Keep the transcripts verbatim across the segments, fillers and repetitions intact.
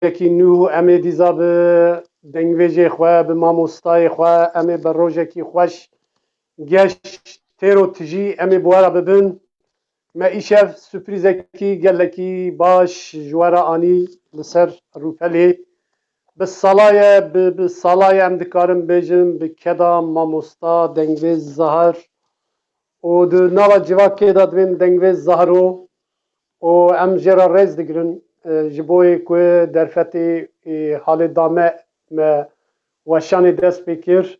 rojekî nû em ê dîza bi dengvêjê xwe, bi mamostayê xwe, em ê bi rojekî xweş geş têro tijî em ê bi we re bibin. Me îşev surprîzekî gelekî baş ji we re anî li ser rûpelê. Bi salaye, bi, bi salaye em dikarin bêjin, bi keda mamosta Dengvêj Zahar û di nava civakê de divên Dengvêj Zaharo û em jê re rêz digirin, e, ji bo yê ku derfetê, e, halê dame me weşanê dest pê kir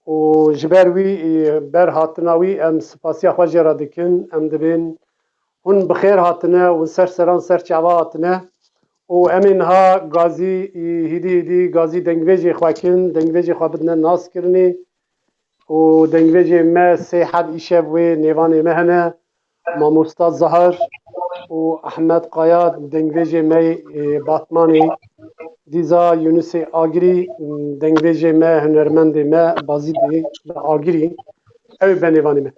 û ji ber wî, e, ber hatina wî em spasiya xwe jê re dikin. Em dibên hûn bi xêr hatine, hûn ser seran ser çava hatine û em ê niha gazî, e, hîdî hîdî gazî dengvêjê xwe kin, dengvêjê xwe bidine naskirinê û dengvêjê me sê heb îşev wê nêvanê me hene. Mamosta Zahar û Ehmed Kaya dengvêjê me yê, e, Batmanê, dîza Yunusê Agirî, dengvêjê me, hunermendê me Bazîdê li Agirî. Ew ê benê vanê me.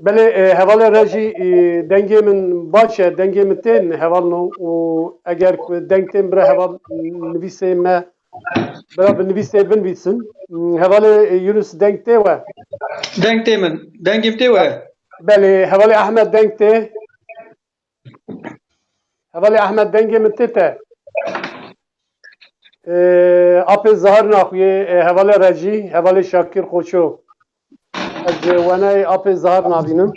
Belê, e, hevalê Rejî, e, dengê min baş e, dengê min tên hevalno û eger ku deng tên bira heval nivîsê me, bira bi nivîsê binivîsin. Hevalê, e, Yunus deng tê we? Deng tê min. Dengê min tê we? Belê, hevalê Ehmed deng tê? Hevalê Ehmed dengê min tê te? E, apê Zahar naxuye, e, hevalê Rejî, hevalê Şakir Koço. Ez, e, wenayê apê Zahar nabînim.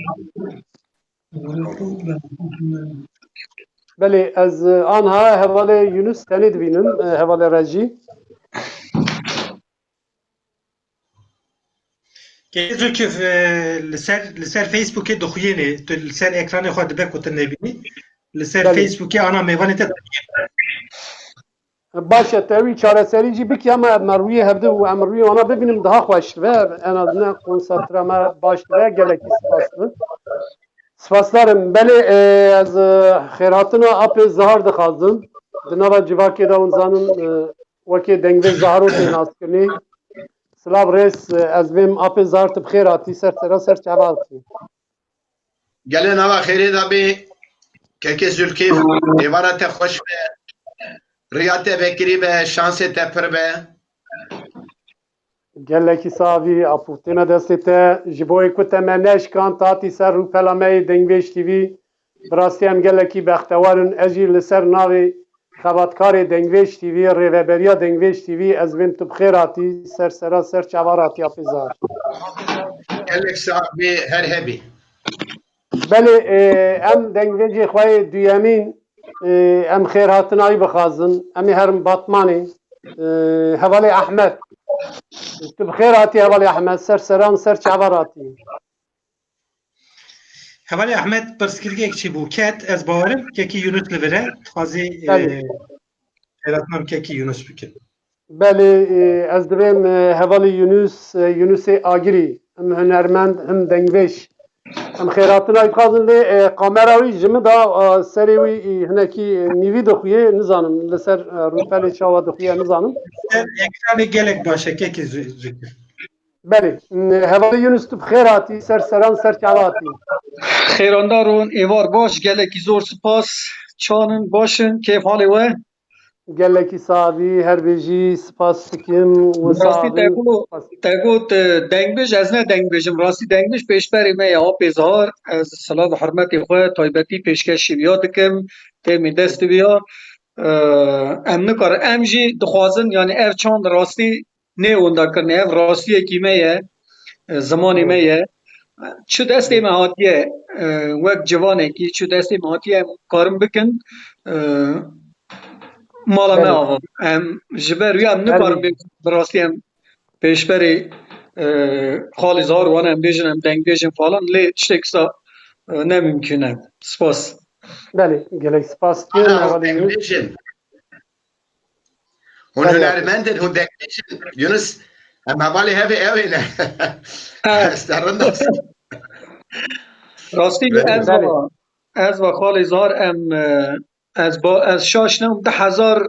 Belê, ez, e, anha hevalê Yunus tenê dibînim, e, hevalê Rejî. Kê Zulkif, e, li ser, li ser Facebookê dixuyênê, tu li ser ekranê xwe dibe ku tu nebînî. Li ser Belê. Facebookê ana mêvanê te dixuyêne. Baş e, te wî çareserî jî bikî, ama em rûyê hevdu û em rûyê wana bibînim daha xweş dibe. En azından konsantre me baş dibe. Gelekî spas dibe. Spasdar im. Belê, e, ez, e, xêrhatina apê Zahar dixwazim. Di nava civakê de hûn zanin, e, wekê dengvê Zaharo tê naskirinê. Silav rêz, e, ez vêm apê Zahar tu bi xêr hatî, ser sera ser çava hatî. Gelê nava xêrê de bê, kekê Zülkîf, êvara te xweş be. Riya te vekirî be, şansê te pir be. Gelekî savî, apû têne destê te. Ji bo yê ku te me neşkand, hatî ser rûpela me yê Dengvêj T V. Bi rastî em gelekî bextewar in. Ez jî li ser navê xebatkarê Dengvêj T V, rêveberiya Dengvêj T V, ez vêm tu bi xêr hatî, ser sera ser çavar hatî apê Zahar. Gelek sax bî, her hebî. Belê, e, em dengvêjê xwe yê duyemîn, e, em xêrhatina wî bixwazin. Em ê herin Batmanê. E, hevalê Ehmed. Tu bi xêr hatî hevalê Ehmed. Ser seran, ser çavar hatî. Hevalê Ehmed, pirsgirêk çi bû? Ket, ez bawerim kekî Yunus li vir e. Dixwazî, e, Belê. Xêrhatina bi kekî Yunus bikin. Belê, e, ez divêm, e, hevalê Yunus, e, Yunusê Agirî, him hunermend, him dengvêj. Em xêrhatina wî dixwazin lê, e, kamera wî ji min da, e, serê wî, e, hinekî, e, nîvî dixuye, nizanim, li ser, e, rûpelê çawa dixuye, nizanim. Ser ekranê gelek baş e, kekê Zü-, Zülküf. Belê, e, hevalê Yunus tu bi xêr hatî, ser seran, ser çava hatî. Xêrandar hûn, êvar baş, gelekî zor spas. Çanin, başin, kêf halê we? Gelekî savî, her bijî, spas dikim. Wisa Rastî abî, te got, spas. Te got, e, dengbêj, ez ne dengbêj im. Rastî dengbêj pêşberê me ye, apê Zahar. Ez silav û hurmetê xwe taybetî pêşkêşî viya dikim. Têmî dest viya. E, em nikarin, em jî dixwazin, yani ev çand rastî nê winda kirinê. Ev rastiyekî me ye, e, zimanê me ye. Çi destê me hatiye, e, wek civanekî, çi destê me hatiye, em karin bikin, e, mala me Belê. ava. Em ji ber wî em nikarin Belê. bê-, bi rastî em pêşberê, e, xalê Zahar wan em bêjin, em deng bêjin falan, lê tiştek sa, e, ne mimkün e. Spas. Belê, gelek spas dikim. Ana, Hevalê Yunus. Deng bêjin. Hûn Belê. hunermend in, hûn deng bêjin. Yunus, em hevalê hevê ew ê ne. Evet. Serrin nas. Rastî Belê. ez Belê. va, ez va xalê Zahar em, e, ez ba, ez şaş nebûm, du hezar,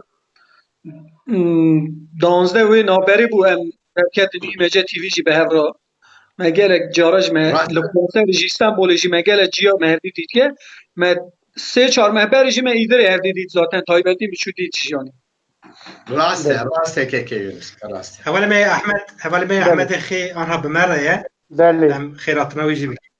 mm, danzdeh wê navberê bû em derketin, î M C T V jî bi hev re. Me gelek cara jî me Rast. li konserê jî Stenbolê jî me gelek ciya me hevdî dîtiye. Me sê çar meh berê jî me îdirê hevdî dît zaten, taybetî min çû dît jî yanî. Rast e, rast e keke Yunus, rast e. Hevalê me Ehmed, hevalê me Belê. Ehmedê Xê anha bi me re ye. Belê. Em xêratina wî jî bikin.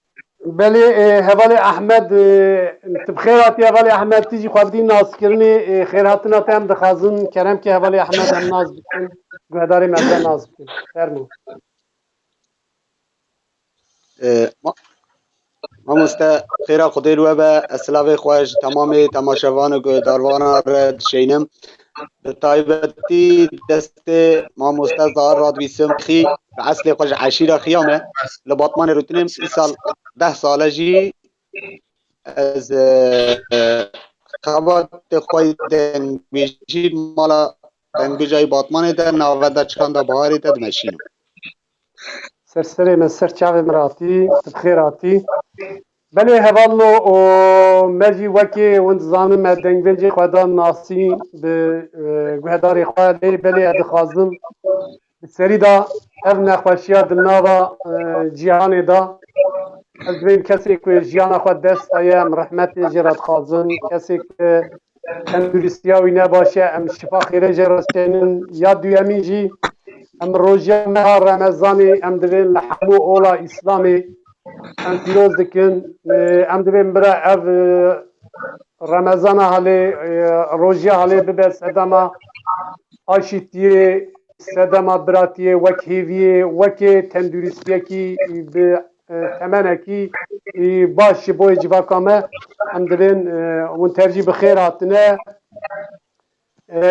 Belê, e, hevalê Ehmed, e, tu bi xêr hatî hevalê Ehmed, tu jî xwe bidî naskirinê, e, xêrhatina te em dixwazin, kerem ke hevalê Ehmed em nas bikin, guhdarê me em de nas bikin. Fermo. E, ma- Mamoste, xêra Xwedê li we be, ez silavê xwe ji temamê temaşevan û guhdarvanan re dişeynim. Bi taybetî destê mamoste Zahar radibîsim, Xî, bi eslê xwe ji eşîra Xiya me, li Batmanê rûtinêm, îsal deh sal e jî ez, e, xebatê xwe yê dengbêjî mala dengbêjayî Batmanê de, navenda Çanda Baharê de dimeşînim. Ser serê me, ser çavê min hatî, tu bi xêr hatî. Belê hevalno û me jî wekê hûn dizanin me dengbêjê xwe da nasî bi, e, guhdarê xwe, lê belê ez dixwazim bi serî de ev nexweşiya di nava, e, cîhanê de, ez dibêm kesê ku jiyana xwe dest daye, em rehmetê jê re dixwazin, kesê ku tenduristiya wî ne baş e, em şifa xêrê jê re dişênin. Ya duyemîn jî, em rojiya meha Remezanê em divên li hemû ola Îslamê em pîroz dikin. E, em divên bira ev, e, Remezana halê, e, rojiya halê bibe sedema aşîtiyê, sedema biratiyê, wek hêviyê, wekê tenduristiyekî bi, e, temenekî, e, baş ji bo civaka me. Em divên, e, hûn tev jî bi xêr hatine. E,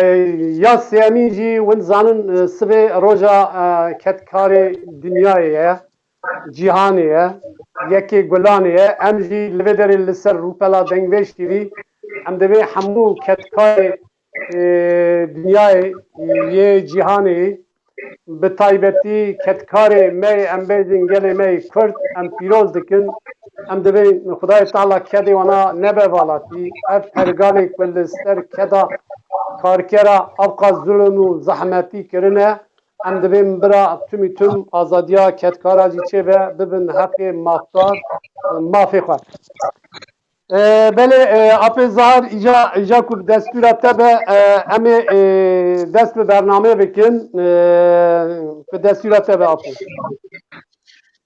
ya sêyemîn jî hûn zanin, e, sivê roja, e, kedkarê dinyayê ye, cîhanê ye, yekê gulanê ye. Em jî li vê derê li ser rûpela Dengvêj T V em divê hemû kedkarê, e, dinyayê, yê cîhanê, bi taybetî kedkarê me yê, em bêjin gelê me yê Kurd, em pîroz dikin. Em divê Xwedayê Teala kedê wana nebe valatî. Ev pergalê ku li ser keda karkera avqa zulm û zehmetî kirine, em divên bira tümî tüm azadiya kedkara jî çêbe, bibin heqê mafdar, mafê xwe. E, belê, e, Apê Zahar, îca, îca ku bi destûra te be, e, em ê, e, dest bi bernameyê bikin, e, bi destûra te be Apo.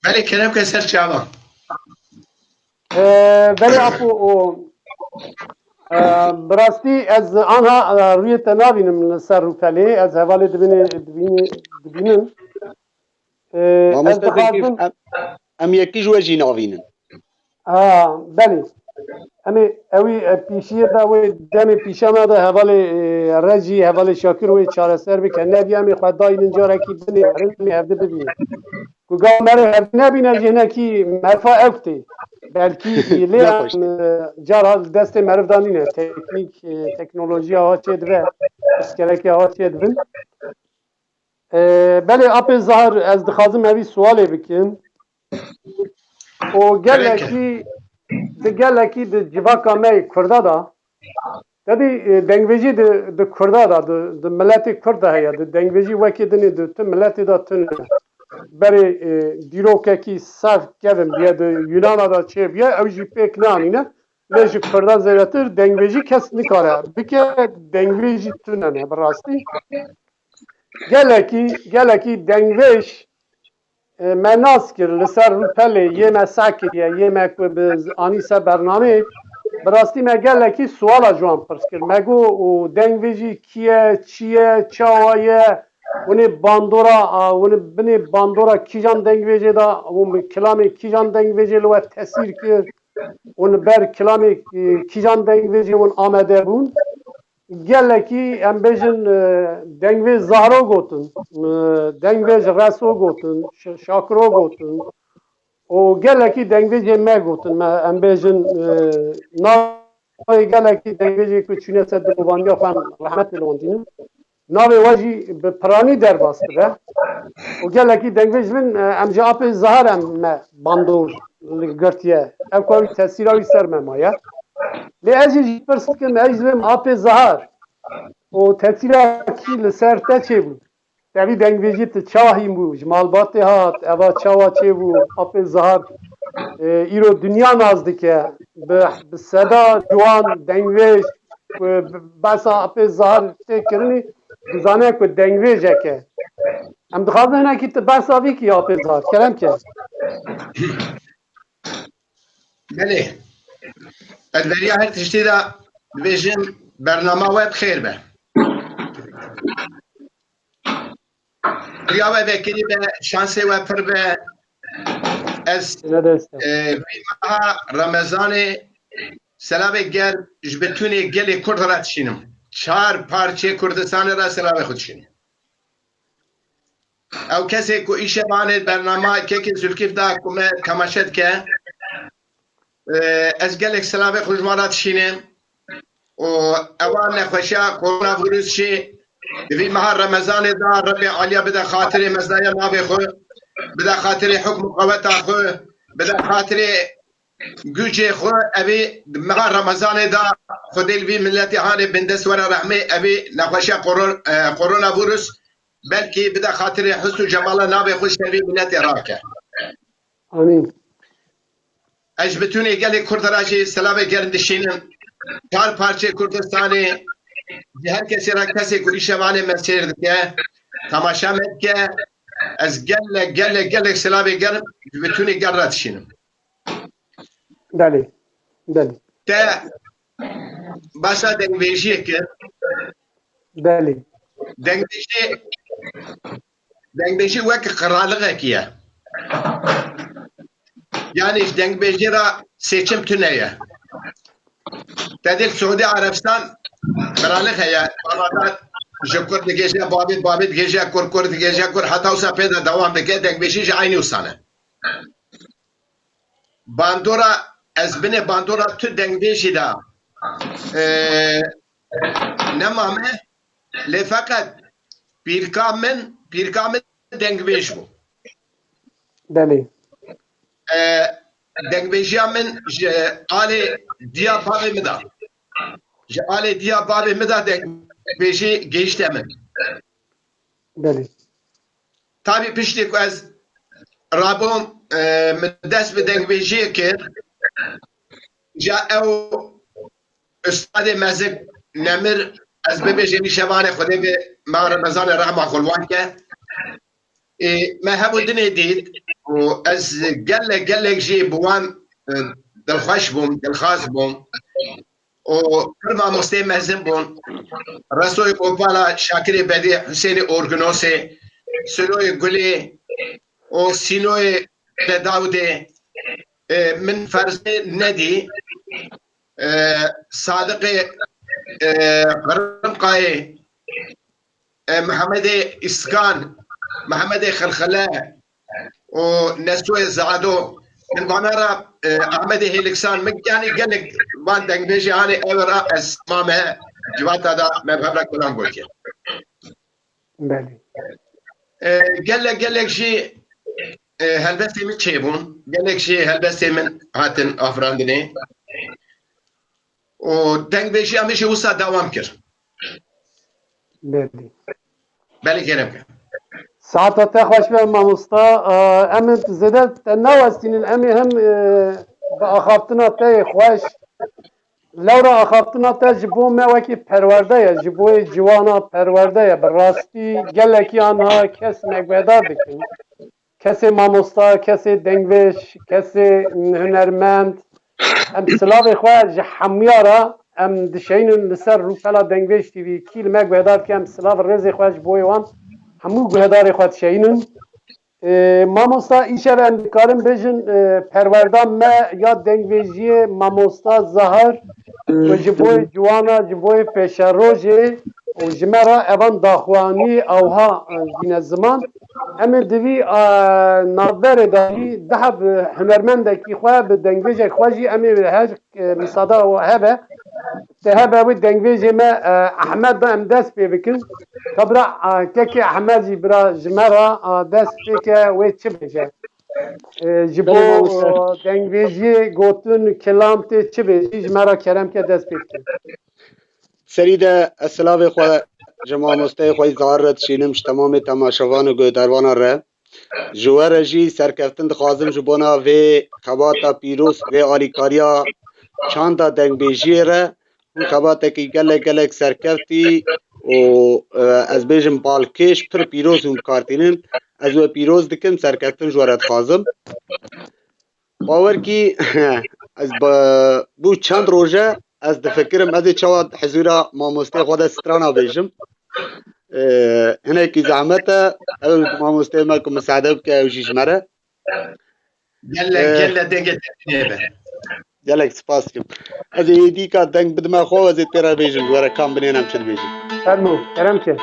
Belê, kerem ke ser çavan. E, belê Apo, o, e, bi rastî ez anha, e, rûyê te nabînim li ser rûpelê, ez hevalê dibînê, dibînê, dibînim. E, ez Mamoste Zengîf, dixwazim em, em yekî ji we jî navînin. Ha, belê. Em ê ewî, e, pîşiyê de wê demê pîşa me de hevalê, e, Rejî, hevalê Şakir wê çareser bike. Nebî em ê xwe dayînin carekî binêrin, em ê hevdi bibînin. Ku gava me re hevdi nebîne jî hinekî merfa ew tê. Belkî lê Nexweş em, tê. e, cara li destê meriv de nîne. Teknîk, e, teknolojiya ha çê dibe, pirsgelekê ha çê dibin. E, belê Apê Zahar, ez dixwazim evî sualê bikim. û Belê ke. Gelekî di gelekî di civaka me yê Kurda de, tedî, e, dengvêjî di, di Kurda de, di, di miletê Kurd de heye, di dengvêjî wekî dinê di tu miletê de tune. Berê, e, dîrokekî sax kevin bûye, di Yunana de çêbûye, ew jî pêk nanîne. Lê ji Kurda zêdetir dengvêjî kes nikare bike, dengvêjî tune ne bi rastî. Gelekî, gelekî dengvêj, e, me nas kir li ser rûpelê, yê me seh kiriye, yê me ku bi anî ser bernameyê, bi rastî me gelekî suala ji wan pirs kir. Me got, û dengvêjî kî ye, çi ye, çawa ye, hûn ê bandora, a, hûn ê binê bandora kîjan dengvêjê de, hûn bi kilamê kîjan dengvêjê li we tesîr kir, hûn ber kilamê, e, kîjan dengvêjê hûn amade bûn. Gelekî em bêjin, e, dengvêj Zahro gotin, e, dengvêj Reso gotin, Ş-, Şakiro gotin û gelekî dengvêjê me gotin, me em bêjin, e, navê gelekî dengvêjê ku çûne ser dilovandiya xwe em rehmetê li wan dînin. Navê we jî bi piranî derbas dibe. Û gelekî dengvêj bin, e, em ji Apê Zahar em me bandor girtiye. Ev ku wî tesîra wî ser me maye. Lê ez jî ji pirs dikim, ez jî dibêm Apê Zahar û tesîra kî li ser te çêbû? Te vî dengvêjî tu çawa hîn bû? Ji malbatê hat, eva çawa çêbû? Apê Zahar, e, îro dinya nas dike. Bi, bi seda ciwan dengvêj, ku bi, behsa Apê Zahar tê kirinî, dizane ku dengbêjek e. Em dixwazin hinekî tu behsa vî kî ya pê zar. Kerem ke. Belê. Ez beriya her tiştî de dibêjim bernama we bi xêr be. Riya we vekirî be, şansê we pir be. Ez e, vî meha Remezanê selavê germ ji bitûnê gelê Kurd re dişînim. Çar parçê Kurdistanê re selavê xwe dişînim. Ew kesê ku îşev anê bernama Kekê Zulkîf da ku me temaşe dike, e, ez gelek selavê xwe ji wan re dişînim. û ewa nexweşiya koronavîrus jî di vî meha Remezanê de Rebê Aliya bide xatirê mezdaya navê xwe, bide xatirê hukm û qeweta xwe, bide xatirê gucê xwe, evî di meha Remezanê de Xwedê li vî miletê hanê bindest were rehmê, evî nexweşiya koron-, e, koronavîrus belkî bide xatirê husn û cemala navê xwe ji ser vî miletê rake. Amîn. Ez ji bitûnê gelê Kurd re jî selavê germ dişînim. Çar parçê Kurdistanê ji her kesê re kesê ku îşevanê me sêr dike, temaşa me dike, ez gelek, gelek, gelek selavê germ ji bitûnê gel re dişînim. Belê. Belê. Te basa dengbêjiyê kir. Belê. Dengbêjî, dengbêjî wek qiralixekî ye. Yani ji dengbêjî re seçim tune ye. Te dê li Suudi Arabistan qiralix heye. Baba ji kur digêje babê, babê digêje kur, kur digêje kur, heta wisa pê de dewam dike, dengbêjî jî eynî wisa ne. Bandora, ez binê bandora tu dengbêjî de, e, nemame, lê feqet pîrka min, pîrka min dengbêj bû. Belê. E, dengbêjiya min ji alê diya bavê min de. Ji alê diya bavê min de dengbêjî gihişte min. Belê. Tabî piştî ku ez rabûm, e, min dest bi dengbêjiyê kir. Ja ew ustadê mezin nemir, ez bibêjim, îşevanê Xwedê bi me Remezanê rehma xwe li wan ke. E, me hebû dinê dît û ez gelek, gelek jî bi wan, e, dilxweş bûm, dilxaz bûm. û pir mamosteyê mezin bûn. Resoyê Opala, Şakirê Bedî, Husênê Orginosê, Siloyê Gulê û Sînoyê Dedawdê, e, min ferzê nedî, e, Sadiqê, e, Qirimqayê, e, Mihemedê Îskan, Mihemedê Xilxile û Nesoyê Zado. Min vana re, e, Ahmedê Hêliksan, min, yanî gelek van dengbêjê hanê ew ra ez mame civata da me bi hev re kelam gotiye. Belê. E, gelek gelek jî, e, helbestê min çêbûn. Gelek jî helbestê min hatin afirandinê. û dengbêjiya min jî wisa dewam kir. Belê. Belê, kerem ke. Saeta te xweş be mamosta. Ee, em ê zêde te newestînin. Em ê hem, e, bi axaftina te yê xweş. Lewra axaftina te ji bo me wekî perwerde ye. Ji bo yê ciwana perwerde ye. Bi rastî gelekî anha kes me guhdar dikin. Kesê mamosta, kesê dengbêj, kesê hunermend. Em silavê xwe ji hemûya re em dişeynin li ser rûpela Dengbêj T V. Kî li me guhdar dike, em silav rêzê xwe ji bo wan hemû guhdarê xwe dişeynin. Ê, mamosta, îşev em dikarin bêjin, ê, perwerda me ya dengbêjiyê mamosta Zahar, ku ji bo yê ciwana, ji bo yê pêşerojê û ji me re evan daxuyanî ewha, e, dîne ziman. Em ê di vî, e, navberê de jî du heb hunermendekî xwe bi dengbêjek xwe jî em ê her, e, misada hebe. Te hebe wê dengbêjê me, e, Ehmed de em dest pê bikin. Ka bira, e, kekê Ehmed jî bira ji me re, e, dest pê ke wê çi bêje. E, ji bo, Belê mamoste. e, dengbêjiyê gotin kilam tê çi bêjî, ji me re kerem ke dest pê bikin. Serî de ez silavê xwe ji mamosteyê xwe Zahar re dişînim, ji temamê temaşevan û guhdarvanan re. Ji we re jî serkeftin dixwazim ji bona vê xebata pîroz, vê alîkariya çanda dengbêjiyê re. Hûn xebatekî gelek gelek serkeftî û, e, ez bêjim balkêş pir pîroz hûn kartînin. Ez we pîroz dikim, serkeftin ji we re dixwazim. Bawer kî ez bi-, bû çend roje ez difikirim, ez ê çawa hizûra mamosteyê xwe de strana bêjim. E, hinekî zehmet e, ew mamosteyê me ku misade bike ew jî ji me re. Gelek, Eh. Gelek dengê te nêbe. Gelek spas dikim. Ez ê êdî ka deng bidime xwe, ez ê tê re bêjim, ji we re kam binêrim, çi dibêjim. Fermo, kerem ke.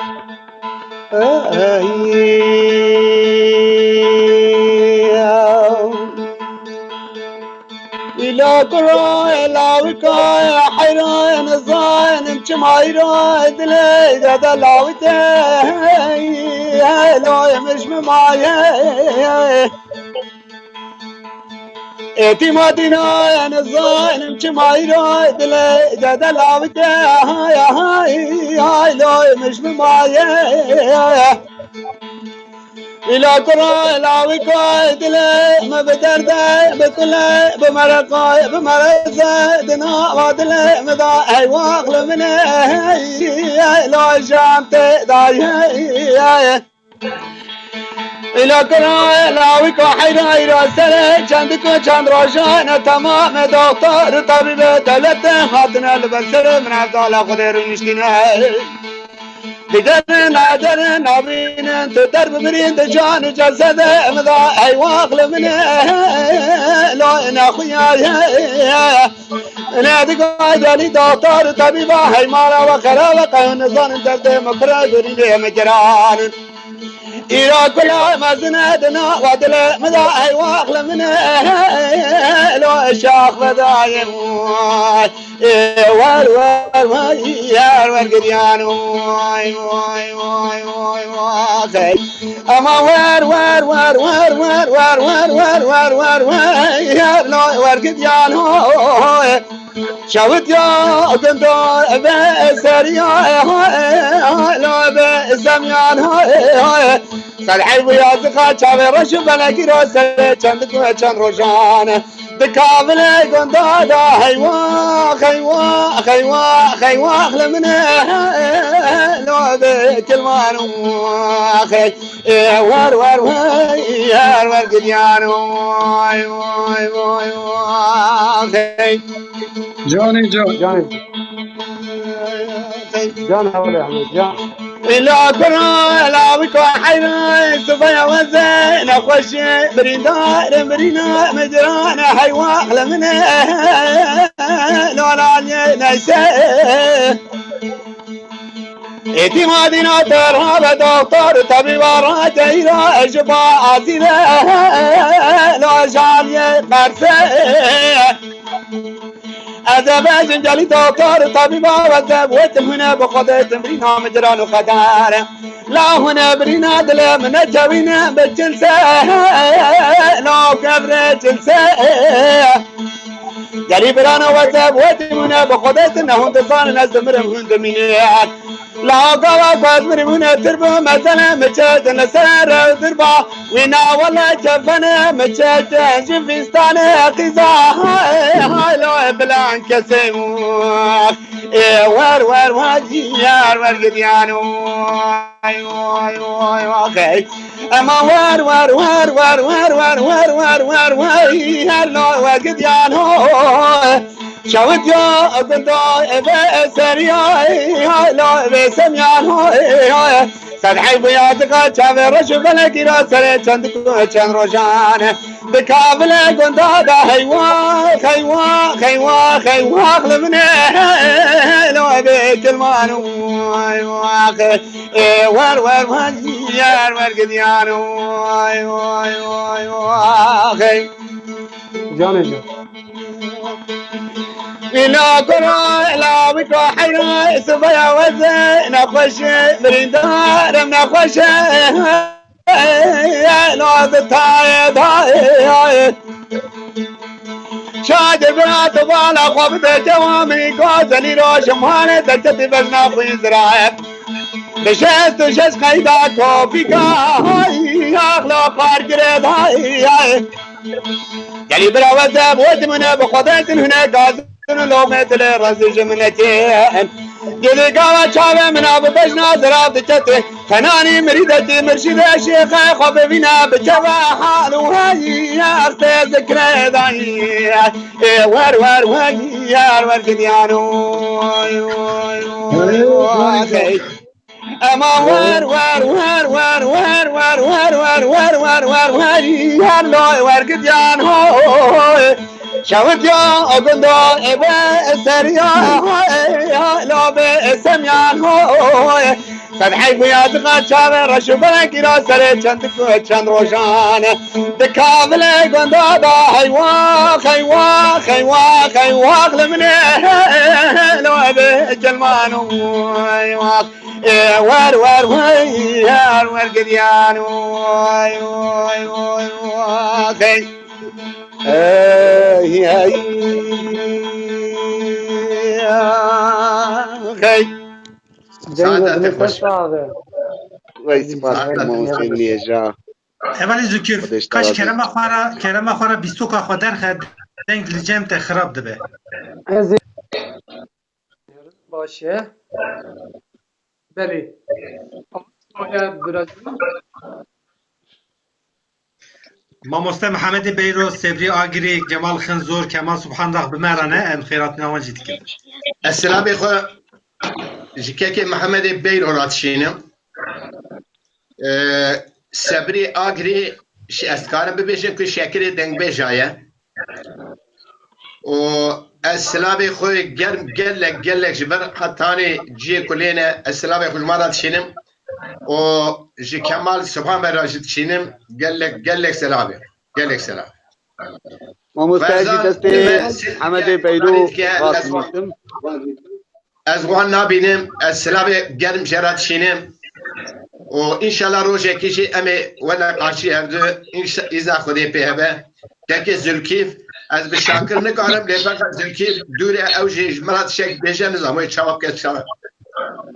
Îla kura lawika heyran zanim çima îra dilê de de lawite. Loy miş mi maye. Êtîma dîna nizanim çima îro dilê de de lawite, hay, hay, hay, loy miş bi maye. Îla kura lawika dilê mi bi derde, bi kule, bi mereqa, bi mereze, dina va dilê mi da, hey, wax li min e, hey, hey, loy jan tê dayê. Îla kira lawika heyra heyra serê çendik û çend rojan e temam e, doktor û tabîbê dewletê hatine li ber serê min, ev dala Xwedê rûniştîne. Digerin, nederin, nabînin, tu der bibirîn di can û cesedê min de, ey wax li min e, lo nexuyaye. Ne diga gelî doktor û tabîba, hey mala we xera we qeyo nizanin derdê min pir e, birînê min giran in. Îro kula mezin e dina we dilê min de, ey wax li min e, lo şax vedayê min. Ê wer wer wer yer wer giryan, oy, oy, oy, oy, oy, oy, hey. Ama wer wer wer yer lo wer giryan, oy. Şewit ya gundar be seriya, lo be zemyan, oy. Ser eyb û yazika çavê reş û belekî ra serê çend ku çend rojan. Di kavilê gunda da heywax, heywax, heywax, heywax li min e, lo bi kilman wax, ê wer, wer, wey, yer, wer, gidyan, way, way, way, wax. Canê can. Canê. Can hewle Ehmed, can. Îla kura, îla wî ku heyra, sibaya weze, nexweşê, birîndar, birîna, mecran, heywa, li min e, lolalê neyse. Êdî madîna te rabe doktor, tebîba ra teyra, ji ba azîre, lo jaliyê berse. Ez ê bêjim gelî doktor û tabîba we te wetim hûn e bi Xwedê timrîna min ciran û xedar e. La hûn e birîna dilê min nekewîne bi çilse, la kevrê çilse. Gelî birana we te wetim hûn e bi Xwedê tu ne hûn dizanin ez dimirim hûn dimînin. La gava ku ez mirî hûn e tir bi mezele mi çe din li ser rew dirba. Wîna wele kefene mi çe din ji vîstane qîza. Hay, hay, lo bilan kesê û. Ê wer, wer, wer, yer, wer, gidiyan. Oy, oy, oy, oy, hey. Ema wer, wer, wer, yer, lo, wer, gidiyan. Şewit ya gunda eve seriya, lo, eve semyan. Sed heybu ya dika çavê reş û belekî ra serê çend ku çend rojan. Di kavilê gunda da heywa, heywa, heywa, heywa, li min e, lo, eve kilman, heywa, ê wer, wer, wer, yer, wer, gidiyan, oy, oy, oy, oy, hey. Canê can. Îla kura, îla wî ku heyra, sibaya weze, nexweşê, birîndar im nexweşê, lo di tayê dayê. Şadir bira tu bala xwe bide dewamî, gazelî rojim hane, derketî bezna xwe ziraye. Bi şest û şeş qeyda kopîka, hay, axla pargirê dayê. Gelî bira we te, bo dimine, bi Xwedê din hune gazin û lomê dilê rezî ji minetê. Gelê gava çavê min a bi bejna zira dikete. Xenanî mirîdetî mirşîdê şêxê xwe bivîne bi çava hal û heyî erte zikre dayî. Ê wer wer wey yar wer gidiyano. Ema wer wer wer wer wer wer wer wer wer wer wer wer yar loy wer gidiyan ho. Şewit ya o gundo ebe eseriya lo be esemyan ho. Qed heyf ya diqa çavê reş û belek îro serê çend ku çend rojan. Di kavilê gunda da heywax, heywax, heywax, heywax li min ê lo ebe gelman û heywax. Ê wer wer wey her wer giryan û hey hey hey hey. Ey hey. Hey. Cengiz, saetê xweş. Wey spas. Saetê xweş. Hevalê Zikir, kaş kerema xwe ra, kerema xwe ra bîstoka xwe derxe, deng li cem te xirab dibe. Ez ê, baş e. Belê. Awistoya biraz. Mamoste Mihemedê Beyro, Sebrî Agirî, Kemal Xinzor, Kemal Subhandax bi me re ne, em xêratina wan jî dikin. Ez silavê xwe ji kekê Mihemedê Beyro re dişînim. Ee, Sebrî Agirî, şi-, ez dikarim bibêjim ku şekirê dengbêja ye. Û ez silavê xwe germ gelek gelek ji ber hetanî ciyê ku lê ne, ez silavê xwe ji wan re dişînim. Û ji Kemal Subhan Bey re jî dişînim. Gelek gelek silavê. Gelek silav. Mamoste, ez jî destê Hemedê Beyro rast dişînim. Ez wan nabînim, ez silavê germ jê re dişînim. Û înşallah rojekî jî em ê wene qarşî hevdu, înşa-, îza Xwedê pê hebe. Kekê Zulkîf, ez bi Şakir nikarim, lê feqet Zulkîf dûr e, ew jî ji min re tiştek bêje, nizam wê çawa bike, çawa.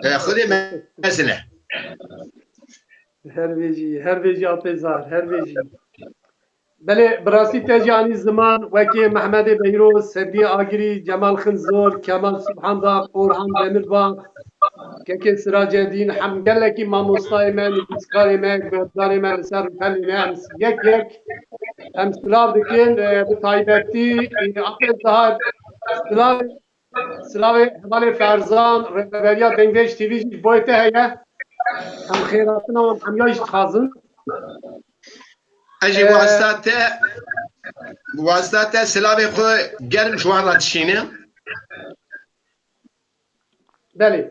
E, Xwedê mezin e. Her bêjî, her bêjî Apê Zar, her bêjî. Belê, bi rastî te jî anî ziman, wekî Mehmedê Beyroz, Sebrî Agirî, Cemal Xinzor, Kemal Subhandax, Orhan Demirbağ, Kekê Siracedîn, hem gelekî mamostayê me, nivîskarê me, guhdarê me li ser rûpelê me, em yek yek em silav dikin, e, bi taybetî, e, Apê Zahar, silav Silavê hevalê Ferzan, rêveberiya Dengbêj T V jî ji bo te heye. Em xêratina wan hemiya jî dixwazin. Ez jî Ee, wasta te, wasta te silavê xwe germ ji wan re dişînim. Belê.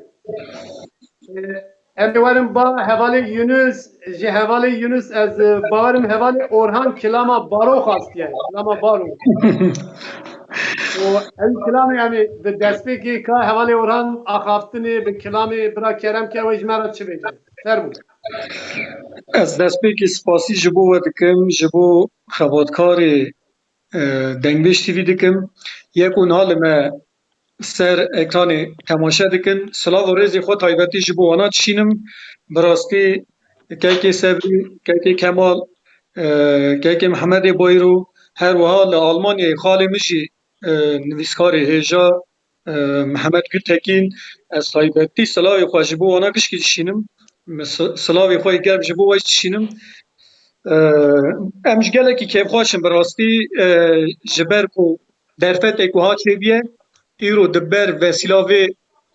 Ee, Em ê werin ba hevalê Yunus, ji hevalê Yunus ez, e, bawerim hevalê Orhan kilama baro xwastiye, kilama baro. Û ev kilamê em ê bi destpêkê ka hevalê Orhan axaftinê bi kilamê bira Kerem ke wê ji me re çi bêje. Fermû. Ez destpêkê spasî ji bo we dikim, ji bo xebatkarê e, Dengbêj T V dikim. Yek û niha li me ser ekranê temaşe dikin. Silav û rêzê xwe taybetî ji bo wana dişînim. Bi rastî kekê Sebrî, kekê Kemal, e, kekê Mihemedê Bayro, her wiha li Almanyayê xalê min jî, e, nivîskarê hêja, e, Mihemed Gultekîn, ez taybetî silavê xwe ji bo wana gişkî dişînim. Mi si-, silavê xwe yê germ ji bo we jî dişînim. E, em ji gelekî kêfxweş in bi rastî, e, ji ber ku derfetê ku hat çêbûye, îro di ber vesîla vê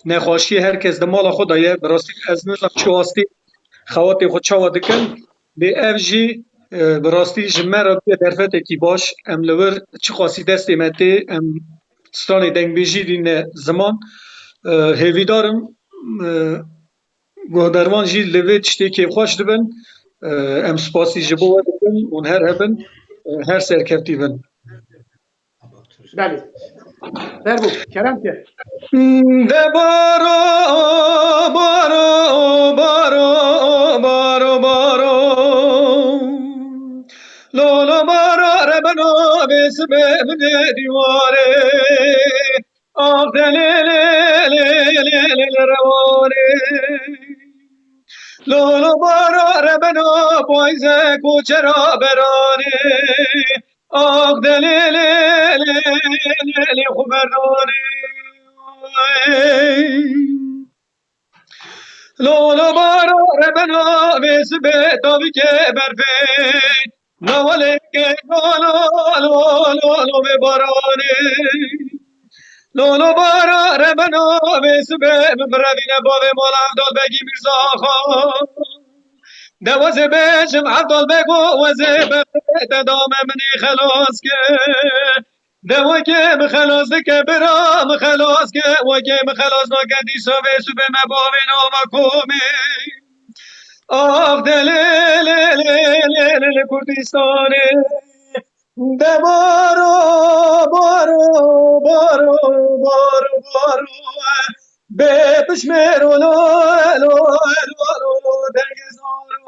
nexweşiyê her kes di mala xwe de ye. Bi rastî ez nizam çi wastî xewatê xwe çawa dikin. Lê ev jî, e, bi rastî ji me re bûye derfetekî baş. Em li wir çiqasî destê me tê, em stranê dengbêjî dîne ziman. E, hêvîdar im, e, guhdarvan jî li vê tiştê kêfxweş dibin. E, em spasî ji bo we dikin û her hebin, e, her serkevtî bin. Belê. Fermo, kerem ke. De baro, baro, baro, baro, baro. Lolo baro rebeno besme mine diware. Ax de lê lê lê lê lê lê reware. Lolo baro rebeno payze koçera berane. Ax de lê lê lê lê lê xuberdane. Lo lo bara rebena vê sibê tavike berfê. Nawaleke lo lo lo lo lo vê baranê. Lo lo bara rebena vê sibê min birevîne bavê mala Evdal Begî Mîrza Xan. De wezê bêjim Evdal Bego wezê bextê te dame minê xelas ke. De wekê min xelas dike bira, min xelas ke, wekê min xelas nake dîsa vê sibê me bavê nava komê. Ax de lê lê lê lê lê lê Kurdistanê. De baro baro baro baro baro bê pişmêro lo lo lo lo dengê zaro.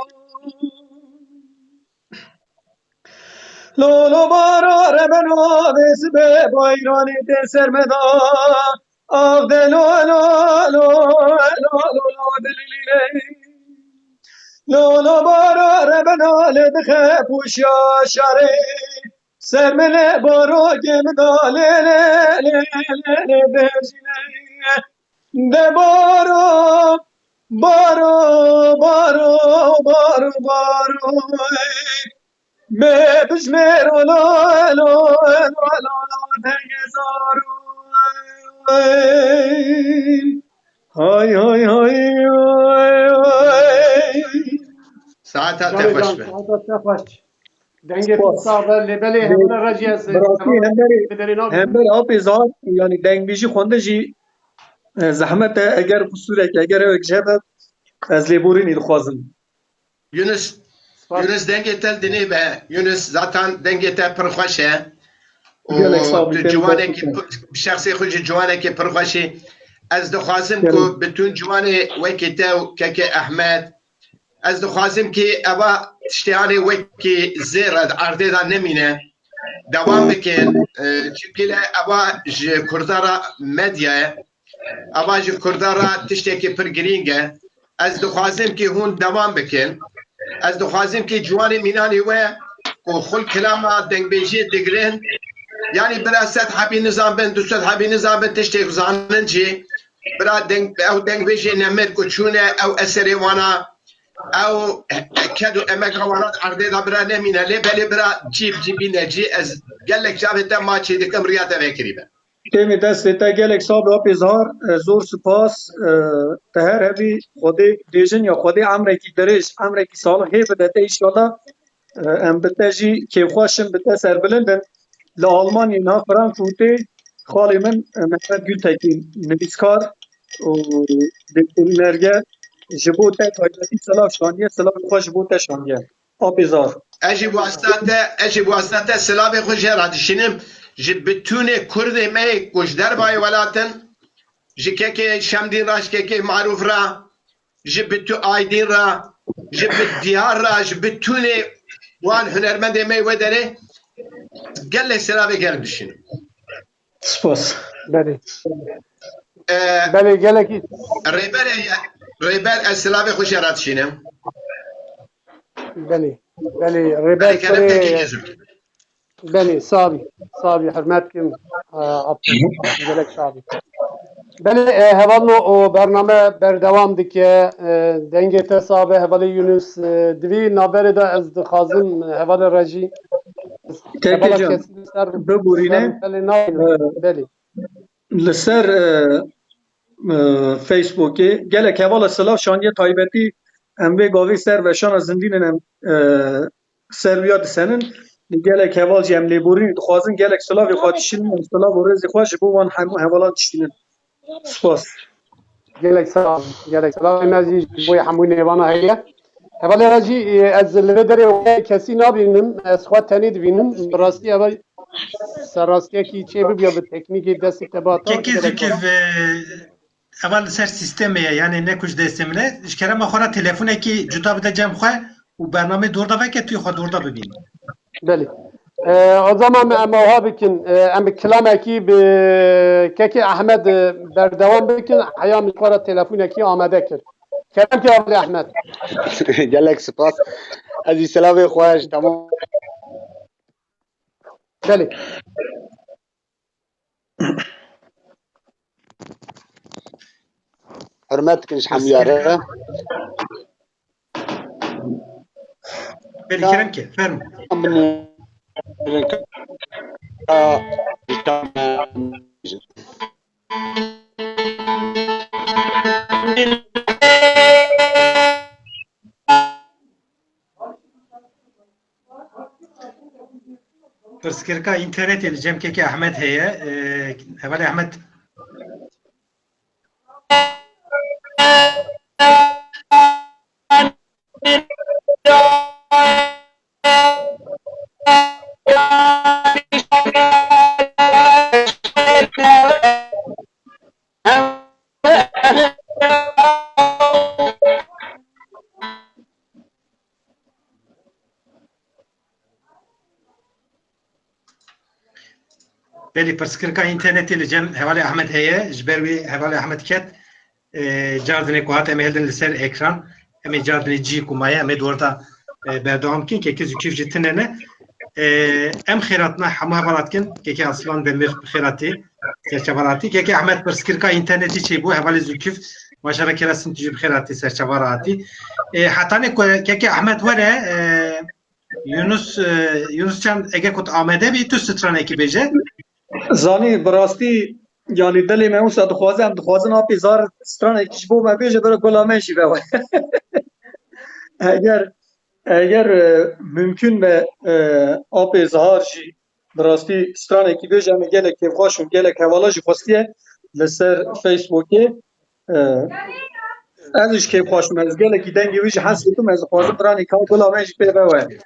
Lo lo bara rebena vê sibê bayranê tê ser me da. Ax de lo lo lo lo lo lo de li li lê. Lo lo bara rebena lê dixe pûşiya şarê. Ser me lê baro kê min da lê lê lê lê lê lê bejî lê. De baro baro baro baro baro. Bê bijmêr û lo lo lo lo dengê zaro. Hay hay hay hay hay. Saeta te xweş be. Saeta te xweş. Dengê tu sax be, lê belê hemû re jî ez biratî hemberî hember apê zar, yanî dengbêjî xwendin jî e, zehmet e, eger qusûrek, eger ewek ji hebe ez lêborînî dixwazim. Yunus, Yunus dengê te dinê be. Yunus zaten dengê te pir xweş e. Û tu ciwanekî bi şexsê xwe jî ciwanekî pir xweş î. Ez dixwazim ku bütün ciwanê wekî te û kekê Ehmed, ez dixwazim ki eva tiştê anê wekî zêr erdê de nemîne. Dewam bikin. E, çimkî le eva ji Kurda re medya ye. Eva ji Kurda re tiştekî pir girîng e. Ez dixwazim ki hûn dewam bikin. Ez dixwazim ki ciwanê mînanî we ku xul kilama dengbêjiyê digirin, yanî bira sed hebî nizan bin, du sed hebî nizan bin, tiştê zanin jî. Bira deng, ew dengbêjê nemir ku çûne, ew eserê wana, ew ked û emeka wana erdê de bira nemîne. Lê belê bira cî bi cî bîne cî. Ez gelek çavê te maçî dikim, riya te vekirî be. Têmî destê te gelek sax be apê Zahar, e, zor spas, e, te her hebî Xwedê bêjin ya Xwedê emrekî dirêj, emrekî salih hê bide te înşallah, e, em bi te jî kêfxweş in, bi te serbilind in. Li Almanyê niha Frankfurtê xalê min, e, Mehmet Gültekin, nivîskar û lêkolînerger ji bo te taybetî silav şandiye, silavê xwe ji bo te şandiye. Apê Zar. Ez jî bi wasita te, ez jî bi wasita te silavê xwe jê re dişînim. Ji bitûnê Kurdê me yê ku ji dervayê welat in, ji kekê Şemdîn re, ji kekê Marûf re, ji bitû Aydîn re, ji bi Diyar re, ji bitûnê wan hunermendê me yê wê derê gelek silavê germ dişînim. Spas. Belê. Ee, Belê gelekî. Rêber, Rêber ez silavê xwe jê re dişînim. Belê. Belê. Rêber Belê, kerem pekî Kurê. Belê, sabî. Sabî, hurmet kim. Gelek sabî. Belê, e, hevalno o bername berdewam dike. E, dengê te sabe, hevalê Yunus. E, divî naberê de ez dixwazim, e, hevalê rejî. Kekê can, biborîne. Belê, nayne. Belê. Li ser, e, e, Facebookê gelek hevala silav şandiye taybetî em vê gavê ser veşana zindînin em, e, ser wiya disenin. Gelek heval jî em lêborînî dixwazin, gelek silavê xwe dişînin, em silav û rêzê xwe ji bo wan hemû hevalan dişînin. Spas. Gelek salam, gelek salam. Em ez jî ji bo hemû nêvana heye. Hevalê re jî, e, ez li vê derê wê kesî nabînim, ez xwe tenê dibînim. Bi rastî eva serrastiyekî çê bibiya bi teknîkê destê te bata. Kekê gelek Zûkî, e, eva li ser sîstemê ye, yanê ne ku ji destê min e. Ji kerema xwe re telefonekî cuda bide cem xwe û bernameyê dorda veke, tu yê xwe dorda bibînî. Belê. E, o zaman em, em awha bikin. E, em bi kilamekî bi kekê Ehmed, e, berdewam bikin. Heya min xwe re telefonekî amade kir. Kerem ke Abilê Ehmed. Gelek spas. Ez jî selamê xwe ji temam. Belê. Hurmet dikin ji hemiya re. Belê, kerem ke, fermo. Pirsgirêka înternetê li cem kekê Ehmed heye. Ee, hevalê Ehmed. Belê, pirsgirêka înternetê li cem hevalê Ehmed heye, ji ber wê hevalê Ehmed ket, e, cardinê ku hat em ê hildin li ser ekran, em ê cardinê cî ku maye, em ê di orda, e, berdewam bikin, kekê Zûkîf jî tune ne. E, em xêratina hemû hevala dikin, kekê Aslan demir bi xêr hatî, serçava re hatî. Kekê Ehmed, pirsgirêka înternetî çêbû, hevalê Zûkîf, maşallah kera sin tu jî bi xêr hatî, serçava re hatî. E, hetanê ku kekê Ehmed were, e, Yunus, e, Yunus Can, eger ku tu amade bî, tu stranekî bêje. Zanî, bi rastî, yanî dilê me wisa dixwaze, em dixwazin Apê Zar stranekî ji bo me bêje, bira gola me jî be we. Eger, eger, e, mümkün be, e, Apê Zar jî bi rastî stranekî bêje, em ê gelek kêfxweş in, gelek hevala jî xwestiye li ser Facebookê. Ee, ez ji kêfxweş im, ez gelekî dengê wî jî hez dikim, ez dixwazim biranî ka gula me jî pê ve we.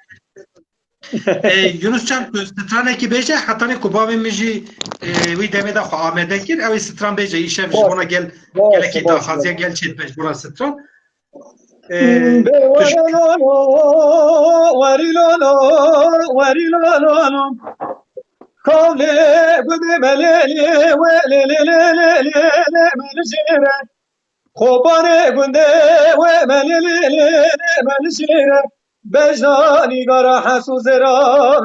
E, Yunus Can, tu stranekî bêje, hetanê ku bavê min jî, e, wî demê de xwe amade kir, ew ê stran bêje, îşev ji bona gel, gelekî daxwaziya gel çêdibe ji bona stran. E, Bê were lolo, werî lolo, werî lolo. Kavlê gundê me lê lê, we lê lê lê lê lê lê me li jêre. Kobanê gundê we me lê lê lê lê me li jêre. Bejna nîgara hes û zêra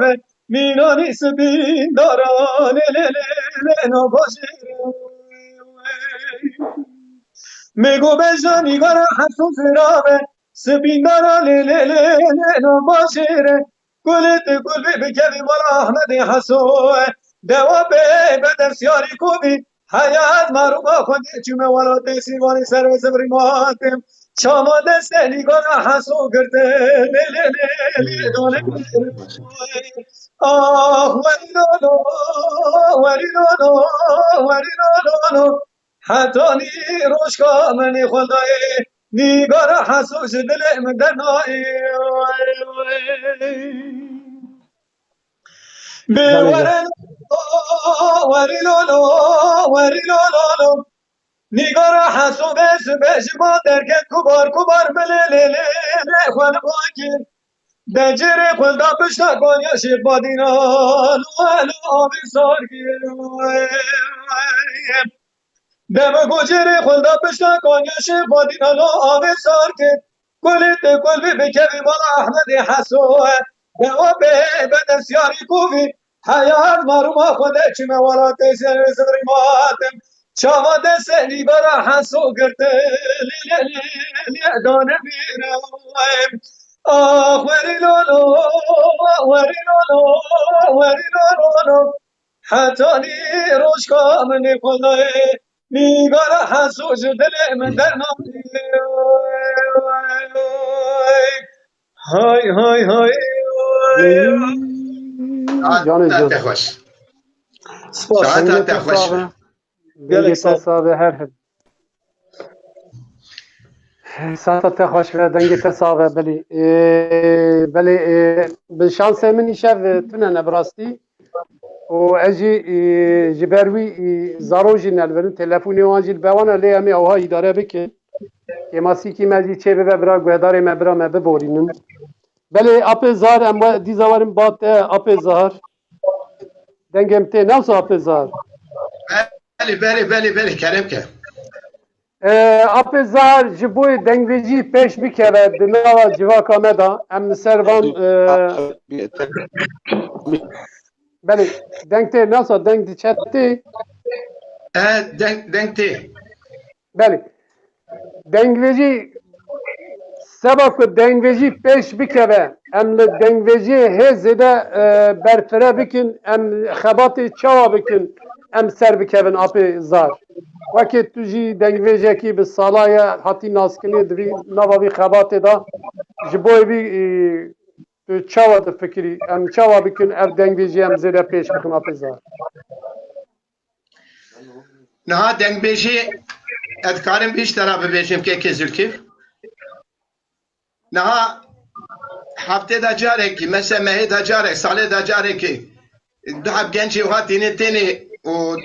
me, mînanî sibîndara lê lê lê lê no bajêre. Mê go bejna nîgara hes û zêra me, sibîndara lê lê lê lê no bajêre. Kulê te kulbî bikevî mala Ahmedê Heso. Dewa bê bedev siyarî kovî. Heyat marûma xwendê çûme welatê Sîrvanê ser ve zivrî matim. Çama destê nîgara Heso girte. Lê lê lê lê dole. Ah, werî lolo, werî lolo, werî lolo. Hetanî rojka me nêxwendayê, nîgara Heso ji dilê min dernayê. Bê were lolo, werî lolo, werî lolo. Nîgara Heso bê sibe ji ma derket kubar kubar bilê lê lê lê xwe li bakir. Decirê xwe da pişta Konya Şêx Badîna lo lo avê sar kir. Deme gocerê xwe da pişta Konya Şêx Badîna lo avê sar kir. Kulê te kulbî bikevî mala Ahmedê Heso. Dewa bê bedev siyarî kovî. Heyat marûma xwe de çime welatê zivrî matim. Çava destê nîgara Heso girte. Lê lê lê lê dane bîre. Ah, werî lolo, werî lolo, werî lolo. Hetanî rojka min ê xwedayê, nîgara Heso ji dilê min dernayê. Hay, hay, hay. Canê te xweş. Spas. Saeta te xweş be. Gelek sağ ol. Sabe her her. Saeta te xweş be, dengê te sabe, belê. Ee, belê, ee, bi şansê min îşev, ee, tune ne bi rastî. Û ez jî, ee, ji ber wî, ee, zaro jî nelbirin. Telefonê wan jî li bewana lê em ê awha îdare bikin. Kêmasîkî me jî çê bibe bira guhdarê me, bira me biborînin. Belê, Apê Zar, em we dîza werin ba te, Apê Zar. Dengê min tê, ne wisa Apê Zar? Belê, belê, belê, belê, kerem ke. Ee, Apê Zar, ji bo yê dengvêjî pêş bikeve di nava civaka me de, em li ser van, ee, belê, deng tê, ne wisa deng diçe tê? E, deng, deng tê. Belê. Dengbêjî, seba ku dengbêjî pêş bikeve, em li dengbêjiyê hê zêde, e, berfireh bikin, em xebatê çawa bikin, em ser bikevin apê Zar. Wekî tu jî dengbêjekî bi sala ye, hatî naskirinê di vî, nava vî xebatê de, ji bo vî, e, tu çawa difikirî, em çawa bikin ev dengbêjiyê em zêde pêş bixin apê Zar? Niha dengbêjî, ez dikarim vî ji te re bibêjim, kekê Zilkîf. Niha heftê de carekî, mesela mehê de carek, salê de carekî, du heb gencê wiha tînin tênê û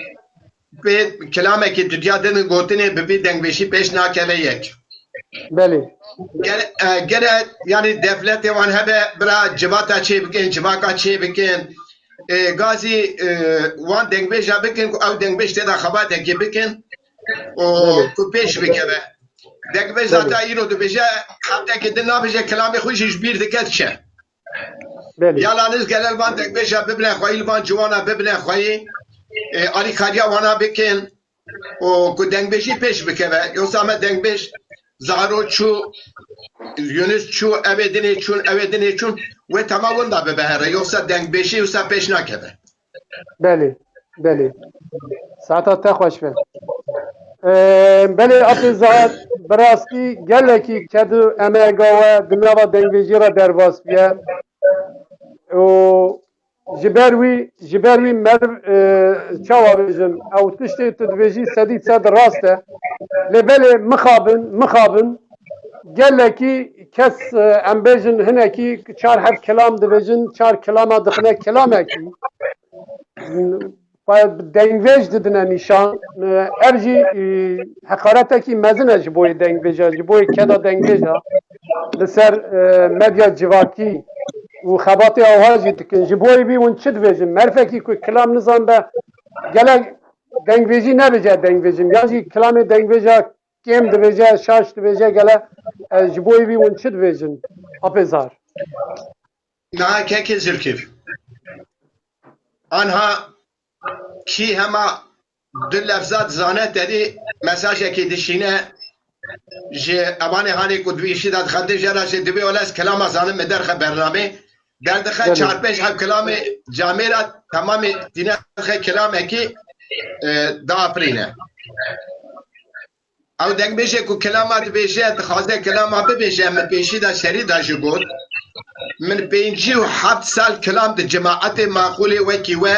pê kilamekî dudiya din gotinê bi vî dengbêjî pêş nakeve yek. Belê. Gere, e, gere, yanî devletê wan hebe, bira civata çê bikin, civaka çê bikin. E, gazî, e, wan dengbêja bikin ku ew dengbêj tê de xebatekê bikin û ku pêş bikeve. Dengbêj zata îro dibêje, heftekê din nabêje, kilamê xwe jî ji bîr dike diçe. Belê. Ya la niz gele li van dengbêja bibine xweyî, li van ciwana bibine xweyî. E, alîkariya wana bikin û ku dengbêjî pêş bikeve. Yoksa me dengbêj Zaro çû, Yunus çû, ev ê dinê çûn, ev ê dinê çûn. Wê tema winda bibe here. Yoksa dengbêjî wisa pêş nakeve. Belê, belê. Saeta te xweş be. Ee, belê apê Zahar, bi rastî gelekî ked û emega we di nava dengbêjî re derbas bûye. Û ji ber wî, ji ber wî meriv, e, çawa bêjim, ew tiştê tu dibêjî sedî sed rast e. Lê belê mixabin, mixabin, gelekî kes, e, em bêjin hinekî çar heb kilam dibêjin, çar kilama dixine kilamekî. Xwe bi dengbêj didine nîşan. E, ev jî, e, heqaretekî mezin e ji boyê dengbêja, ji boyê keda dengbêja. Li ser, e, medya civakî û xebatê awha jî dikin. Ji boyê bî hûn çi dibêjin? Merfekî ku kilam nizanbe, gelek dengbêjî nebêje dengbêjin. Yan jî kilamê dengbêja kêm dibêje, şaş dibêje, gele, e, ji boyê bî hûn çi dibêjin? Apê Zar. Na kekê Zilkîf. Anha kî hema du lefza dizane, tedî mesajekê dişîne, ji evanê hanê ku di vî îşî de dixebitî jê re jî dibê wele ez kilama zanim min derxe bernamê. Derdixe çar pênc heb kilamê camê re, temamê tîne dixe kilamekî, e, diafirîne. Ew dengbêjê ku kilama dibêje, dixwaze kilama bibêje, min pêşî de serî de jî got. Min pêncî û heft sal kilam di cemaetê maqûlê wekî we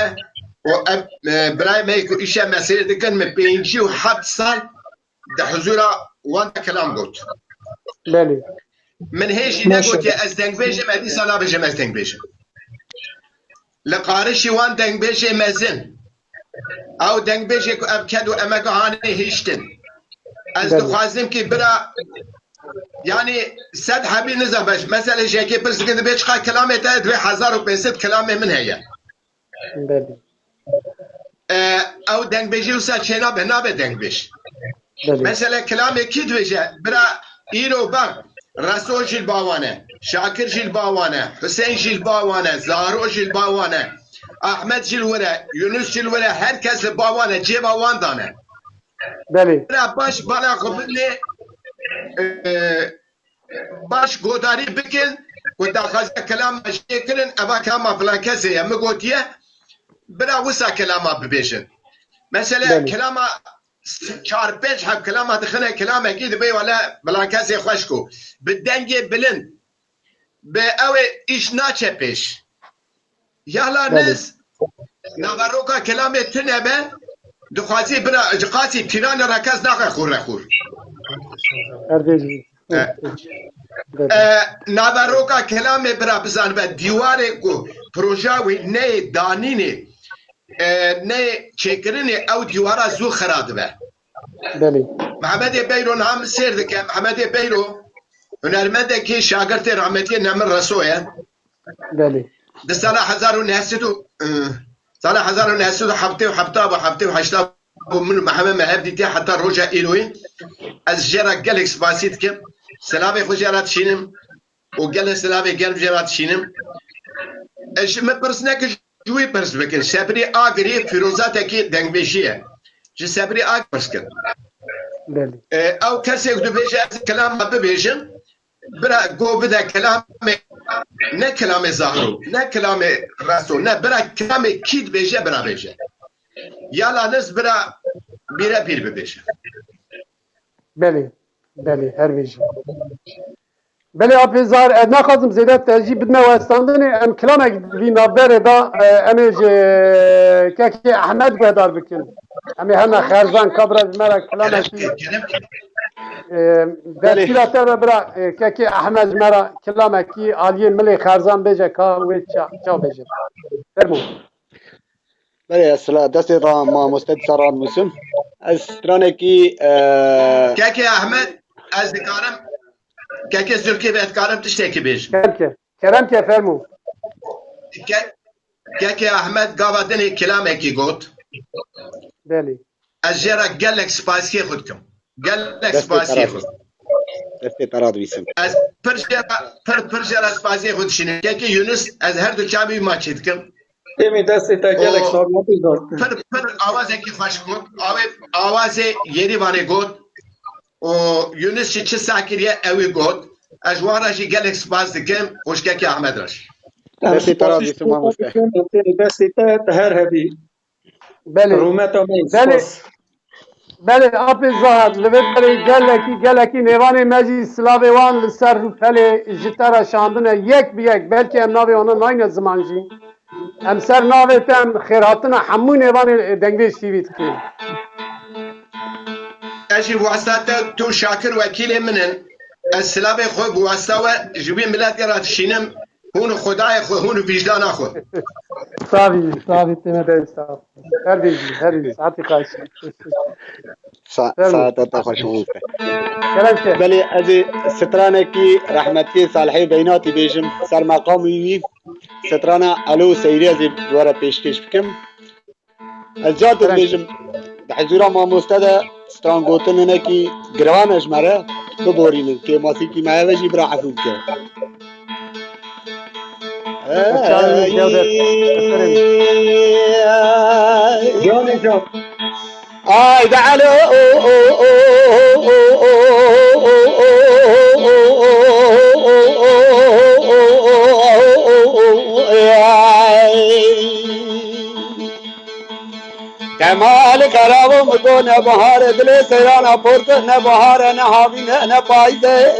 û ev, e, birayê me ku îşe me sêr dikin, min pêncî û heft sal di huzûra wan de kilam got. Belê. Min hê jî negotiye ez dengbêj im, ez dîsa nabêjim ez dengbêj im. Li qarişî wan dengbêjê mezin, ew dengbêjê ku ev ked û emega hanê hiştin. Ez dixwazim ki bira, yanî sed hebî nizam beş. Mesela ji yekê pirs dikin dibê çiqa kilamê te, divê hezar û pênc sed kilamê min heye. Belê. E, ew dengbêjî wisa çênabe, nabe dengbêj. Belê. Mesela kilamê kî dibêje, bira îro bak, Reso jî li ba wan e, Şakir jî li ba wan e, Husên jî li ba wan e, Zaro jî li ba wan e, Ahmed jî li wir e, Yunus jî li wir e, her kes li ba wan e, cêva wan dane. Belê. Bira baş bala xwe bidinê, e, baş godarî bikin ku daxwaza kelama jê kirin, eva kelama filan kesê ye, min gotiye, bira wisa kelama bibêjin. Mesela kelama çar pênc heb kelama dixine kelamekî dibê wele filan kesê xweş ku bi dengê bilind bi ew ê îş naçe pêş. Ya la niz, naveroka kelamê tune be, dixwazî bira ji qasî pîranê re kes naxe xûr re xûr. E, naveroka kelamê bira bizanibe dîwarê ku proja wî neyê danînê, e, neyê çêkirinê, ew dîwara zû xira dibe. Belê. Mehemedê Beyro niha min sêr dike. Mehemedê Beyro hunermendekî şagirtê rahmetiyê Nemir Reso ye. Belê. Di sala hezar û neh sed û, e, sala hezar û neh sed û heftê û heft û heftê û heşt bû, min û Mihemed me hev dîtiye heta roja îroyê. Ez jê re gelek spasî dikim. Silavê xwe jê re dişînim û gelek silavê germ jê re dişînim. E, ji min pirs nekin, ji wî pirs bikin. Sebrî Agirî fîrozatekî dengbêjî ye. Ji Sebrî Agirî pirs kin. Belê. E, ew kesê ku dibêje ez kilama bibêjim, bira go bide kilamê, ne kilamê Zahro, ne kilamê Reso, ne bira kilamê kî dibêje, bira bêje. Ya la niz bira bîre bîr bibêje. Belê, belê, her bijî. Belê, apê Zar, ez naxwazim zêde te jî bidime westandinê, em kilamek vî navberê de, e, em ê ji kekê Ehmed guhdar bikin. Em ê heme xerzan kabra ji me re kilamekî, e, destîra te ve bira, e, kekê Ehmed ji me re kilamekî aliyê milê xerzan bêje ka wê ça-, çaw bêje. Fermo. Belê, ez sila destê ra mamoste dîsa ranûsim. Ez stranekî, e, Kekê Ahmed, ez dikarim, Kekê Zülkîf, ez dikarim tiştekî bêjim. Kerem ke, kerem ke, fermû. Ke-, Kekê Ahmed gava dinê kilamekî got. Belê. Ez jê re gelek spasiyê xwe dikim. Gelek spasiyê xwe. Destê te radibîsim. Ez pir jê re, pir, pir jê re spasiyê xwe dişînim. Kekê Yunus, ez her du çavê wî maçî dikim. Êmî, destê te gelek sax be, pir, pir awazekî xweş got. Awê, awazê Yêrîvanê got. Û Yunus jî çi sah kiriye, ewî got. Ez ji wan re jî gelek spas dikim, xwişkekê Ahmed re jî. Em spasî ji te dikin, em tênê destê te, te her hebî. Belê. Rûmeta me yî, belê. Spas. Belê, apê Zahar, li vê berê gelekî, gelekî nêvanê me jî silavê wan li ser rûpelê ji te re şandine yek bi yek. Belkî em navê wana nayne ziman jî. Em ser navê te, em xêrhatina hemû nêvanê Dengvêj T V dikin. Ez jî bi wasta te, tu Şakir wekîlê min in. Ez silavê xwe bi wasta we ji wî miletê re dişînim. Hûn û Xwedayê xwe, hûn û vîjdana xwe. Savî, savî, têne de sav. Her bijî, her bijî. Saetî xweş. Sa-, Fermo. Saeta te xweş û. Kerem ke. Belê, ez ê stranekî rehmetî Salihê Beynatî bêjim, ser meqamî wî. Strana Elo Seyrî ez ê bi we re pêşkêş bikim. Ez car dibêjim, di hizûra mamoste de strangotin hinekî giran e ji me re, biborînin. Kêmasîkî me hebe jî bira efû bike. Canê can. Ay de Elo. Kemal Karawo miko ne bahare dilê seyrana porke, ne bahare, ne havîne, ne payîze.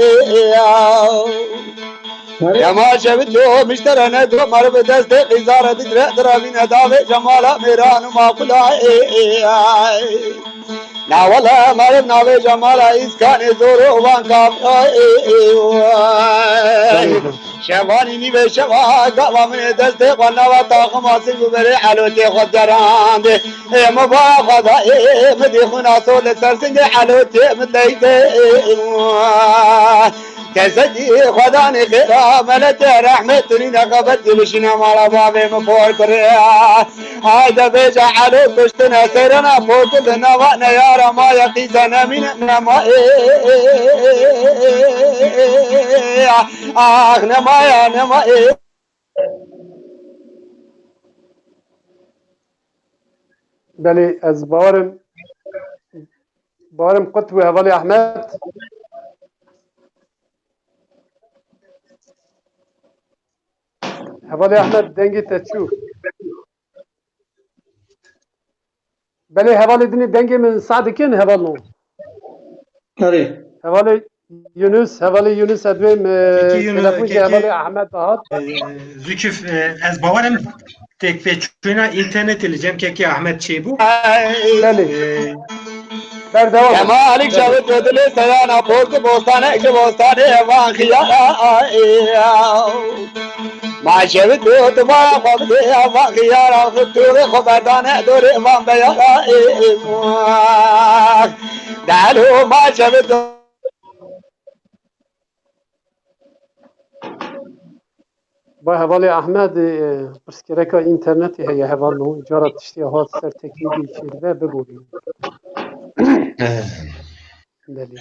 Kemal şevit yo miştere ne do meriv destê qîzare digre, diravîne davê cemala mêran û maqula. Na wele meriv navê cemala îskanê zor û van kafra. Şevanî nîvê şeva gava min ê destê xwe nava taxima sing û berê elotê xwe derandê. Ê min vaya xwe da, ê min dî xwina sor li ser singê elotê min deyde. Kesekî xwedanê xêra melete rehmet nîne xebet dilişîne mala bavê min por kurê. Hayde bêje elo kuştine seyrana porkir li nava neyara ma ye qîze nemîne nema. Ah, nema ya, nema. Belê, ez bawerim, bawerim qut bû hevalê Ahmed. Hevalê Ahmed, dengê te çû. Belê, hevalê dinê dengê min sah dikin, hevalno. Erê. Hevalê Yunus, hevalê Yunus, ez dibêm, e, Peki Yunus, telefon ji kekê, hevalê Ahmed dihat. E, Zülküf, e, ez bawerim têkpêçûna înternetê li cem kekê Ahmed çêbû. Belê. E, Berdewam. Kemalîk şevit dilê seyana pork bostane ki bostane van xiyara. Ma şevit tu ma xwe bidê van xiyara, tu rê xwe berdane dorê van beyara. Delo ma şevit. Ba hevalê Ahmed, e, pirsgirêka înternetê heye, hevalno, cara tiştê hat ser teknîkê çêdibe, biborîne. Eh. Belê.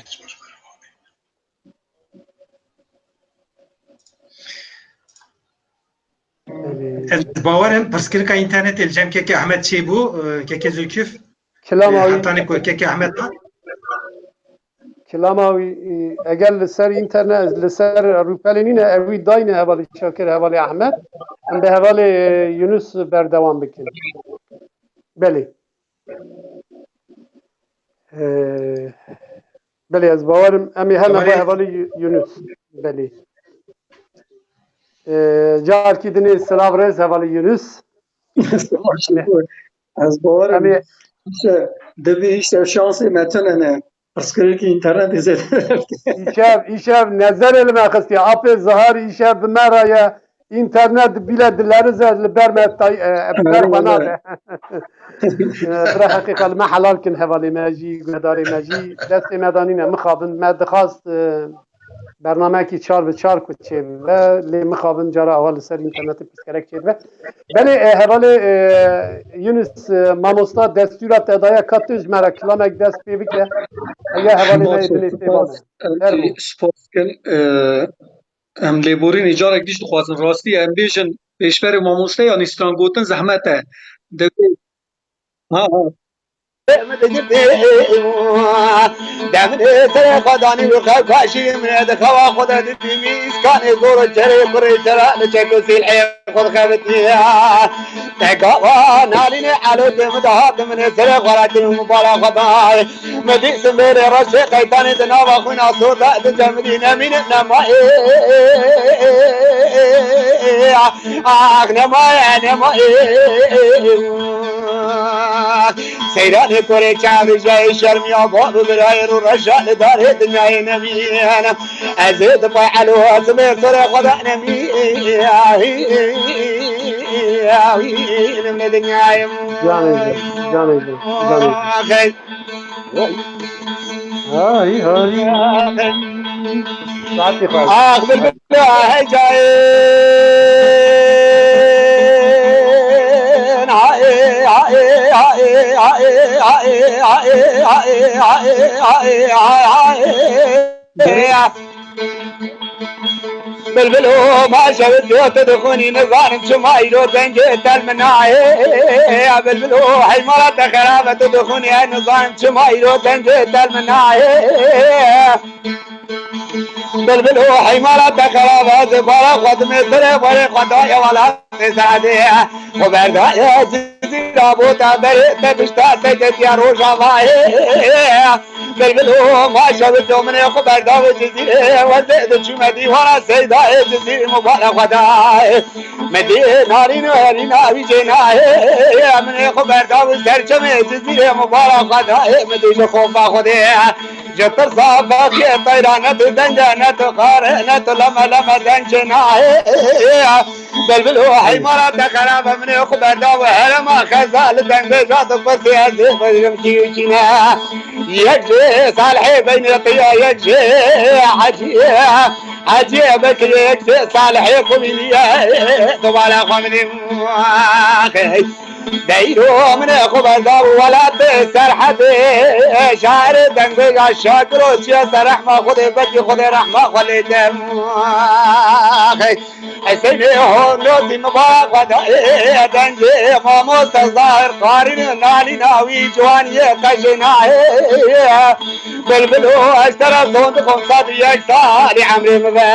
Belê. Ez bawer im pirsgirêka înternetê li cem kekê Ahmed çêbû, e, kekê Zülküf. Kilama wî. Hetanê ku kekê Ahmed hat. Kilama wî, e, eger li ser înternet, li ser rûpelê nîne, ew wî dayne hevalê Şakir, hevalê Ehmed. Em bi hevalê, e, Yunus berdewam bikin. Belê. E, belê, ez bawerim em ê hene hevalê Yu-, Yunus. Belê. E, carkî dinê silav rêz hevalê Yunus. Ez bawerim. Em ê işte, dibî işte şansê me tune ne. Pirsgirêkî înternetê zêde. Îşev, îşev nezerê li me xistiye. Apê Zihar îşev bi me re ye. Înternet bîle dilerize li ber me tay, e, ber xwe nade. E, bira heqîqa li me helal kin hevalê me jî, guhdarê me jî. Destê me danîne mixabin. Me dixwast, e, bernameyekî çar bi çar ku çêbibe, lê mixabin cara awa li ser înternetê pirsgerek çêdibe. Belê, e, hevalê, e, Yunus, e, mamosta destûra te daye ka tu ji me re kilamek dest pê bike. Heye hevalê me yê dinê sêvan e. Em jî spas dikin, e, em lêborînê carek dî jî dixwazin. Rastî em bêjin pêşberê mamoste yanî strangotin zehmet e. Divê Ha, ha. Demine sere xwe danî û xew kaşî min di xewa xwe de didî mîskanê zor û kerê kurê çera li çek û sîlhê xwe dixebitiye. Te gava nalînê elo tê min dihat min sere xwe re kir û min bala xwe dayê. Min dî simbêlê reşê qeytanê di nava xwîna sor de dicemidî nemîne nemayê. Ax nemayê, nemayê. Seyranê korê çavrijayê şermiya bab û birayê rû reşa li darê dinyayê nemîne. Ez ê di pay elo ez bê sore xwe de nemînim li dinyayê. Canê jin, canê jin, canê jin. Hay hay. Saetî xwe. Ax bilbil heycayên. Ay, ay, ay. Bilbilo ma şewit yo tu dixwînî nizanim çima îro dengê tel min nayê. Ya bilbilo heymara te xerabe tu dixwînî ez nizanim çima îro dengê tel min nayê. Bilbilo heymara te xerabe ez bara xwe dimê tirê barê xwe dayê wala. Sade xwe berdaye Cizîra bota berê te pişta te ketiya Rojavayê. Bilbilo ma şewito minê xwe berdawe Cizîrê wezê diçûme dîwara Seydayê Cizîrê mubare xwe dayê. Me dê narîn û herîna wî cê nayê. Minê xwe berdawe serçemê Cizîrê mubare xwe dayê. Me dê ji xofa Xwedê. Ji tirsa vextê teyra ne tu denge, ne tu xare, ne tu leme leme dengê nahê. Belbil û heymara te xerabe minê xwe berda û herema xeza li dengbêja tu pirsê ez ê bejim kî û kî ne. Yek jê Salihê Beynê Qiya, yek jê Heciyê, Heciyê Bekirê, yek jê Salihê Kumîniyê. Dubare xwe minê. Deyro minê xwe berda û welatê Serhedê, şairê dengbêja Şakiro çiye ser rehma Xwedê, belkî Xwedê rehma xwe lê de. Hesênê Honotî mibarex xwe da, ê dengê mamoste Zahir Qarîn û nalîna wî ciwaniyê qejê nahê. Bilbilo ez te re son dixwim sed û yek salî emrê min be.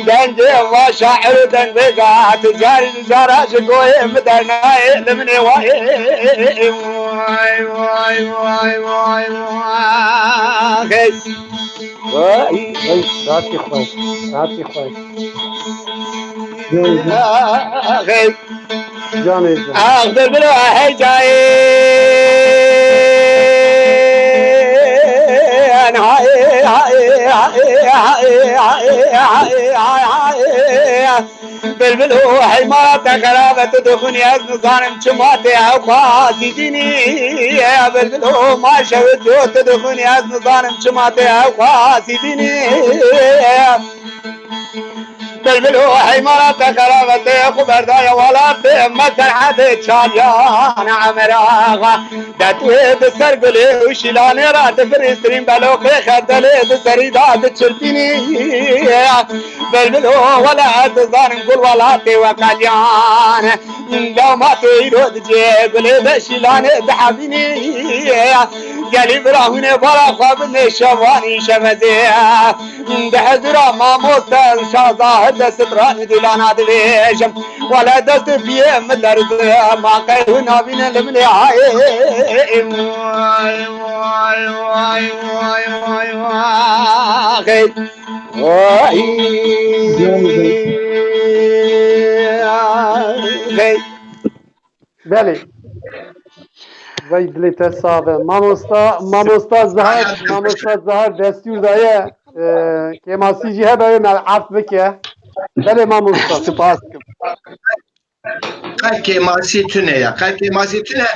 Dengê va şair û dengbêja tu carî ji cara ji goyê min dernayê li min ê wayê. Vay, vay, vay, vay, vay. Hey. Hey, hey, saetî xweş, saetî xweş. Hey. Canê can. Ax bilbilo hey cayê. Bilbilo heymara te xerabe tu dixwînî ez nizanim çima tê ew qasî dînî. Bilbilo ma şewit yo tu dixwînî ez nizanim çima tê ew qasî dînî. Bilbilo heymara te xerabe te xwe berdaye welatê me Serhedê Çaliyan Emer Axa. Detwê di ser gulê û şîlanê re difirîstirîn beloqê xetelê di serî de diçirpînî. Bilbilo wele ez dizanim gul welatê we qeliyan. Dewma tu îro dicê gulê de şîlanê dihevînî. Gelî bira hûnê bara xwe binê şevanî şemezê. Di hezira mamoste şaza herde stranî dîlana dibêjim. Wele dest piyê min derdi ma qey hûn nabîne li min ê hayê. Vay, vay, vay, vay, vay, vay. Vay. Belê. Vay dilê te sax be. Mamosta, mamosta Zahar, mamosta Zahar destûr daye. E, kêmasî jî hebe wê me ef bike. Belê mamosta. Spas dikim. Qe kêmasî tune ya. Qe kêmasî tune.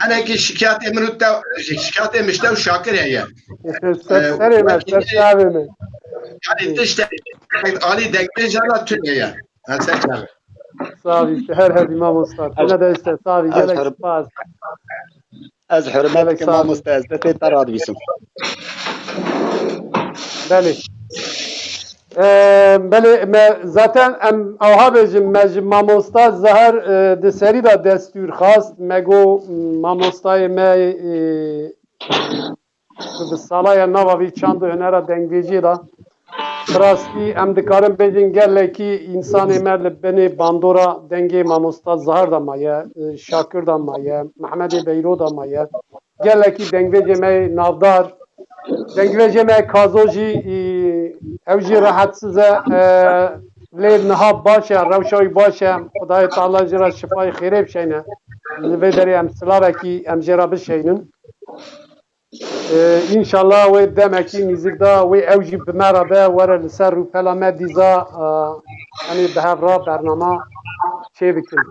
Henekî şikayetê min û te, şikayetê min ji te û Şakir heye. Ser, Ee, serê me, wekî ser çavê me. Yani tiştek alî dengbêja da tune ya. Ha, ser çavê. Savî, her hebî mamosta. Tune de işte, savî, gelek spas. Ez hürmet dikim mamoste, ez destê te radibîsim. Belê. Ee, belê, me zaten em awha bêjin, me ji mamosta Zahar, e, di serî de destûr xast. Me got, m, mamostayê me, e, bi salaya nava vî çand û hunera dengbêjiyê de. Bi rastî em dikarin bêjin gelekî însanê me li binê bandora dengê mamosta Zahar de maye, e, Şakir de maye, Mehmedê Beyro de maye. Gelekî dengvêjê me yê navdar, dengvêjê me Kazo jî, î, ew jî rehetsiz e, e, lê niha baş e, rewşa wî baş e. Xwedayê Teala jê re şifayê xêrê bişeyne. Li vê derê em silavekî em jê re bişeynin. E, înşallah wê demekî nîzik de wê ew jî bi me re be, were li ser rûpela me dîza, e, em ê bi hev re bernama çêbikin.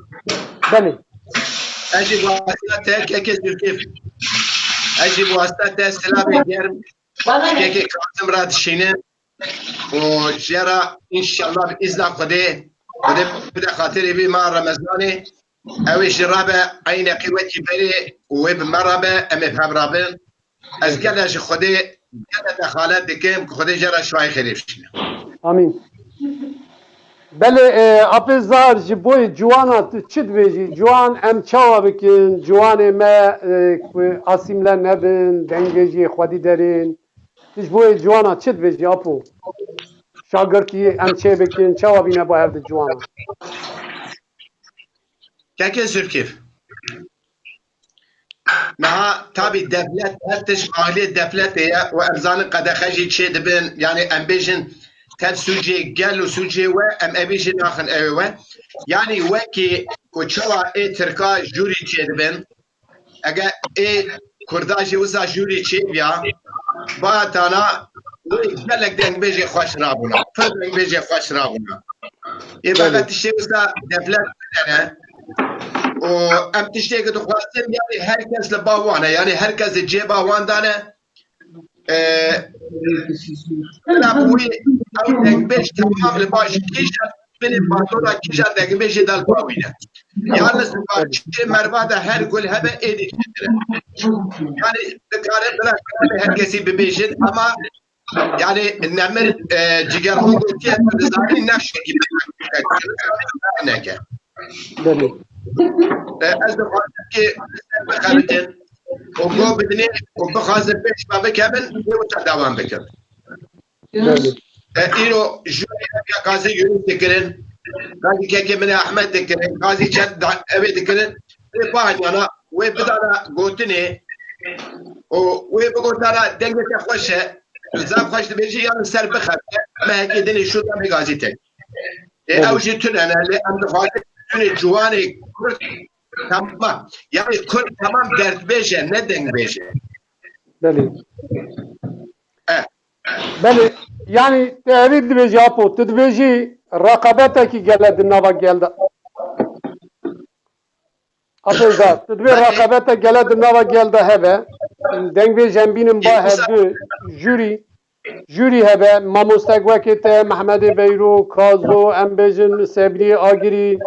Belê. Ez jî bi wasta te kekê Zülkif. Ez jî bi wasta te silavê germ kekê Kazim re dişînim. Û jê re înşallah bi îzna Xwedê, Xwedê bide xatirê vî ma Remezanê. Ew ê jî rabe eyneqî wekî berê û wê bi me rabe, em ê bi hev rabin. Ez gele ji Xwedê gele dexalet dikim ku Xwedê jê re şifayê xêrê bişîne. Amîn. Belê, e, Apê Zar, ji bo yê ciwana tu çi dibêjî? Ciwan em çawa bikin? Ciwanê me, e, ku asîmle nebin, dengbêjiyê xwedî derên. Tu ji bo yê ciwana çi dibêjî, Apo? Şagirtî em çê bikin, çawa bîne bo hev di ciwana? Kekê Zülkif. Niha tabî devlet, her tişt aliyê devletê ye û em zanin qedexe jî çê dibin, yani em bêjin tev sûcê gel û sûcê we, em evî jî naxin ewê we. Yani wekî ku çawa ê Tirka jûrî çê dibin, ege ê Kurda jî wisa jûrî çê biya, batana wê gelek dengbêjê xweş rabûna, pir dengbêjê xweş rabûna. Ê Belê. Feqet tiştê wisa devlet bidene. Û em tiştê ku dixwestin, yani her kes li ba wan e, yani her kes li cêba wan dane. Ee, bila bi wî ew dengbêj temam li ba ji kîjan binê bandora kîjan dengbêjê de li ba wî ne. Yalnız parçê merva de her gul hebe êdî çêtir e. Yani dikare bila her kesî bibêjin ama yani nemir, e, Cigerxan gotiye, tu dizanî nexşekî neke. Belê. E, ez dixwazim ki ser bixebitin û go bidinê û bixwazin pêş me bikevin, wê wisa dewam bikin. Belê. E, îro jûrî ya Qazî Yunus dikirin, Qazî kekê min Ahmet dikirin, Qazî çend da-, evê dikirin. Wê bahanyana, wê bidana gotinê û wê bigotana dengê te xweş e, zaf xweş dibêjî, yan ser bixebite, mehekê dinê şû da bê gazî tek. Ê, Evet. Ew jî tune ne, lê em dixwazin tunê ciwanê Kurd, tamam. Yani Kurd tamam dertbêj e, ne dengbêj e. Belê. E. Belê, yani te evî dibêjî Apo, tu dibêjî reqabetekî gele di nava gel de. Apêza, tu divê Belê. Reqabete gele di nava gel de hebe. Dengvêj em bînin ba Ê, wisa hevdu jûrî, jûrî hebe. Mamostek wekê te, Mehmedê Beyro, Kazo, em bêjin Sebrî Agirî,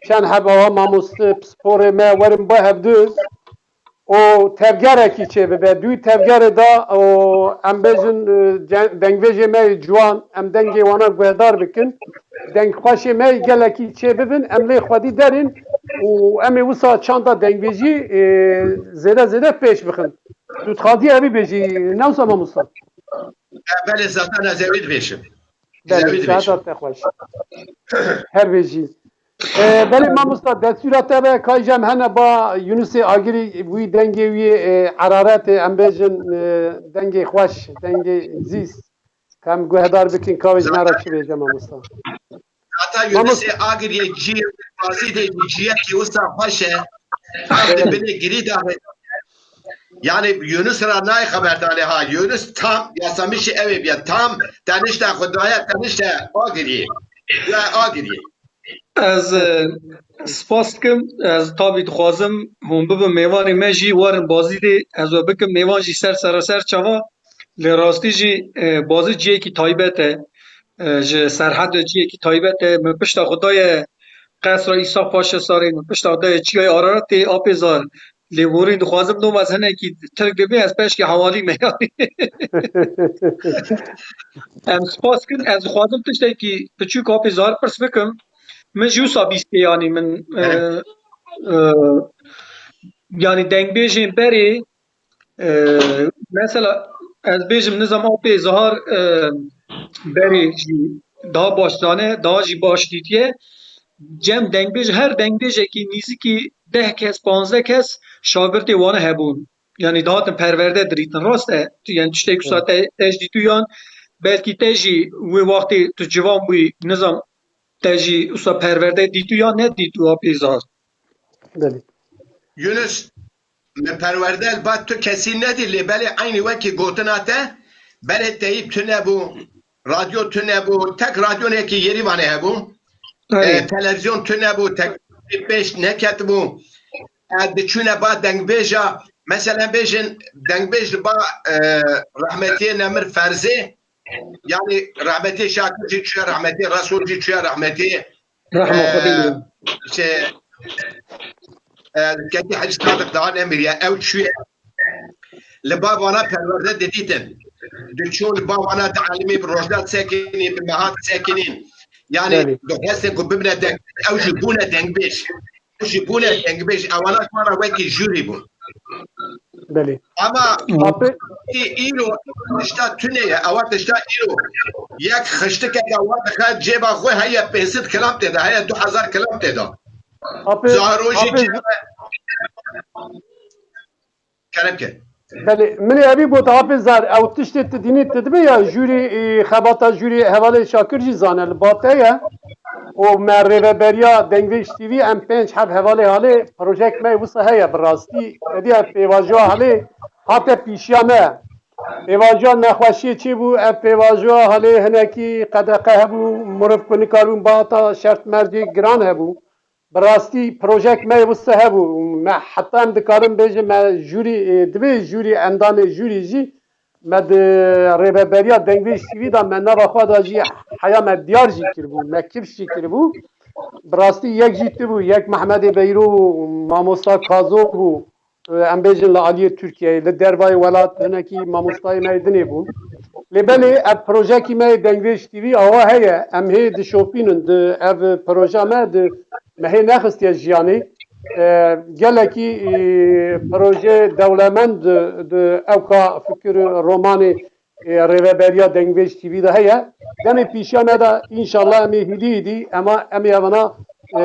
çend heb awa mamoste, pisporê me werin ba hevdu. Û tevgerekî çê bibe. Dû tevgerê de û em bêjin, e, ce-, dengvêjê me yê ciwan, em dengê wana guhdar bikin. Dengxweşê me yê gelekî çê bibin, em lê xwedî derên û em ê wisa çanda dengvêjî, e, zêde zêde pêş bixin. Tu dixwazî evî bêjî, ne wisa mamosta? E, belê, zaten ez evî dibêjim. Belê, saeta te xweş. Her bêjî. E, belê mamosta, destûra te be, kay jem hene ba Yunusê Agirî, wî dengê wî, e, heraret e, em bêjin, e, dengê xweş, dengê zîz. Em guhdar bikin, ka wê ji me re çi bêje mamosta. Heta Yunusê Agiriyê cî, bazî de ciyekî wisa xweş e. Tam di binê girî de. Yani Yunus ra nayê xeberdanê ha. Yunus tam yasamişî ew ê biya. Tam tenişte xwe daye, tenişte Agiriyê. Ya Agiriyê. Ez e, spas dikim. Ez tabî dixwazim hûn bibin mêvanê me jî werin bazî de. Ez we bikim mêvan jî ser sereser çava. Lê rastî jî e, bazî ciyekî taybet e. E, ji Serhedê ciyekî taybet e. Min pişta xwe daye Qesra Îsa Paşa Sarê, min pişta xwe daye Çiyayê Araratê, Apê Zar. Lê borî dixwazim dom ez hinekî tirk bibê, ez peşkê hewalî me yanî. Em spas kin, ez dixwazim tiştekî piçûk Apê Zar pirs bikim. Min jî wisa bîstê yanî min e, e, yanî dengbêjên berê e, mesela ez bêjim nizam Apê Zahar e, berê jî daha baş zane, daha jî baş dîtiye. Cem dengbêj, her dengbêjekî nîzikî deh kes, panzdeh kes şagirtê wane hebûn. Yanî dihatin perwerde dirîtin. Rast e. Tu, yani tiştek wisa te, te jî dîtû yan belkî te jî wê wextê tu ciwan bûyî, nizam te jî wisa perwerde dîtû yan nedîtû Apê Zahar? Belê. Yunus, me perwerde li ba tu kesî nedî, lê belê eynî wekî gotina te, berê teyîb tune bû, radyo tune bû, tek radyonekî Yerîvanê hebû. E, televizyon tune bû, tek pêş neketibû. E, diçûne ba dengbêja, mesela bêjin dengbêj li ba e, rehmetiyê Nemir Ferzê, yani rehmetiyê Şakir jî çûye rehmetiyê, Resul jî çûye rehmetiyê. Rehma Xwedê. Şey, e, Ketî Hecî Sadiq daha nemiriye, ew çûye. Li ba vana perwerde didîtin. Diçûn li ba vana dielimî, bi rojda disekinîn, bi meha disekinîn. Yani dixwestin ku bibine deng, ew jî bûne dengbêj. Ew jî bûne dengbêj. Ewana ji me re wekî jûrî bûn. Belê. Ama îro tişta tune ye. Ewa tişta îro. Yek xiştikeke wa dixe cêba xwe heye pênc sed kilam tê de, heye du hezar kilam tê de. Zarojî cêbe. Kerem ke. Belê, min ê evî got Apê Zar, ew tiştê tu dînî tu dibe ya jûrî, e, xebata jûrî hevalê Şakir jî zane li ba te ye. Û me rêveberiya Dengbêj T V em pênc heb hevalê halê projek me wisa heye bi rastî. Hediya pêvajoya halê hate pîşiya me. Pêvajoya nexweşiyê çêbû, ev pêvajoya halê hinekî qedexe hebû, miriv ku nikaribûn bihata şert mercê giran hebû. Bi rastî projek me wisa hebû. Me heta em dikarin bêjin me jûrî, e, divê jûrî, endamê jûrî jî me di rêveberiya Dengbêj T V de me nava xwe de jî heya me diyar jî kiribû, me kifş jî kiribû. Bi rastî yek jî tu bû, yek Mehmedê Beyro bû, mamosta Kazo bû, e, em bêjin li aliyê Tirkiyeyê, li dervayê welat hinekî mamostayê me yê dinê bûn. Lê belê ev projekî me yê Dengbêj T V awa heye, em hê dişopînin, di ev proja me di me hê nexistiye jiyanê. E, gelekî, e, proje dewlemend di, di ewka fikir romanê, e, rêveberiya Dengbêj T V de heye. Demê pîşiya me de înşallah em ê hîdî hîdî ema em ê evana, e,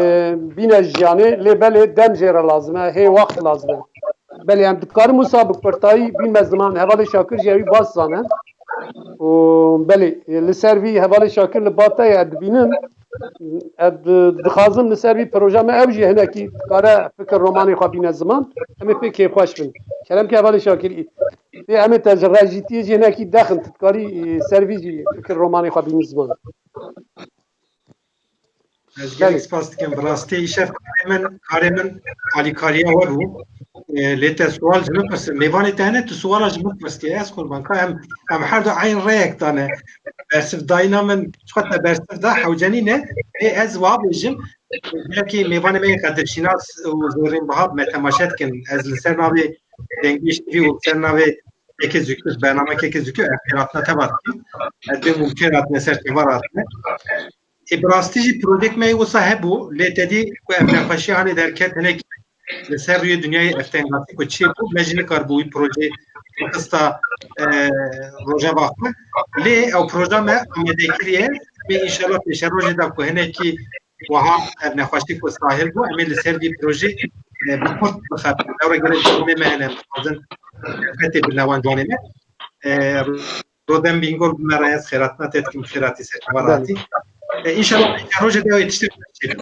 bîne jiyanê. Lê belê dem jê re lazim e, hê wext lazim e. Belê em dikarin wisa bi kurtayî bînme ziman, hevalê Şakir jî ewî baş zane. Û belê, e, li ser vî hevalê Şakir li ba te ye, dibînim. Ez di-, dixwazim li ser vî proja me ew jî hinekî dikare fikir romanê xwe bîne ziman. Em ê pê kêfxweş bin. Kerem ke hevalê Şakir, î-, ê em ê te ji rejîtiyê jî hinekî dexin, tu dikarî, î, ser vî jî fikir romanê xwe bînî ziman. Ez gelek spas dikim. Bi rastî îşev karê min, karê min alîkariya we bû. E, lê te sual ji min pirsiye. Mêvanê te hene, tu suala ji min pirsiye. Ez qurban ka em, em her du eyn rêyek dane. Bersivdayîna min, çiqa te bersiv da, hewce nîne. Ê ez wa bêjim. Belkî mêvanê me yê qedirşînas û zêrînbiha me temaşe dikin. Ez li ser navê Dengbêj T V û li ser navê Kekê Zûkû, bername Kekê Zûkû, em pêratîna te va dikin. Ez dê mumkûn hatine ser te va ratine. Ê, bi rastî jî projek me yê wisa hebû, lê te dî ku ev nexweşî hanê derket hinek li ser rûyê dinyayê ev tengasî ku çêbû, me jî nikaribû wî projeyê xista, e, rojeva xwe. Lê ew proja me amade kiriye. Em ê înşallah pêşerojê de ku hinekî wiha ev nexweşî ku sahil bû, em ê li ser vî projê, e, bi kurt bixebin. Lewra gelek ciwanê me hene, em dixwazin, e, qetê bidin wan ciwanê me. E, Rodem Bingol bi me re ye, ez xêratina te dikim, xêratî ser çava Belê. Hatî. E, înşallah pêşerojê de ew tiştê çêbin.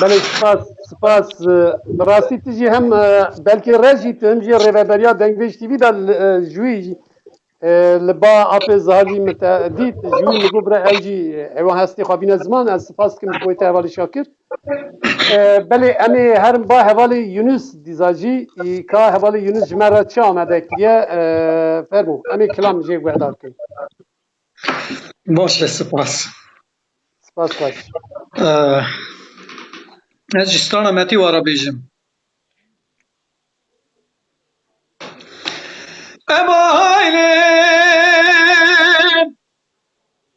Belê, spas, spas. E, bi rastî tu jî hem, e, belkî rej jî tu hem jî rêveberiya Dengvêj T V de li, e, ji wî jî, e, li ba apê Zahar jî min te dît, ji wî min got bira ew jî, e, heywan hestê xwe bîne ziman, ez spas dikim ji bo te hevalî Şakir. E, belê em ê herin ba hevalê Yunus dîza jî, î ka hevalê Yunus ji me re çi amade kiriye, e, fermo. Em ê kilam jê guhdar bikin. Baş e, spas. Spas, spas. Eh, ez ji strana Metî wara bêjim. Em aile,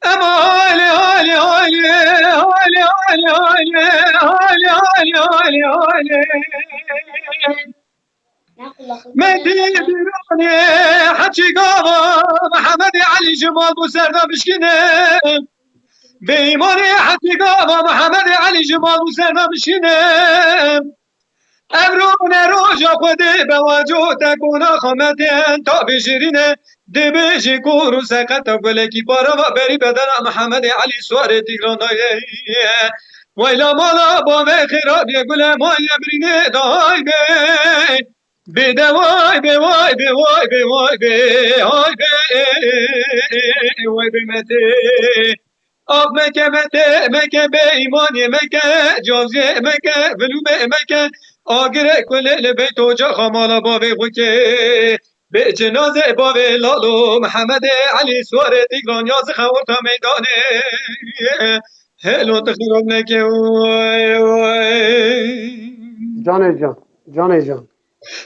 em aile, aile, aile, aile. Metî Dîranê Heçî Gava Mihemedê Elî ji mal bû serda bişkîne. Bêîmanê Heçî Gava Mihemedê Elî ji mal bû serda bişkîne. Ev rûne roja Xwedê be waco te kona xametên ta bêjirîne. Dibêjî kor û seqeta gulekî parava berî bedena Mihemedê Elî Suarê Tîgran dayê. Wayla mala bavê xêra bê gule maye birînê day bê. Bê de way bê, way bê, way bê, way bê, hay bê, way bê Metê. Ax meke Metê, meke bêîmanê meke, cazê meke, vilûmê meke, agirê kulê li beyt ocaxa mala bavê xwe ke. Bê cinazê bavê Lalo Mihemedê Elî Suarê Tîgran ya zixewirta meydanê. Helo tu xirab neke, way, way. Canê can, canê can.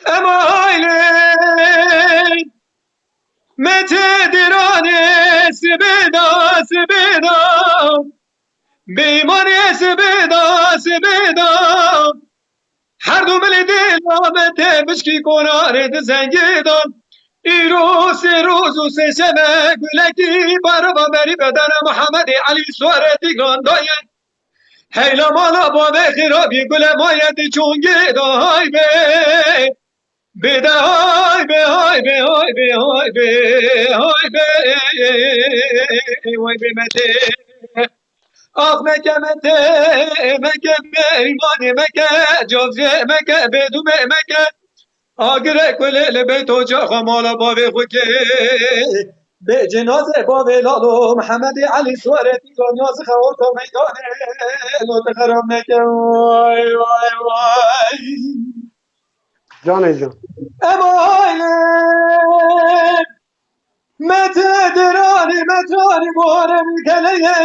Em aile Metê Dîranê sibê da, sibê da. Bêîmanê sibê da, sibê da. Her du milê dê la Metê bişkî konarê di zengê da. Îro sê roz û sê şeve gulekî barava berî bedena Mihemedê Elî Suarê Tîgran daye. Heyla mala bavê xirabî gule maye di çongê da hay bê. Bê de hay bê, hay bê, hay bê, hay bê, hay bê, way bê Metê. Ax meke Metê, meke bêîmanê meke, cazê meke, bêdûmê meke. Agirê kulê li beyt ocaxa mala bavê xwe ke. Bê cinazê bavê Lalo Mihemedê Elî Suarê Tîgran ya zixewirta meydanê. Lo tu xerab neke, way, way, way. Canê can. Em aile Metê Dîranê, Metê Dîranê Muharremê keleye.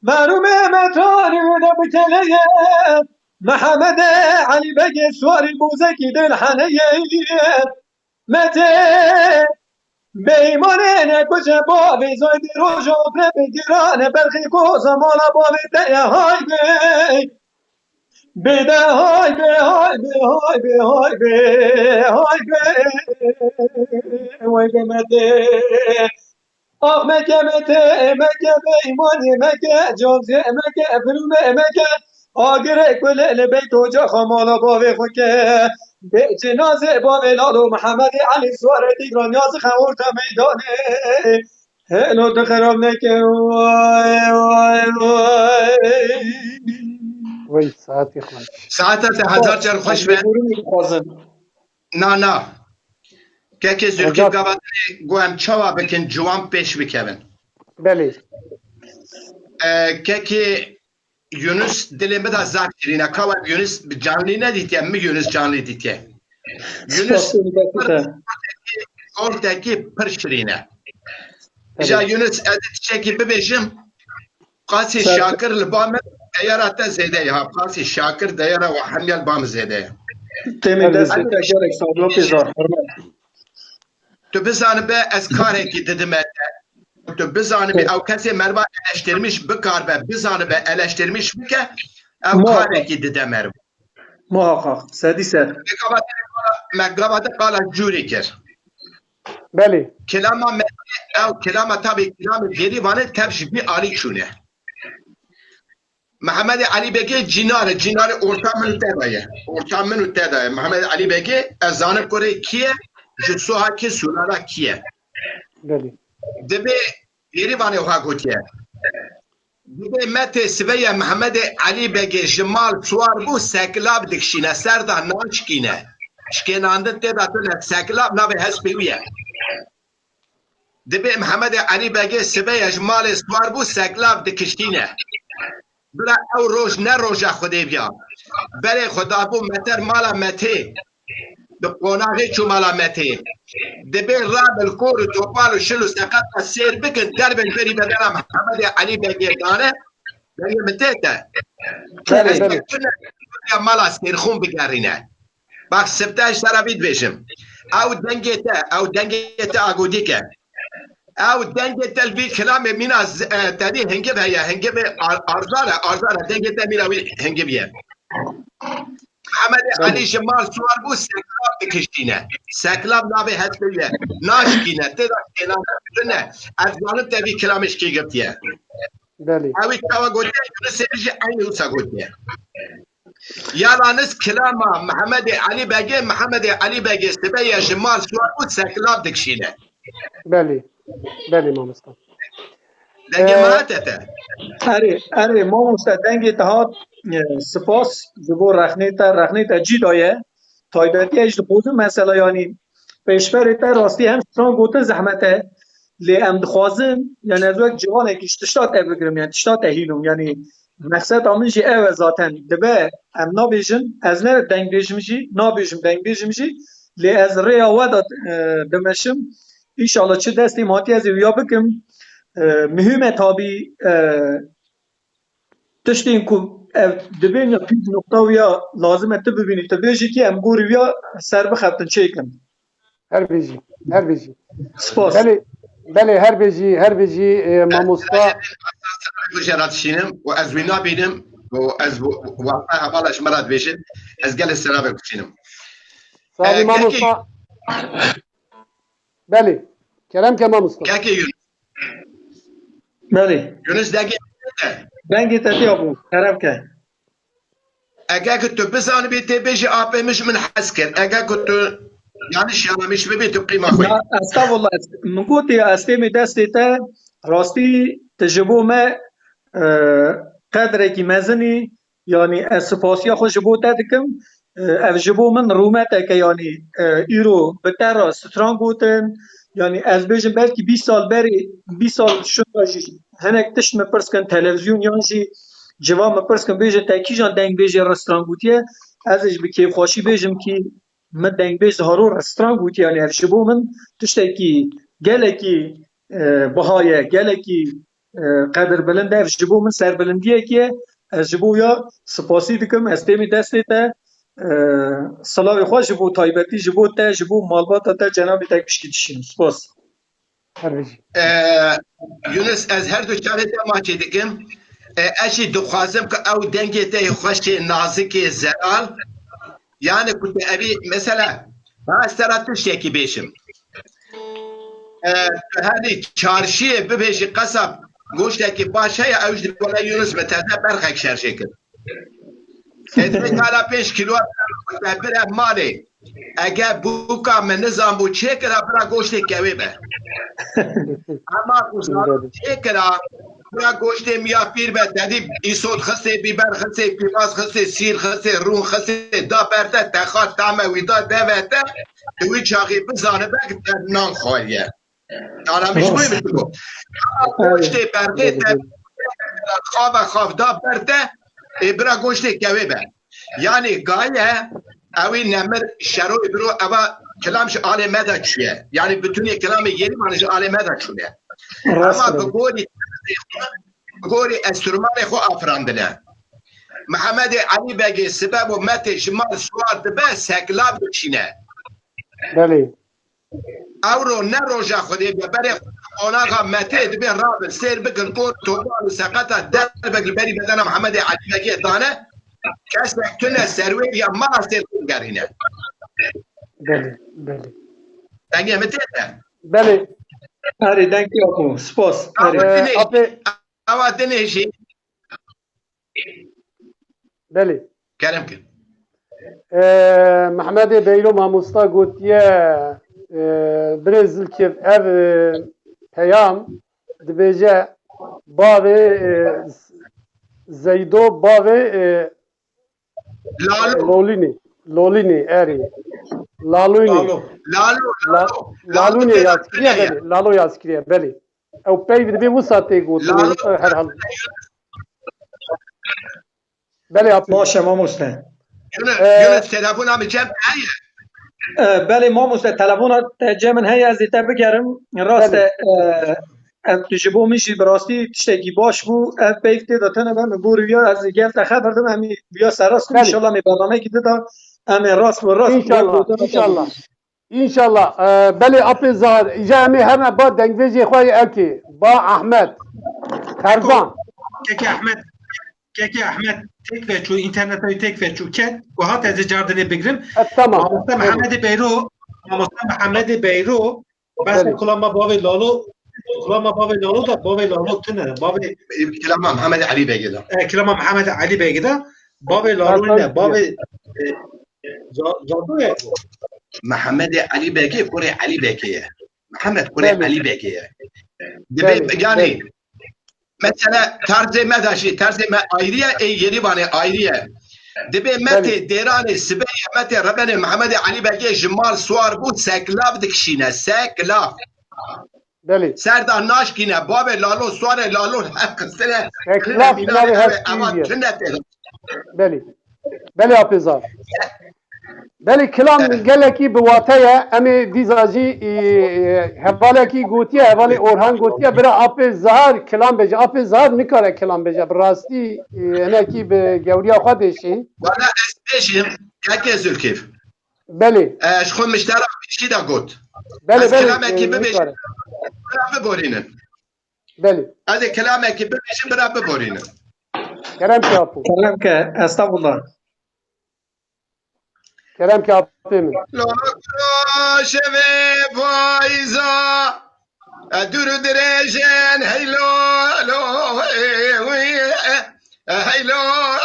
Merûmê Metê Dîranê wê de bi keleye. Mihemedê Elî Begê Suarê Bozekî dil heneye. Metê bêîmanê ne kuçe bavê zaydê roja opre bê girane berxê koza mala bavê te ye hay bê. Bê de hay bê, hay bê, hay bê, hay bê, hay bê, way bê Metê. Ax meke Metê, meke bêîmanê meke, cazê meke, firûmê meke, agirê kulê li beyt ocaxa mala bavê xwe ke. Bê cinazê bavê Lalo Mihemedê Elî Suarê Tîgran ya zixewirta meydanê. Helo tu xerab neke, way, way, way. Wey, saetê xweş. Saeta te hezar car xweş be. Lêborînê dixwazin. Na, na. Kekê Zülküf Gavatê, got em çawa bikin, ciwan pêş bikevin. Belê. E, kekê Yunus dilê min de zaf şirîn e. Ka we Yunus bi canlî nedîtiye, min Yunus canlî dîtiye. Yunus kortekî pir şirîn e. Îja Yunus, ez ê tiştekî bibêjim. Qasî Şakir li ba min deyara te zêde ye. Ha, Qasî Şakir deyara we hemiya li ba min zêde ye. Temê destê te gelek sağ ol, pêzar, hurmet. Tu bizanibe ez karekî didime te. Tu bizanibe ew kesê merva eleştirmiş bikaribe, bizanibe eleştirmiş bike, ew karekî dide merva. Muhakkak, sedî sed. Pêkava te me gava te qala cûrî kir. Belê. Kilama me, ew kilama tabî kilamê Bêrîvanê tev ji vî alî çûne. Mehemedê Elî Begê Cînare, Cînare orta min û te de ye. Orta min û te de ye. Mehemedê Elî Begê, ez zanim kurê kî ye, ji Suhakê Sûlala kî ye. Belê. Dibê Bêrîvanê wiha gotiye. Dibê me tê sibê ye Mehemedê Elî Begê ji mal siwar bû, seklav dikişîne, ser da naşkîne. Şikênandin tê de tune, seklav navê hespê wî ye. Dibê Mehemedê Elî Begê sibê ye ji malê siwar bû, seklav dikişîne. Bira ew roj ne roja Xwedê biya. Berê xwe dabû meter mala Metê. Bi qonaxê çû mala Metê. Dibê rabe li kor û topal û şil û seqeta sêr bikin, derbên berî bedena Mehemedê Elî Begê dane. Berê min tê te. Belê, Ez belê. bek tune ya mala Sêrxûn bigerîne. Bak sibte ji te re vî dibêjim. Ew dengê te, ew dengê te agotî ke. Ew dengê te li vî kilamê mîna z- e, te dî hingiv heye, hingivê ar- arzar e, arzar e, dengê te mîna wî hingiv ye. Mehemedê Belê. Elî ji mal siwar bû, seklav dikişîne. Seklav navê hespê ye. Naşkîne, tê de kênan tune. Ez zanim te vî kilamê ji kê girtiye. Belê. Ew ê çawa gotiye, Yunusê jî eynî wisa gotiye. Yalanis kilama Mehemedê Elî Begê, Mehemedê Elî Begê sibê ye ji mal siwar bû, seklav dikişîne. Belê. Belê mamosta. Dengê Ee, me hate te. Erê, erê, mamoste dengê te hat, e, spas ji bo rexnê te, rexnê te cî daye. Taybetiye ji dixwazim mesela, yanî pêşberê te rastî hem stran gotin zehmet e, lê em dixwazin, yanî ez wek ciwanekî ji tişta te bigirim, yanî tişta te hîlim, yanî mexseta min jî ew e zaten. Dibe em nabêjin, ez ne dengbêjim jî, nabêjim dengbêjim jî, lê ez rêya we de, e, dimeşim. Înşallah çi destê min hatiye ez ê wiya bikim. E, muhîm e tabî, e, tiştên ku ev dibên ya pîk nokta wiya lazim e tu bibînî, tu bêjî ki em gorî wiya ser bixebtin çêkin. Her bijî. Her bijî. Spas. Belê. Belê her bijî. Her bijî e, mamosta. Jê re dişînim û ez wî nabînim û ez wexta hevala ji me re dibêjin. Ez gelê selavek dişînim. Sağ Ee, olun mamosta. Belê. Kerem ke mamosta. Kekê Yunus. Belê. Yunus dengê Dengê te tiya bû. Kerem ke. Ege ku tu bizanibî tê bêjî apê min ji min hez kir. Ege ku tu yanlış yanlış bibî tu qîma xwe. Ya, estağfurullah. Min gotî ya, ez têmî destê te rastî tu ji bo me, e, qedrekî mezinî, yanî ez spasiya xwe ji bo te dikim. E, ev ji bo min rûmeteke, yanî, e, îro bi te re stran gotin. Yanî ez bêjim belkî bîst sal berî, bîst sal şûnda jî hinek tişt min pirs kin, televîzyon yan jî civan min pirs kin, bêjin te kîjan dengbêjê re stran gotiye. Ez ê ji bi kêfxweşî bêjim kî min dengbêj Zaharo re stran gotiye. Yanî ev ji bo min tiştekî gelekî, e, biha ye, gelekî, e, qedirbilind e. Ev ji bo min serbilindiyekî ye. Ez ji bo ya spasî dikim. Ez têmî destê te, e, silavê xwe ji bo taybetî, ji bo te, ji bo malbata te, cenabê te gişkî dişînim. Spas. Her bijî. E, Yunus, ez her du çavê te maçê dikim. E, ez jî dixwazim ku ew dengê te yê xweşê, nazikê, zelal, yani ku te evî, mesela, ha, ez te re tiştekî bêjim. E, tu herî çarşiyê bibêjî qesab, goştekî baş heye, ew jî wele Yunus min teze berxek şerjê kir. Hêdî kala pênc kîlo te bire malê. Ege bûka min nizan bû çêkira, bira goştê kewê be. Ema ku zarok çêkira, bira goştê miya pîr be, te dî îsot xistê, bîber xistê, pîvaz xistê, sîr xistê, rûn xistê, da ber te, te xwar tame wî da deve te, tu wî çaxî bizanibe ki te nan xwariye. Anlamış muyum tu? Goştê berxê te, xava xav da ber te, ê bira goştê kewê be. Yani gaye, ew ê nemir şeroyê biro, eva kilam ji alê me de çûye. Yani bütünê kilamê Yêrîvanê ji alê me de çûye. Rast Ama bi gorî, bi gorî enstrûmanê xwe afirandine. Mehemedê Elî Begê sibe bo metê ji mal siwar dibe, seklav dikişîne. Belê. Ewro ne roja Xwedê be, berê qonaxa Metê dibê rabin, sêr bikin, kor, topal û seqeta derbek li berî bedena Mehemedê Elî Begê dane, kesek tune serwêriya mala Sêrxûn gerîne. Belê, belê. Dengê min tê de. Belê. Erê, dengê Apo. Spas. Erê. Awa Ee, dinê, Apê, awa dinê jî. belê. Kerem kin. Ee, Mehmedê Beylo mamosta gotiye, ee, birê Zilkêf ev, ee, peyam dibêje bavê, ee, Zeydo bavê, ee, Lalo. Lolînî. Lolînî erê. Lalûnî. Lalo. Lalo. La, Lalo. Lalûnî Lalo yazkiriye têda belê. Lalo yazkiriye belê. Ew peyv dibê wisa tê gotin Lalo. Her hal. Belê Apê. Baş e mamoste. Yunus, Ee, Yunus telefona min cem heye. E, belê mamoste, telefona te cem min heye, ez ê te bigerim. Rast e, e, ev tu ji bo min jî bi rastî tiştekî baş bû. Ev peyv tê de tene be min bû riya, ez ê gel te xeber dim, em ê riya serast kim. Belê. Înşallah em ê bernameyekî dida em ê rast bi rast İnşallah, gotin. İnşallah. İnşallah. Ee, belê Apê Zahar. Îca em ê herne ba dengvêjê xwe yê ewkê. Ba Ahmet. Terzan. Keke Ahmet, Keke Ahmet tek ve çû, interneta wî tek ve çû ket, ku hat ez ê cardinê bigrim. E, tamam. Mamoste Mehemedê Beyro, Mamoste Mehemedê Beyro, bes Belê. kulama bavê Lalo, kulama bavê Lalo da, bavê Lalo tune, bavê, Kilama Mehmed Ali Begê de. e, kilama Mehemedê Ali Begê de, bavê Ben Lalo sana ne, bavê, e, Ca- Cado ye. Mehemedê Ali Begê, kurê Ali Begê ye. Mehmed kurê Belê. Ali Begê ye. Belê, Dibê yani belê. Mesela terzê me de jî, terzê me ayrı ye, ê Yerivanê ayrı ye. Dibê me Belê. tê dêranê sibê ye, me tê rebenê Mehemedê Ali Begê ji mal suar bû, seklav dikişîne, seklav. Belê. Ser de naşkîne, bavê Lalo, suarê Lalo, her qisine. Seklav Bînanê navê ew her ê, ewa tî ye. tune tê. Belê. Belê Apê Zahar. Belê kilam gelekî bi wate ye. Em ê dîza jî, e, e, hevalekî gotiye, hevalê Orhan gotiye. Bira Apê Zahar kilam bêje. Apê Zahar nikare kilam bêje. Bi rastî, e, hinekî bi gewriya xwe dêşî. Wala ez bêjim, kekê Zülkif. Belê. E, ji xwe miştera piştî de got. Belê, Ez belê. kilamekî E, bibêjim. nikare. Bira biborînin. Belê. Ez ê kilamekî bibêjim, bira biborînin. Kerem ke Apo. Kerem ke, estağfurullah. Kerem ke Apê min. Lo şevê payîza, e, dûr dirêjên heylo, lo, e, wî, e, heylo,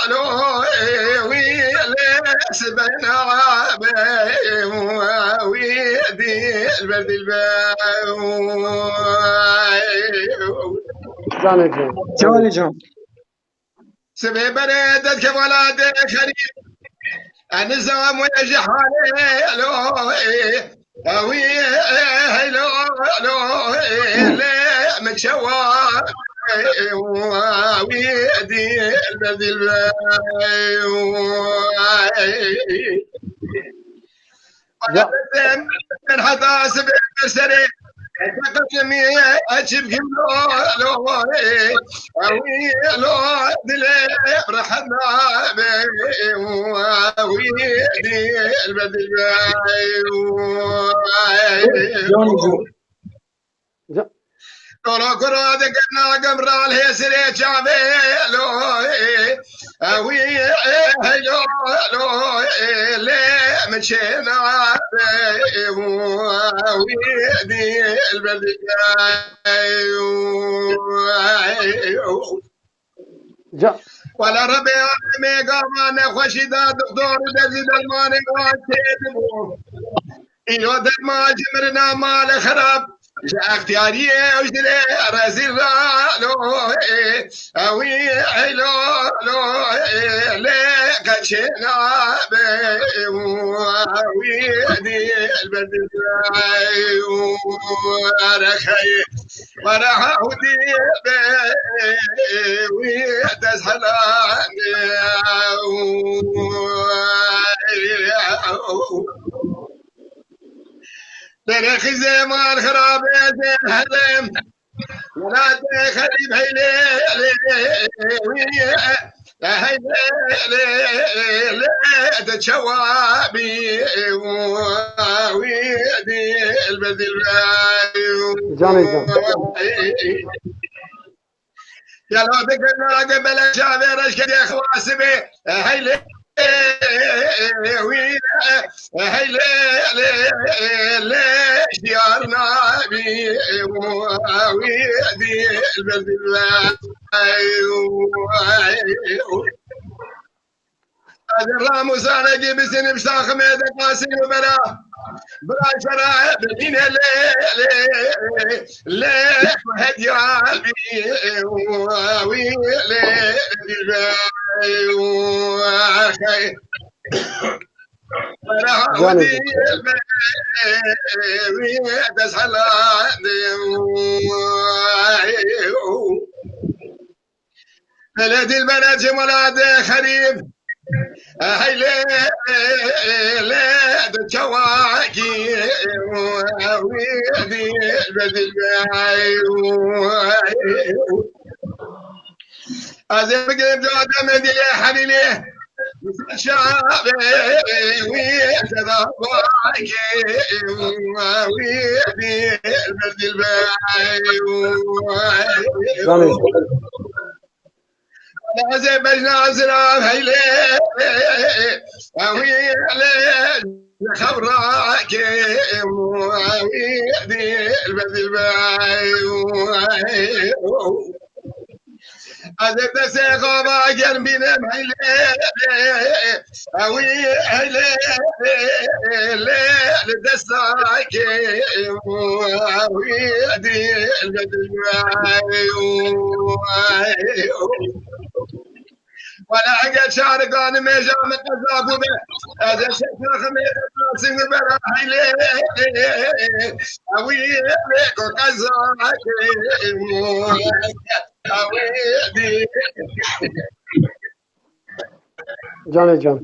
lo, e, wî, lê sibena be, wî, dilber, dilber. Canê can. Canê can. Sibê berê dest kevala de xerîb. E, nizam wê ji halê lo, e, e, wî, e, heylo, lo, e, lê min çewa, e, wî, dilber, dilber. Ya. Min heta sibê serê. Qesimî açib gimlo lo, lo, dilê rehet nabe, wî dilber, dilber. Canê can. Ca- Koro koro de gem na gem ral hesire çave lo, wî, heylo, lo, lê min çêna be, wî, dilber, dilber. Ca- Wala Rebê alemê gava nexweşî da doktor, derdî dermanê wan têdibû. Îro derman ji mirina male xerab, ji extiyariyê ew ji dilê rezîl ra lo, ewî, heylo, lo, lê qeçê nabe, ewî, dilber, dilber, erexeyê. Were hewdî be wî dest helal. Dere xizê mal xirabe de herem. Wela de xerîb heyle wî. Hey, le, le, le, de çawa bî, wî, dil, be, dil, be. Canê can. Ya la de gel, la de bela çavê reşke de xwasi be. Hey, le, Hey lê lê lê şiyar nabî wî dî Ramuzanekî bisin pişta ximê de qasî û bera. Bira şera bimîne lê lê lê hediya bî wî lê dilber xey. Bera Canê wî dilber wî dest hela Hele dilbere cemala de xerîb. Hey lê lê de çawakî wî dilber dilber. Ez ê bigêm du ademê dilê helîlê. Şabê wî sedabakê wî dilber dilber. Canê. Ez ê bejna zira heylê wî lê xebrakê wî dilber dilber. Ez ê destê xava germ bînim heylê wî heylê lê li destake wî dilber dilber. Wala eger şarikan mêja min qeza bûbe, ez ê şefa ximê de qasim bera heylê wî lê ku qezake wî dilber. Canê can.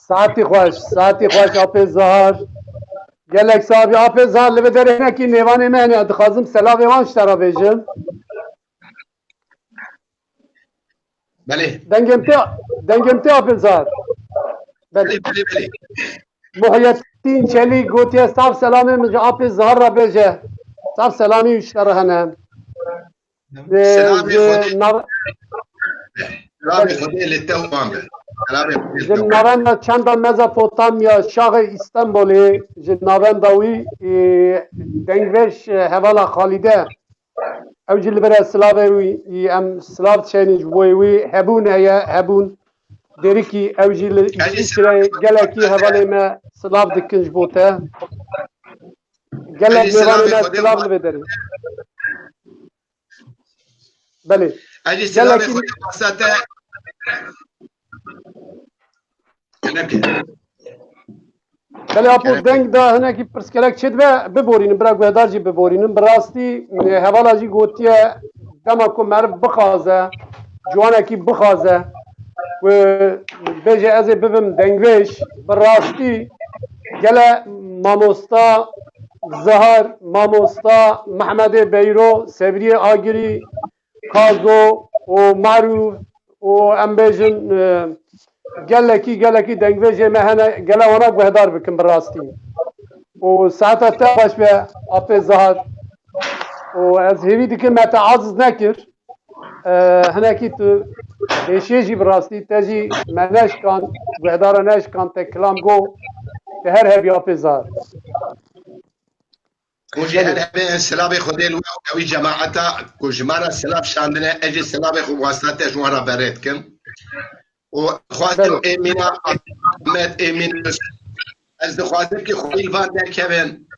Saetî xweş, saetî xweş Apê Zahar. Gelek sabî Apê Zahar, li vê derê hinekî nêvanê me hene, dixwazim selavê wan ji te re bêjim. Belê. Dengê min tê, dengê min tê Apê Zahar. Belê. Belê, belê, belê. Muhyeddin Çelîk gotiye, "Sav selamê min ji Apê Zahar re bêje." Sav selamî ji te re hene. Selamê Xwedê. Selamê Xwedê li te û wan be. Selamê Xwedê li te û wan be. Ji navenda çanda Mezopotamya, Şaxê Îstenbolê, ji navenda wî, e, dengvêj, e, hevala Xalîde. Ew jî li vir e silavê wî, em silav dişeynin ji bo wî. Hebûn heye, hebûn. Dêrikî ew jî li Îsviçreyê gelekî hevalê me silav dikin ji bo te. Gelek mêvanê me silav li vê derê. Belê. Ez jî selamê Xwedê wasa te. Belê Apo, deng da hinekî pirsgelek çêdibe, biborînin, bira guhdar jî biborînin. Bi rastî, e, hevala jî gotiye, dema ku meriv bixwaze, ciwanekî bixwaze, ku bêje, "Ez ê bibim dengvêj", bi rastî gele mamosta Zahar, mamosta Mehmedê Beyro, Sevriyê Agirî, Kazo û Marûf û em bêjin, e, gelekî, gelekî dengvêjê me hene, gele wana guhdar bikin bi rastî. Û saeta te xweş be, Apê Zahar. Û ez hêvî dikim me te aciz nekir. E, hinekî tu pêşiyê jî bi rastî te jî me neşkan, guhdara neşkan, te kilam go, te her hebî Apê Zahar. Hûn jî her hebên silavê Xwedê li we û ewî cemaeta ku ji me re silav şandine, ez jî silavê xwe wasta te ji wan re berê dikim. Û xwazim Belê. Êmîna Ahmed Êmîn, ez dixwazim ki xweyî li van derkevin.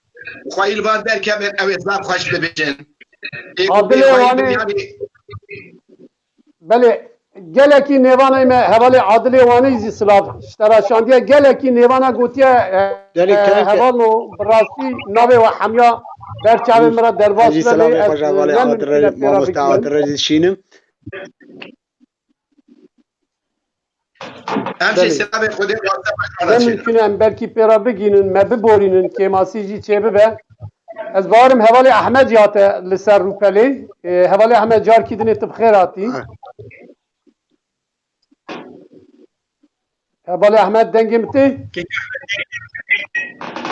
Xweyî li van derkevin, ew ê zaf xweş bibêjin. Ê, Adilê ê, Wanê. Yanî, Belê, gelekî nêvanê me hevalê Adilê Wanî jî silav ji te re şandiye. Gelekî nêvana gotiye, e, Gelek e, tenke. Hevalno bi rastî navê we hemiya ber çavê min re derbas be, lê ez, e, ne mimkun e pê re bigihim. Mamoste Adil re jî şînim. Em jî Belê. Silavê Xwedê wasa Ne mimkun e em belkî pê re bigihînin, me biborînin, kêmasî jî çêbibe. Ez bawerim hevalê Ehmed jî hate li ser rûpelê. Ê, hevalê Ehmed, carkî dinê tu bi xêr hatî. Ha. Hevalê Ehmed, dengê min tê?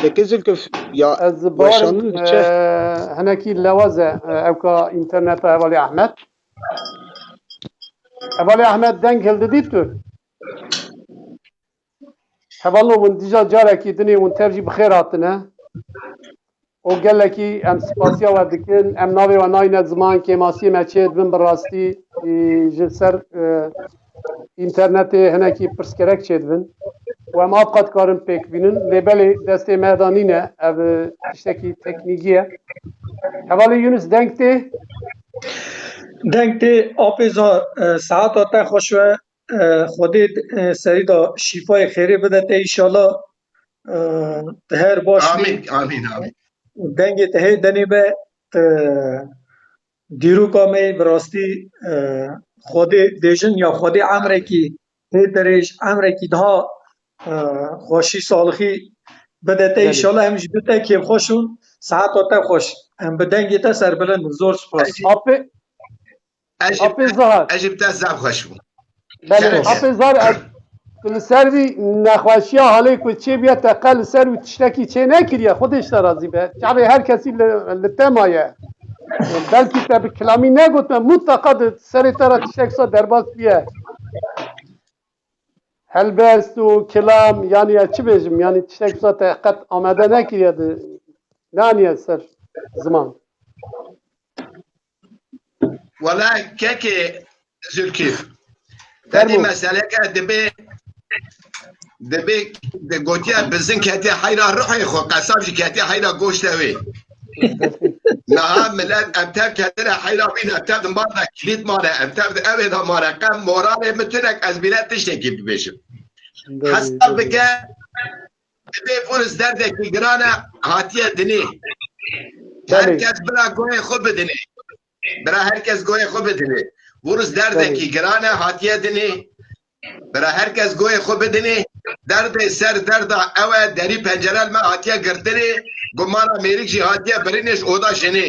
Peki Zülküf, ya Ez bawerim, weşandin diçe? E, hinekî lewaz e, e, ewka înterneta hevalê Ehmed. Hevalê Ehmed, deng hildidî tu? Hevalno, hûn dîsa carekî dinê hûn tev jî bi xêr hatine. Û gelekî em spasiya we dikin. Em navê we nayne ziman, kêmasiyê me çêdibin bi rastî, e, ji ser, e, înternetê hinekî pirsgerek çêdibin. Û em avqa dikarin pêk bînin. Lê belê destê me de nîne. Ev, e, tiştekî teknîkî ye. Hevalê Yunus, deng tê? Deng tê, apê Zar, e, saeta te xweş be. E, Xwedê, e, serî de şîfayê xêrê bide te înşallah. E, tu her baş bî. Amîn, amîn, amîn. Dengê te hê denê be, e, dîroka me bi rastî, e, Xwedê dêjin ya Xwedê emrekî hê dirêj, emrekî daha, e, xweşî, salixî bide te înşallah. Em ji bi te kêfxweş in, saeta te xweş. Em bi dengê te serbilind in. Zor spas. Apê, Ez jî, Apê Zahar. Ez jî bi te zaf xweş bûm. Belê, Şeref. Apê Zahar, ez, tu li ser vî nexweşiya halê ku çêbûye te qe li ser û tiştekî çê nekiriye, Xwedê ji te razî be. Çavê her kesî li, li te maye. Belkî te bi kilamî negotme, mutleqa di serê te re tiştek sa derbas bûye. Helbest û kilam, yanî ez çi bêjim, yanî tiştek sa te qet amade nekiriye, di, naniye ser ziman. Wele kekê Zülkîf, te dî meseleke dibê, dibê, de gotiye bizin ketiye heyra ruhê xwe, qesab jî ketiye heyra goştê wê. Niha milet em tev ketine heyra bîn, em tev di mar de kilît mane, em tev di evê de mane, qe moralê min tunek ez bîne tiştekî bibêjim. Hesab bike, Dibê vûris derdekî giran e, hatiye dinê. Her kes bira goyê xwe bidinê. Bira her kes goyê xwe bidinê. Vûris derdekî giran e, hatiye dinê. Bira her kes goyê xwe bidinê. Derdê ser derda ew e, derî pencerel me hatiye girtinê. Gumana mêrik jî hatiye birînê ji oda jinê.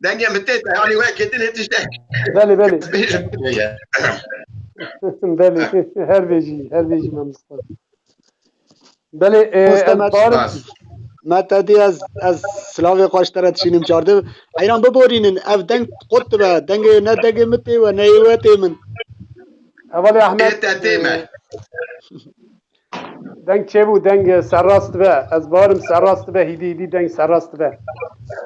Dengê min tê te, yanî wekî dinê tiştek. Belê, belê. Belê, her bêjî, her bêjî mamosta. Belê, e, Mamoste, em me, barin. Me te dî ez, ez silavê xwe ji te re dişînim çardiv. Heyran biborînin, ev deng qut dibe. Dengê ne dengê min tê we, ne yê we tê min. Hevalê Ehmed, Ê te tê me. E, deng çêbû, deng, e, serrast dibe. Ez barim serrast dibe, hîdî hîdî deng serrast dibe.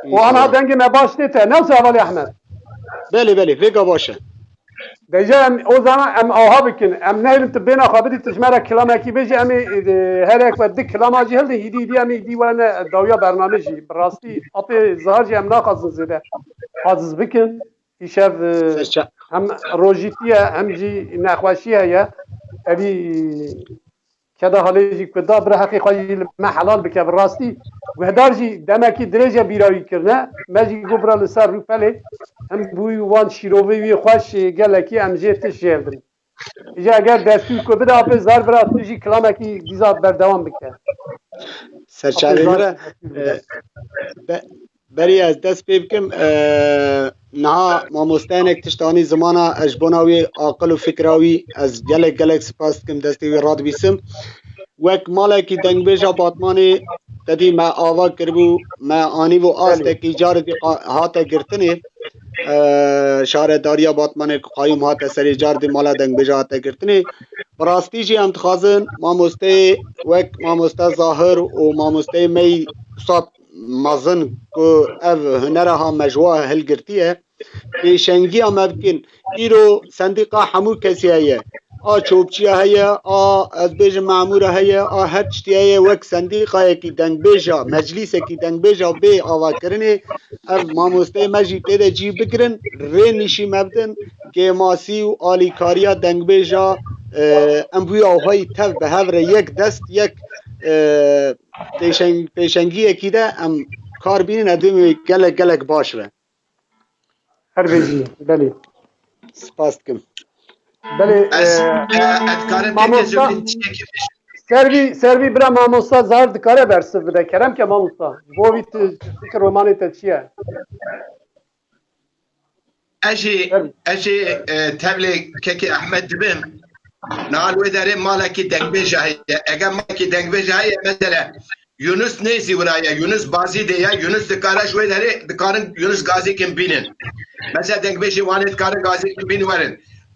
Û ana dengê me baş tê te. Ne wisa hevalê Ehmed? Belê, belê, vêga baş e. Deje em o zaman em aha bikin. Em nehêlin tu bêhna xwe bidî, tu ji me re kilamekî bêjî, em ê, e, her yek we di kilama jî hildin, hîdî hîdî em ê dî wene dawiya bername jî. Bi rastî apê Zahar jî em naxwazin zêde aciz bikin. Îşev, e, Serçe- hem rojîtî ye, hem jî nexweşî heye. Evî Keda halê jî ku da bira heqê xwe jî li me helal bike. Bi rastî guhdar jî demekî dirêj e bîra wî kirine. Me jî got bira li ser rûpelê em bi wî wan şîrovê wî xweş, e, gelekî em jê tişt jêr bin. Îja eger destûr ku bide apê Zar bira tu jî kilamekî dîza berdewam bike. Serçavê Apê Zar me re, destûr bide. E, be-, Berî ez dest pê bikim, e, niha mamosteyanek tişt anî zimana, ez ji bona wî aqil û fikra wî ez gelek gelek spas dikim, destê wî radibîsim. Wek malekî dengbêja Batmanê te dî me ava kiribû, me anîbû astekî caridî qa-, hate girtinê. E, şaredariya Batmanê ku qayûm hate serê caridî mala dengbêja hate girtinê. Bi rastî jî em dixwazin mamosteyê wek mamoste Zahir û mamosteyê me yî Usat mezin ku ev hunera ha me ji wa hilgirtiye, pêşengiya me bikin. Îro sendîqa hemû kesî heye. A çopçiya heye, a, ez bêjim, memûra heye, a her tiştî heye, wek sendîqayekî dengbêja, meclîsekî dengbêja bê avakirinê, ev mamosteyê me jî tê de cî bigirin, rê nîşî me bidin, kêmasî û alîkariya dengbêja, e, em bûye awayî tev bi hev re yek dest, yek, e, pêşeng-, pêşengiyekî de em kar bînin, ez dibêm wê gelek, gelek baş be. Her bêjî, belê. Spas dikim. Belê, Ez, e, e, ez dikarim mamosta, pêkê zû tiştekî bêjim. Servî, servî bira mamosta Zahir dikare bersiv bide. Kerem ke mamosta. Bo vî tu fikir romanê te çi ye? Ez jî, Tabii. ez jî, e, tevlê kekê Ehmed dibim. Niha li wê derê malekî dengbêja heye. Eger malekî dengbêja heye, mesela Yunus nêzî wira ye, Yunus Bazîdê ye, Yunus dikare ji wê derê, dikarin Yunus Gazîkin bînin. Mesela dengbêjê Wanê dikarin Gazîkin bînin werin.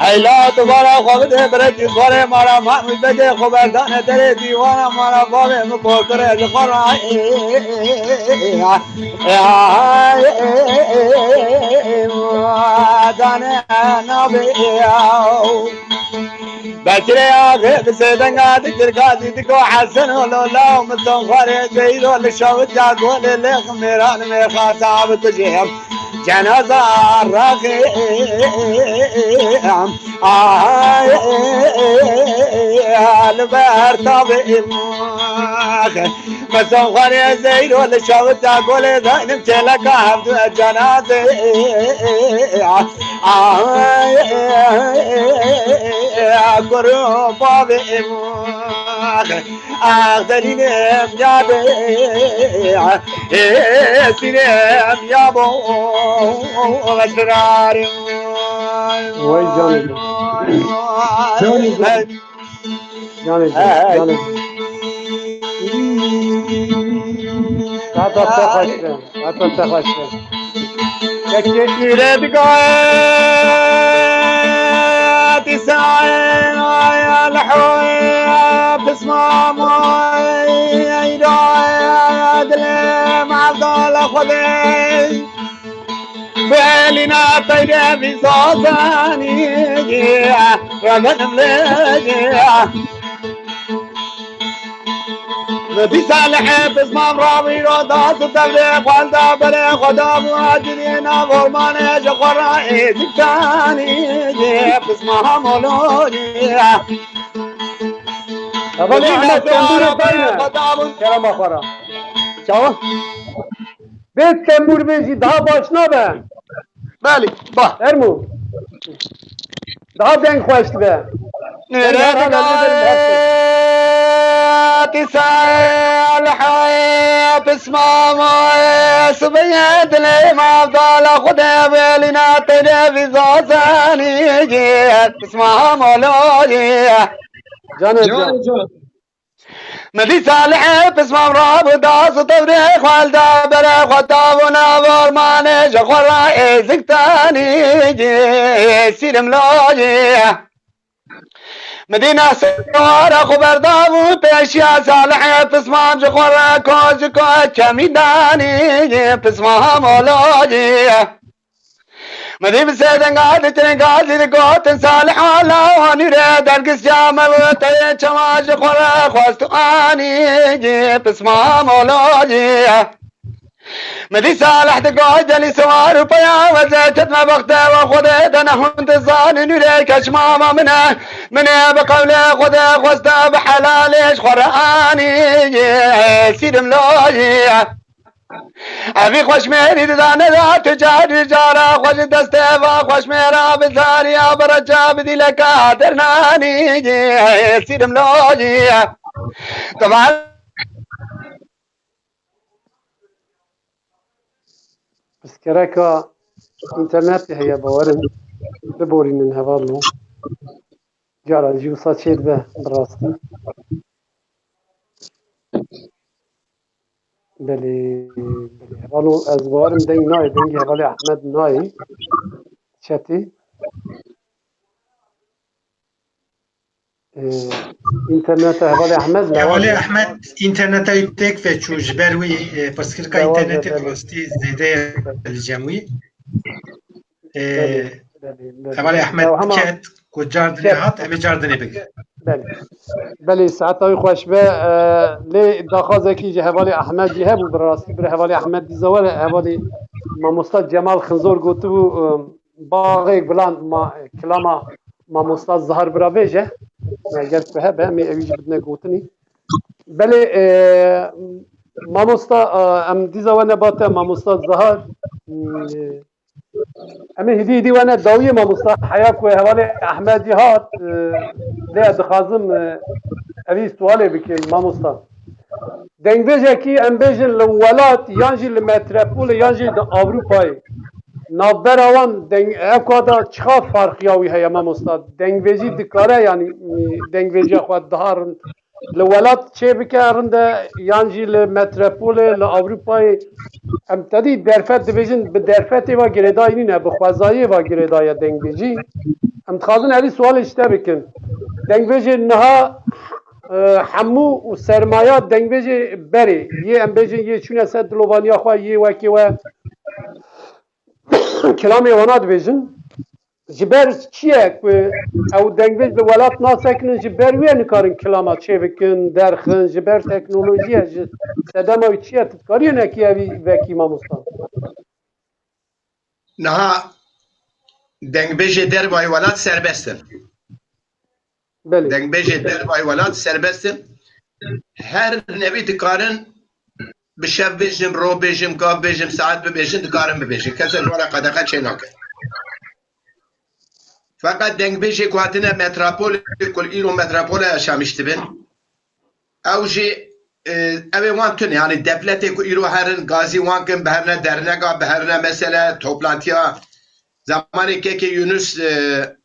Heyla tu bara xwe bide birekî xwarê mara ma min bedê xwe berdane derê dîwana mara bavê min bokire ji xwe ra. Dane nabê. Bekirê axê bi sêdenga dikir gazî diko Hesen û Lola û min son xwarê Zeyro li şewitya golê lêx mêran mêxata bikujê. Cenaza raxê li ber tavê. Meson xwarê Zeyro li şewita golê daynim çêleka hevdu cenazê. Kur û bavê. Ax delîlê em ya be. Ê sînê em ya bo. Esrarê. Vay canım. Canım. Canê, Hey. Canê. Hata te xweş be. Hata te xweş be. Yekê îre digayet îsayên ayel hoya pismamo. Belîna teyre vî zazanî, remenim lê. Bi salihê pismam ravî ro da tu tevlê xwenda berê xweda bu acilî nav ormanê ji xwe ra êzik tanî. Pismam olorî. Hevalê Ehmed, tembûrê dayne. Kerema xwe ra. Çawa? Bê tembûr bê jî daha baş nabe. Belê, ba. Fermo. Daha deng xweş dibe. Nêre digatî salihê pismamo sibê dilê mavdala xwedê belîna teyre vî zazanî. Pismamo lorî. Canê can. Milî salihê pismam rabû da sitewrê xwelda bere xwe tavûna vormanê ji xwe ra êzik tanî. Sîrim lorî. Midîna sewara xwe berdabû pêşiya salihê pismam ji xwe re koz ji koz kemî danî. Pismam olorî. Midî bi sê denga di çirênga zî digotin salih ala wanî re dergis ya me bi teyê çema ji xwe re xwest û anî. Pismam olorî. Midî salih digoy delî sewar û peya weze ketme bexte we xwedê de nehûn dizanin wî rê keç mama min e. Min ê bi qewlê xwedê xweste bi helalê ji xwe re anî. Sîrim loyî. Evî xweşmêrî didane da tu carî cara xwe ji destê va xweşmêra bi zariya bereca bi dîleka dernanî. Sîrim loyî. Tevan. Pirsgirêka înternetê heye, bawerim biborînin hevalno. Cara jî wisa çêdibe bi rastî. Belê, belê. Hevalno ez bawerim deng nayê, dengê hevalê Ehmed nayê. Çetê. Ee, înterneta hevalê Ehmed ne Hevalê var. Ehmed înterneta wî têk veçû, ji ber wî, e, pirsgirêka Dewa înternetê be, bi belê. Rastî zêde ye li cem wî. Ee, Belê, belê, belê. Hevalê Ehmed Ya, hema ket, ku car dinê ket. Hat, em ê car dinê bikin. Belê. Belê, saeta wî xweş be. Ee, lê daxwazekî ji hevalê Ehmed jî hebû, bi rastî bir hevalê Ehmed dîza were, hevalê mamosta Cemal Xinzor gotibû, ee, Baxê gulan ma, kilama mamosta Zahar bira bêje. Eger tu hebe, em ê ewî jî bidine gotinî. Belê, e, mamosta, e, em dîza we nebate, mamosta Zahar. E, em ê hidî hidî wene dawiyê mamosta. Heya ku hevalê Ehmedî hat, e, lê ez dixwazim, e, evî sualê bikim, mamosta. Dengbêjekî em bêjin li welat yan jî li metropolê yan jî di Ewropayê. Navbera wan deng-, ev kata çiqa farqiya wî heye mamosta? Dengbêjî dikare, yanî, e, dengbêjiya xwe daha rind li welat çêbike rind e, yan jî li metropolê, li Ewropayê? Em tedî derfet dibêjin, bi derfetê ve girêdayî nîne, bi xwezayiyê ve girêdaye dengbêjî. Em dixwazin evî sualê ji te bikin. Dengbêjê niha, e, hemû û sermaya dengbêjê berê, yê em bêjin, yê çûne ser dilovaniya xwe, yê wekî we kilamê wana dibêjin. Ji ber çi ye ku ew dengbêj li welat nasekinin, ji ber wê nikarin kilama çêbikin, derxin, ji ber teknolojiyê, ji sedema wî çi ye? Tu dikarî hinekî evî vekî mamosta? Niha dengbêjê dervayî welat serbest in. Belê. Dengbêjê dervayî welat serbest in. Her nevî dikarin bi şev bêjin, roj bêjin, gav bêjin, saet bibêjin, dikarin bibêjin. Kesek ji wan re qedexe çênake. Feqet dengbêjê ku hatine metropolê, ku îro metropolê yaşamîş dibin, ew jî, e, ew ê wan tune, yanî devletê ku îro herin, gazî wan kin, biherine dernega, biherine mesele, toplantiya. Zamanê kekê Yunus, e,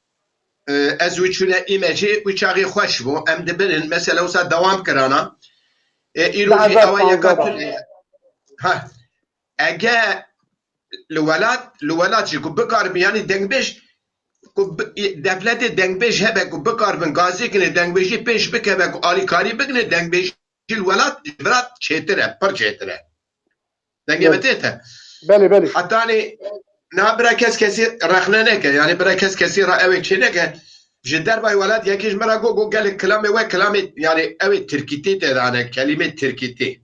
e, ez wî çûne îmecê, wî çaxê xweş bû. Em dibinin, mesele wisa dewam kirana. E, îro jî ew e yeka tune. Ha, ege li welat, li welat jî ku bikaribin, yanî dengbêj, ku bi-, devletê dengbêj hebe ku bikaribin gazî kine, dengbêjî pêş bikeve ku alîkarî bikine, dengbêjî li welat, ji virat çêtir e, pir çêtir e. Dengê min tê te. Belê, belê. Hetanî niha bira kes kesî rexne neke. Yani bira kes kesî ra ewê çê neke. Ji dervayê welat yekî ji min ra got, got gelek kilamê we kilamê, yani ewê tirkîtî tê de hene, kelîmê tirkîtî.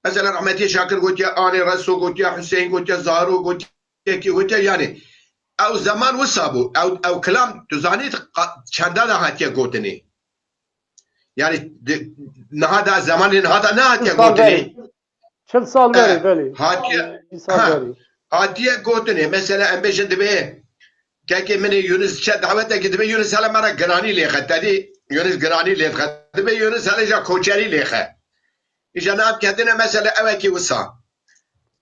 Mesela rahmetî Şakir gotiye, Anê Reso gotiye, Huseyîn gotiye, Zaro gotiye, kî gotiye, yani ew zeman wisa bû. Ew, ew kilam tu zanî qa-, çenda de hatiye gotinê. Yani di, niha da, zemanê niha da nehatiye gotinê. Çil sal berê, belê. Hatiye, ha, hatiye gotinê. Mesela em bêjin dibê kekê min ê Yunus çe dawetekî dibê Yunus hele me re giranî lêxe. Tedî Yunus giranî lêxe. Dibê Yunus hele ja koçerî lêxe. Îja nav ketine mesela ewekî wisa.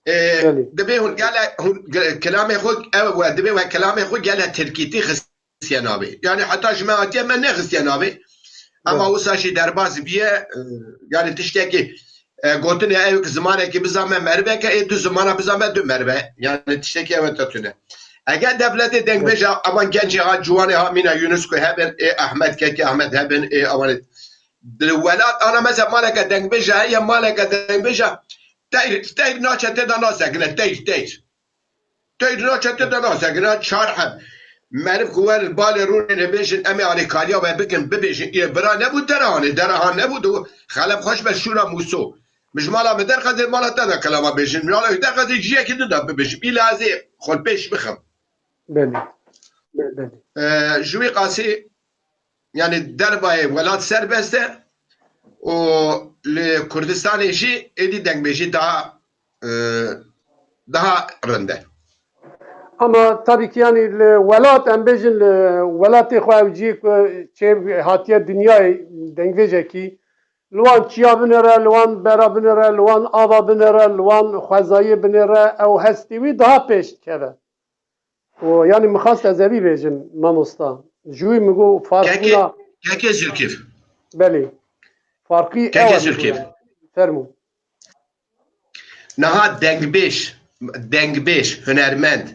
Ê, dibê hûn gele, hûn ge-, kilamê xwe ew we, dibê we kilamê xwe gele tirkîtî xistiye navê. Yani heta ji me hatiye me nexistiye navê. Ama wisa jî derbas biye, e, yani tiştekî, e, gotinê ew zimanekî bizanme meriveke, ê du zimana bizanme du merive. Yani tiştekî ew te tune. Eger devletê dengbêja, aman gencê ha, ciwanê ha, mîna UNESCO hebin, ê Ahmet Kekê Ahmet hebin, ê awan di welat ana mesela maleke dengbêja heye, maleke dengbêja teyr, teyr naçe tê de nasekine, teyr, teyr. Teyr naçe tê de nasekine, çar heb. Meriv ku wer balê rûnê bêjin, em ê alîkariya we bikin, bibêjin, ê bira nebû derahanê, derahan nebû, du xelef xweş be şûna Mûso. Min ji mala min derxezê mala te de kelama bêjin. Mala wî derxezê ciyekî din de bibêjin. Îla ez ê xwe pêş bixim. Belê. Belê. Ee, ji wî qasî, yani dervayê welat serbest e û li Kurdistanê jî êdî dengbêjî daha, e, daha rind e. Ama tabii ki yani li welat, em bêjin li welatê xwe ew cihê ku çê hatiye dinyayê dengbêjekî, li wan çiya binêre, li wan bera binêre, li wan ava binêre, li wan xwezayê binêre, ew hestî wî daha pêş dikeve. û yanî min xwest ez evî bêjim, mamosta. Ji wî min got farqîna. Kekê, kekê Zilkîf. Belê. Farqî ew e. Kekê Zilkîf. Fermo. Niha dengbêj, dengbêj, hunermend.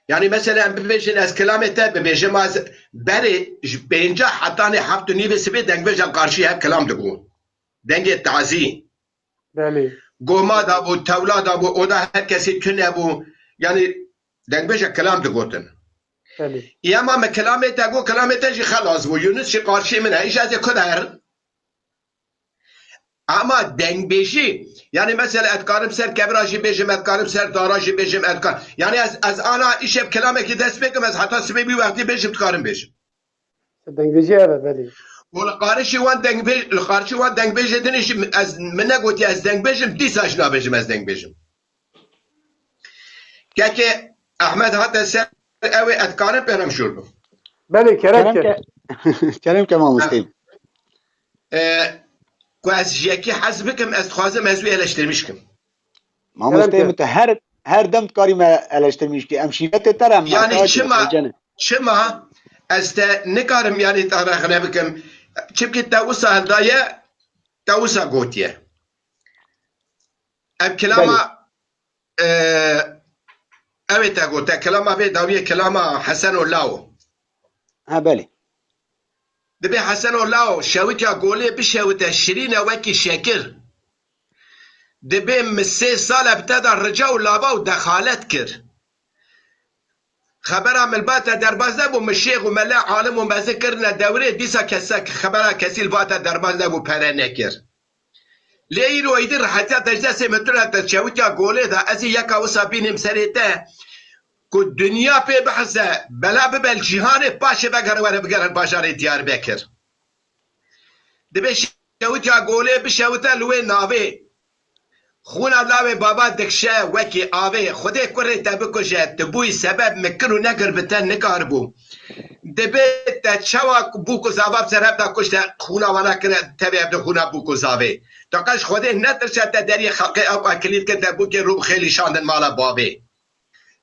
Yanî mesela em bibêjin ez kilamê te bibêjim, ez berê ji pêncah hetanê heft û nîvê sibê dengbêj em qarşî hev kilam digot. Dengê tazî. Belê. Goma da bû, tewla da bû, oda her kesî tune bû. Yanî dengbêje kilam digotin. Belê. Ê, ema me kilamê te got, kilamê te jî xelas bû. Yunus jî qarşî min e. Îşe ez ê ku de herin? Ama dengbêjî, yanî mesela ez dikarim ser kevira jî bêjim, ez dikarim ser dara jî bêjim, ez dikar-, yanî ez, ez ana îşev kilamekî dest pê kim, ez heta sibê bî wextî bêjim, dikarim bêjim. Dengbêjî ev e, belê. Û li qarişî wan dengbêj-, li qarişî wan dengbêjê din jî ez, min negotiye ez dengbêj im, dîsa jî nabêjim ez dengbêj im. Kekê Ehmed hate ser ew ê, ez dikarim pê re em şûr bim. Belê, kerem ke. Kerem ke. Kerem ke mamostê. Ha. E, ku ez ji yekî hez bikim, ez dixwazim ez wî eleştirmîş kim. Mamostê min, tu her, her dem dikarî me eleştirmîş kî. Em şîretê te re em. Yanî heta çima, çima ez te nikarim yanî te rexne bikim? Çimkî te wisa hildaye, te wisa gotiye. Ev kilama, belê, e, ew ê te gote, kilama vê dawiyê kilama Heseno Lao. Ha, belê. Dibê Heseno Lao şewitiya golê bişewite şirîne wekî şekir. Dibê min sê sal e bi te de rica û lava û dexalet kir. Xebera min li ba te derbas nebû, min şêx û mele, alim û mezin kirine dewrê, dîsa kesek xebera kesî li ba te derbas nebû, pere nekir. Lê îro êdî rehetiya te ji destê min tune, te şewitiya golê de, ez ê yeka wisa bînim serê te, ku dinya pê biheze, bela bibe li cîhanê, paşê vegere were bigere bajarê Diyarbekir. Dibê şewitiya golê bişewite li wê navê. Xûna lawê baba dikşe wekî avê. Xwedê kurê te bikuje, tu bûyî sebeb min kir û nekir bi te nikaribû. Dibê te çawa bûk û zava bi ser hev de kuşte, xûna wana kire tevê hev de xûna bûk û zavê. Tu qe ji Xwedê netirse te deriyê xelqê ew a kilît kir te bûkê rû xêlî şandin mala bavê.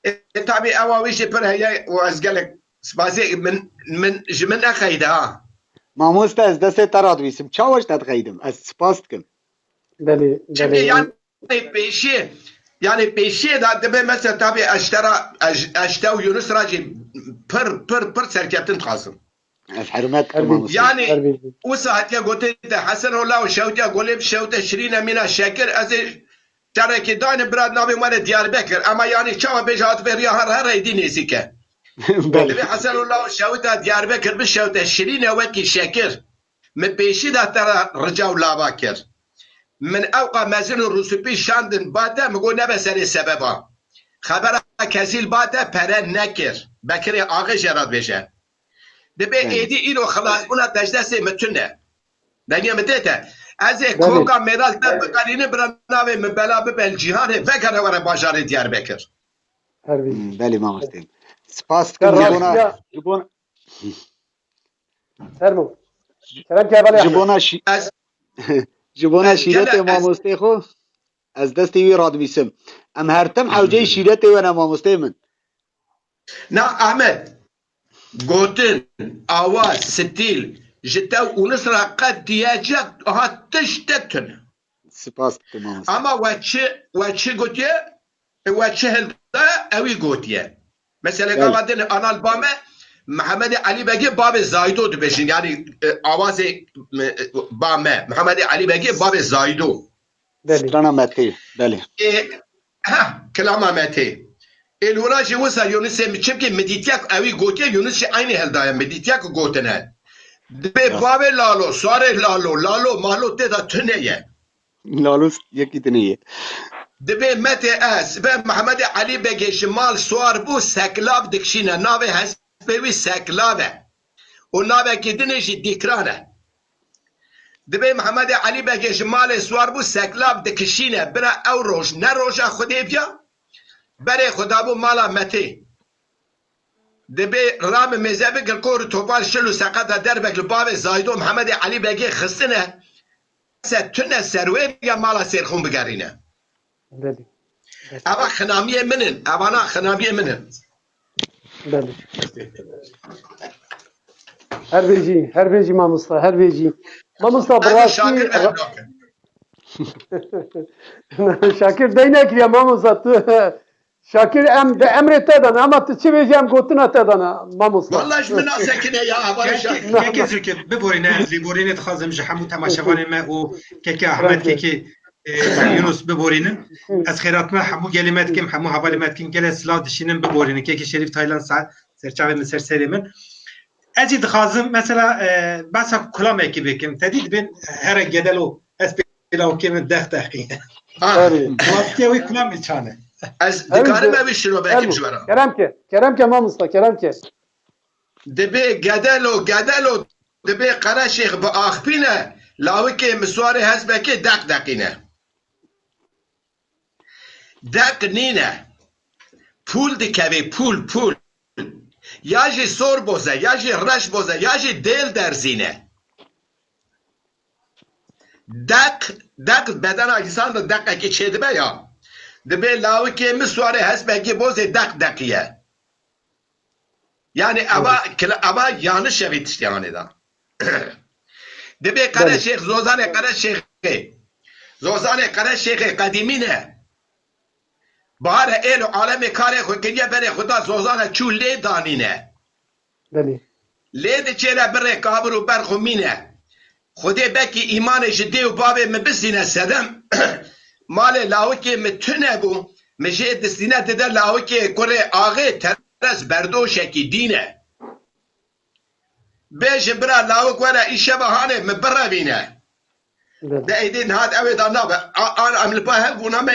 Ê, tabî ewa wî jî pir heye û ez gelek spasê min, min, ji min nexeyde ha. Mamoste, ez destê te re dibîsim. Çawa ji te dixeydim? Ez spas dikim. Belê, belê. Çimkî yanî pêşiyê, yanî pêşiyê de dibe mesela tabî ez te re, ez, ez te û Yunus re jî pir, pir, pir serkeftin dixwazim. Ez hurmet dikim, mamoste. Yanî, her bir, wisa hatiye gotin te, Hesen Ola û şewtiya golê bi şewte şirîne mîna şekir, ez ê Carekê dayne bira navê me re Diyarbekir. Ema yanî çawa bêje hat vê riya her her êdî nêzîk e. Belê. Divê Hesenullah û şewita Diyarbekir bi şewte şirîne wekî şekir. Min pêşî de te re rica û lava kir. Min ewqa mezin û rûsûpî şandin ba te, min got nebe serê sebeba. Xebera kesîl ba te pere nekir. Bekirê axê jê re dibêje. Dibê Belê. êdî îro xilasbûna te ji destê min tune. Dengê min tê te. Ez ê Belê. koka mêral te biqelînim bira navê min bela bibe li cîhanê vegere were bajarê Diyarbekir. Her bî. Hmm, belê mamostê. Spas dikim ji bona, ji bona Fermo. Kerem ke hevalê ji Ahmet. bona şî-, Ez ji bona ez şîretê gele ez mamostê xwe ez destê wî radibîsim. Em her tim hewceyî şîretê we ne mamostê min. Na Ahmet, gotin, awaz, stîl, ji te û Unis re qet diyecek ha tiştek tune. Spas dikim mamoste. Ama we çi, we çi gotiye? E, we çi hilda, ewî gotiye. Mesela Belê. gava din anal ba me, Mehemedê Elî Begê bavê Zaydo dibêjin. Yani, e, awazê, e, ba me, Mehemedê Elî Begê bavê Zaydo. Belê. Strana Metê. Belê. E, ha, kilama Metê. Ê li wina jî wisa Yunusê mi, çimkî midîtiyek ewî gotiye, Yunus jî eynî hildaye, midîtiyek gotine. Dibê Ya. bavê Lalo, sarê Lalo, Lalo, Malo tê de tune ye. Lalo yekî tune ye. Dibê Metê ez, be Mehemedê Elî Begê ji mal siwar bû, seklav dikişîne, navê hespê wî seklav e. Û navekî dinê jî dîkran e. Dibê Mehemedê Elî Begê ji malê siwar bû, seklav dikişîne. Bira ew roj ne roja Xwedê biya, berê xwe dabû mala Metê. Dibê rame mêze bigir kor û topal şil û seqeta derbek li bavê Zaydo Mehemedê Elî Begê xistine. Se tune ser wê ya mala Sêrxûn bigerîne. Belê. Eva xinamiyê min in. Evana xinamiyê min in. Belê. Her bêjî, her bêjî mamosta, her bêjî. Mamosta, bi Eva rastî Şakir re-, Şakir dey nekiriye mamosta, tu Şakir em bi emrê te de ne, ama tu çi bêjî em gotina te de ne, mamosta. Vallahi ji min nasekine ya, hevalê Şakir. Kekê Zirkê, biborîne, ez lêborînê dixwazim ji hemû temaşevanê me û kekê Ahmet, kekê, e, Yunus biborînin. Ez xêratina hemû gelê me dikim, hemû hevalê me dikim, gelê silav dişînin, biborînin. Kekê Şerîf Taylan sa-, serçavê min, ser serê min. Ez jî dixwazim, mesela, e, behsa kulamekî bikim. Te dî dibên here gedelo, ez pê lawikê min deq deqîne. Ha. Erê. Lawikê wî kulamê çane. Ez Erê, dikarim de-, ev şîro belkî Erê, ji we re. Kerem ke, kerem ke mamosta, kerem ke. Dibê gedelo, gedelo, dibê Qereşêx bi axpîne, lawikê miswarê hezbekê deq deqîne. Deq nîne. Pûl dikevê, pûl, pûl. Ya jî sor boze, ya jî reş boze, ya jî dêl derzîne. Deq, deq bedena însan de deqekî çêdibe ya. Dibê lawikê min swarê hespekî bozê deq deqiye. Yani eva, kila-, eva yanlış şevî tiştê hanê da. Dibê Qereşêx, Zozanê Qereşêxê. Zozanê Qereşêxê qedîmî ne. Bahare êlo alemê karê xwe kiriye berê xwe da Zozana çû lê danîne. Belê. Lê diçêre birê kabir û berx û mîne. Xwedê bekî îmanê ji dê û bavê min bistîne sedem. Malê lawikê min tune bû. Min jê distîne dide lawikê kurê axê teres berdoşekî dîne. Bêje bira lawik were îşeva hanê min birevîne. Evet. De êdî niha ew ê da nabe. A, a, em li ba hev bûna me.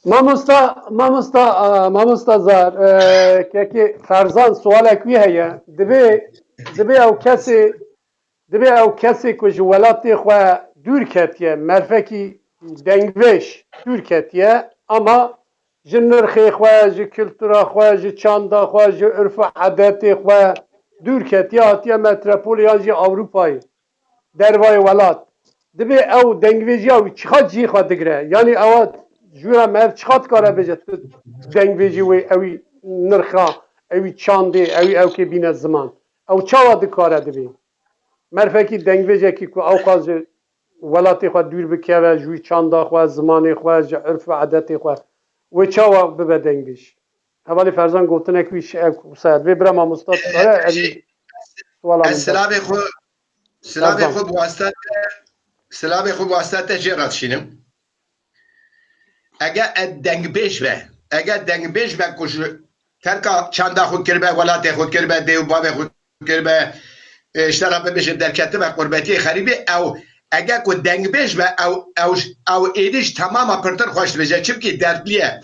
Mamosta, mamosta, a, mamosta Zar, e, kekê Ferzan sualek wî heye. Dibê, dibê ew kesê, dibê ew kesê ku ji welatê xwe dûr ketiye, merfekî dengvêj dûr ketiye, ama ji nirxê xwe, ji kultura xwe, ji çanda xwe, ji urf û edetê xwe dûr ketiye, hatiye metropolê yan jî Ewropayê, dervayê welat. Dibê ew dengvêjiya wî çiqas cihê xwe digire? Yanî ewa jûra me ev çiqas dikare bêje tu dengvêjî wê ewî nirxa, ewî çandê, ewî ewkê bîne ziman? Ew çawa dikare dibê? Merfekî dengvêjekî ku ewqas ji welatê xwe dûr bikeve, ji wî çanda xwe, zimanê xwe, ji urf û edetê xwe, wê çawa bibe dengvêj? Hevalê Ferzan gotinek wî şi-, ev wisa ye. Divê bira mamosta dikare, ez jî suala min silavê xwe, silavê xwe bi wasta te, silavê xwe bi wasta te jê re dişînim. Ege e dengbêj be, ege dengbêj be ku ji terka çanda xwe kiribe, welatê xwe kiribe, dê û bavê xwe kiribe, e, ji te re bibêjim derketibe qurbetiyê xerîbê, ew ege ku dengbêj be, ew, ew, ew êdî ji temama pirtir xweş dibêje. Çimkî dertlî ye.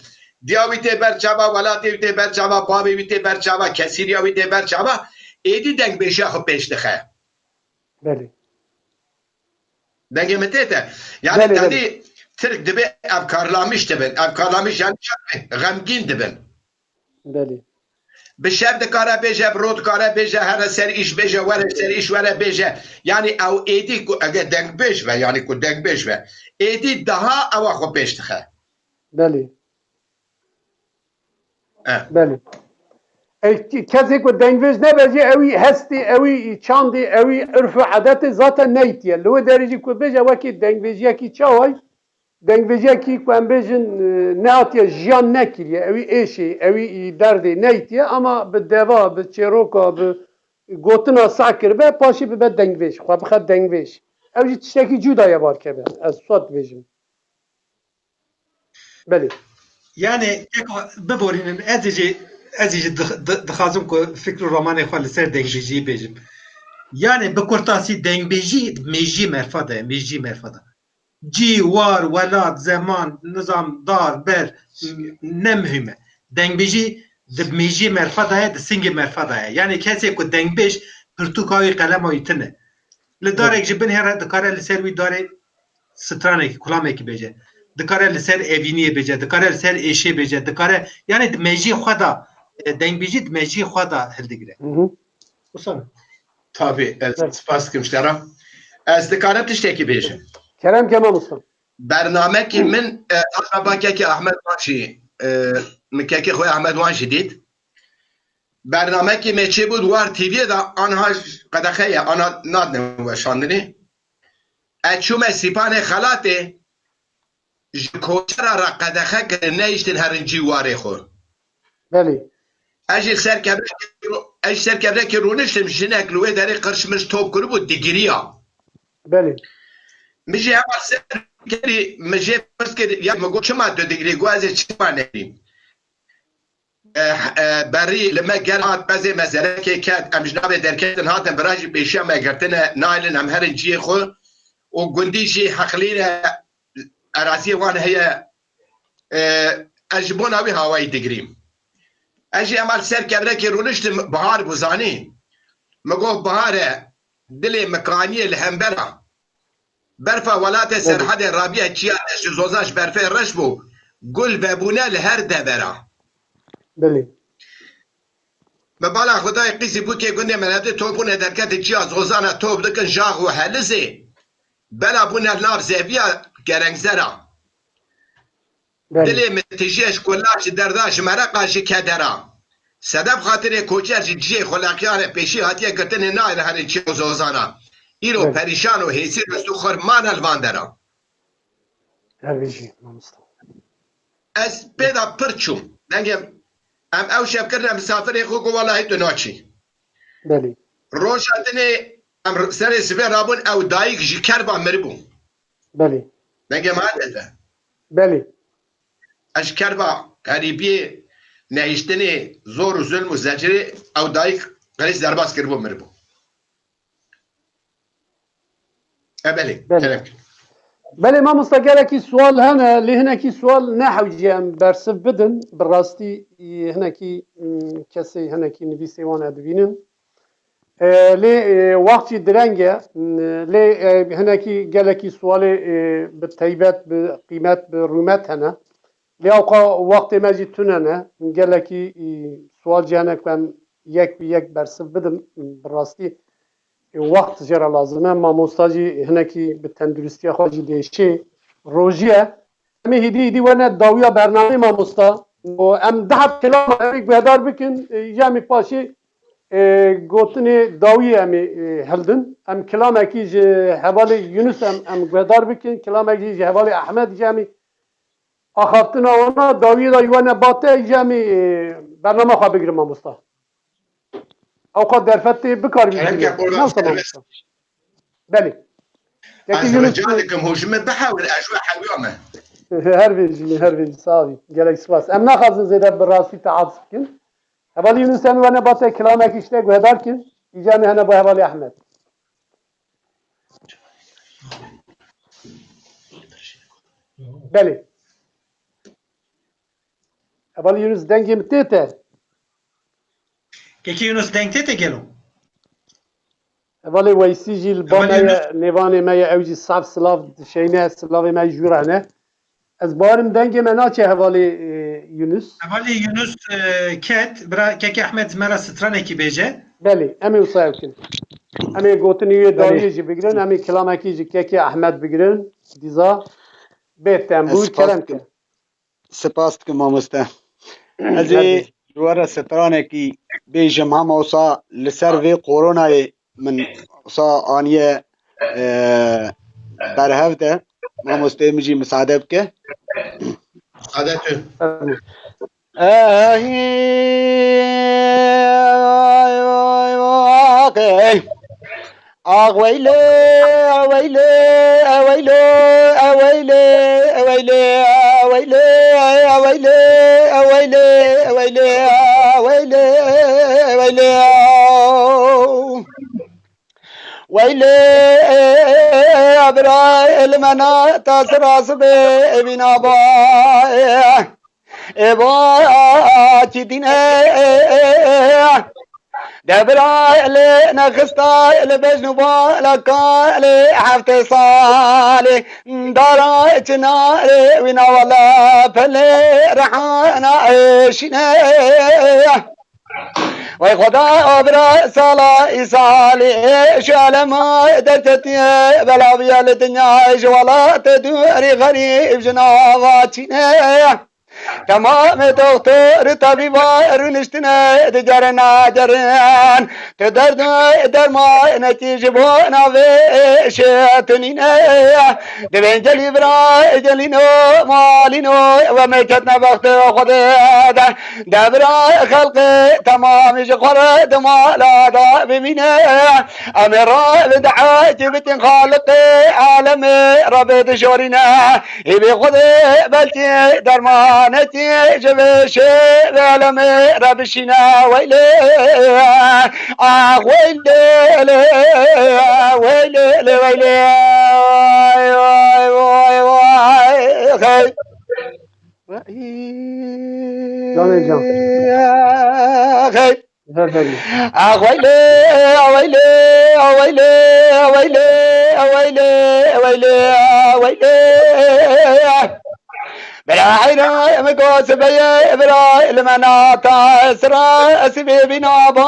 Diya wî tê ber çava, welatê wî tê ber çava, bavê wî tê ber çava, kesîriya wî tê ber çava, êdî dengbêjiya xwe pêş dixe. Belê. Dengê min tê te. Yani Belê, tenê belê. Tirk dibê ev karlamiş dibin. Ev karlamiş yani çi? Xemgîn dibin. Belê. Bi şev dikare bêje, bi ro dikare bêje, here ser îş bêje, were ser îş were bêje. Yani ew êdî ku ege dengbêj ve, yani ku dengbêj ve, êdî daha ewa xwe pêş dixe. Belê. Eh. Belê. E, ki-, kesê ku dengbêj nebe jî, ewî hestê, ewî çandê, ewî irf û edetê zaten neytiye. Li wê derê jî ku bêje wekî dengbêjiyekî çaway, dengbêjiyekî ku em bêjin, e, nehatiye jiyan nekiriye, ewî êşê, ewî derdê neytiye, ama bi deva, bi çêroka, bi gotina seh kiribe, paşê bibe dengbêj, xwe bixe dengbêj. Ew jî tiştekî cuda ye, barkeve. Ez sot dibêjim. Belê. Yani, keko, biborînin, ez ê jî, ez ê jî dix-, di-, dixwazim ku fikr û ramanê xwe li ser dengbêjiyê bêjim. Yani, bi kurtasî dengbêjî, mêjiyê merfa de ye, mêjiyê merfa de. Cî, war, welat, zeman, nizam, dar, ber, ne muhîm e. Dengbêjî di mêjiyê merfa de ye, di singê merfa de ye. Yani, kesê ku dengbêj pirtûka wî, qelema wî tune. Li darek ji bin here dikare li ser wî darê stranekî, kulamekî bêje. Dikare li ser evîniyê bêje, dikare li ser êşê bêje, dikare, yani di mejiyê xwe de, e, dengbêjî di mejiyê xwe de hildigire. Hı hı. Wisa. Tabii, ez Evet. spas dikim ji te re. Ez dikarim tiştekî bêjim. Kerem ke mamosta. Bernamekî min, e, akraba kekê Ahmet Wan jî, e, min kekê xwe Ahmet Wan jî dît. Bernamekî me çêbû di War T V'yê de, anha qedexe ye, ana nadine weşandinê. Ez çûme Sîpanê Xelatê, ji koçera re qedexe kirin, nehiştin herin cî warê xwe. Belê. Ez jî ser kevrekê ro-, ez jî ser kevrekê rûniştim, jinek li wê derê qirş mirş top kiribû, digiriya. Belê. Min jî heval ser kirî, min jê pirs kir, ya min got, "Çima tu digirî?" Got, "Ez ê çima nedigirîm?" E, e, berî li me gel hat, bezê me zerekê ket, em ji navê derketin hatin, vira jî pêşiya me girtine, nayêlin em herin cihê xwe û gundî jî heqlî ne, eraziyê wan heye, e, ez ji bona wî hawayî digirîm. Ez jî ema li ser kevrekê rûniştim, bihar bû, zanî. Min got, "Bihar e, dilê min kaniyê li hembera." Berfa welatê Serhedê rabiye çiya te ji zoza ji berfê reş bû. Gul vebûne li her devera. Belê. Me bala Xwedayê qîzî bûkê gundê me levdê top bûne derketê çiya zozana top dikin jax û helizê. Bela bûne nav zeviya gerengzera. Belê. Dilê min tijî eşkola ji derda ji mereqa ji kedera. Sedef xatirê koçer ji cihê xwe leqiyane pêşî hatiye girtinê nayê li herê çê û zozana. Îro Belê. perîşan û hêsî rist û xirmane li van dera. Her bijî, mamosta. Ez pê de pir çûm. Dengê em ew şev kirine misafirê xwe ku welahî tu naçî. Belê. Roja dinê em serê sivê rabûn ew dayik ji kerba miribû. Belê. Dengê me hate te. Belê. Ez ji kerba herîbiyê, nehiştinê, zor û zulm û zecirê ew dayik qirêj derbas kiribû, miribû. E, belê, Belê. kerem. Belê mamosta, gelekî sual hene, lê hinekî sual nehewciye em bersiv bidin. Bi rastî, e, hinekî, mm, kesê hinekî nivîsê wan e dibînin. E, lê, e, wext jî direng e, lê, e, hinekî gelekî sualê, e, bi teybet, bi qîmet, bi rûmet hene. Lê ewqa wextê me jî tune ne. Gelekî, e, sual jî hene ku em yek bi yek bersiv bidin. Bi rastî, e, wext jê re lazim e. Mamosta jî hinekî bi tenduristiya xwe jî dêşê rojî ye. Em ê hîdî hîdî wene dawiya bernameyê mamosta. Û em deh heb kilama em ê guhdar bikin, e, ji em ê paşê, e, gotinê dawiyê em ê, e, hildin. Em kilamekî ji hevalê Yunus em, em guhdar bikin, kilamekî ji hevalê Ehmed, ji em ê axaftina wana dawiyê de wene bate, ji em ê, e, bernama xwe bigirin mamosta. Ewqas derfet tê, bikar bî Kerem bîne. Kepol, Nasıl serbest. olmuştu? Belê. Yekî Ez Yunus rica dikim, hû ji min bihewir, ez ji we hewiya me. Her bijî, her bijî, sax bî. Gelek spas. Em naxwazin zêde bi rastî te aciz bikin. Hevalî Yunus, em wene ba te kilamekî ji te guhdar kin. Îca me hene bo hevalî Ehmed. Belê. Hevalî Yunus, dengê min tê te? Kekê Yunus, deng tê te gelo? Hevalê Weysî jî li ba me ye, nêvanê me ye, ew jî saf silav dişeyne, silavê me jû re ne. Ez barim dengê me naçe hevalê, e, Yunus. Hevalê Yunus, e, ket, bira kekê Ehmed ji me re stranekî bêje. Belê, em ê wisa ew kin. Em ê gotinê wê dawiyê jî bigirin, em ê kilamekî ji kekê Ehmed bigirin. Dîza bê tembûr, kerem ke. Spas dikim mamoste. Ez ê ji we re stranekî bêjim, hema wisa li ser vê koronayê min wisa aniye, e, berhev de. Mamosteyê min jî misade bike. Misade tu. Ehî, vay, vay, vay, vay. Ax weylê, weylê, weylê, weylê, weylê, weylê, weylê, weylê, weylê, weylê, weylê. Weylê, bira, li me na ta sira sibê vîna ba. Ê ba çi dîn e, de bira lê nexista li bejn û balaka lê heftê salê dara çinarê wîna wala pelê rehana şîne. Wey Xweda, o bira sala îsalê şalema derketiye belaviya li dinya ji welatê dûrî xerîb ji nava çîne. Temamê doxtor û tebîba rûniştine digerin nagerin. Tu derd û dermanekî ji bo navê şê tu nîne. Divên gelî bira gelîno malîno we me ketine bextê Xwedê de. De bira xelqê temamî ji xwe re di mala de bimîne. Em ê re bi duayekî bikin Xaliqê alemê Rebê dişorîne. Ê bê Xwedê belkî dermanekî ji vê şê vê alemê re bişîne. Weylê, ah weylê, weylê, weylê, vay, vay, vay, vay, hey. Canê can. Hey. Her her. Ah weylê, weylê, weylê, weylê, weylê, weylê, weylê. Bira heyra me go sibeye, bira li me nata sira, sibê bîna ba,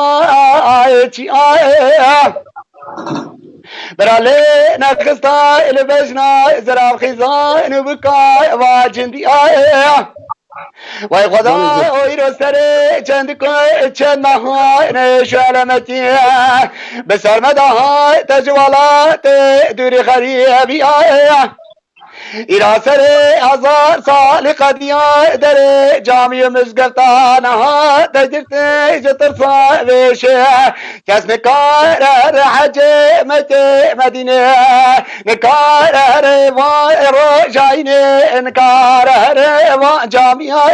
ay çi ay. Bira lê nexista li bejna zirav xîzan û bika va cindî ay. Vay Xweda, o îro serê çend ku çend meha ne şelemetî. Bi ser me daha te ji welatê dûrî xerîbî. Îra serê hezar salî qediya derê camî û mizgefta niha te girtî ji tirsa vêşê. Kes nikare re hecê mekê Medînê, nikare re va rojayînê, nikare re va camîya.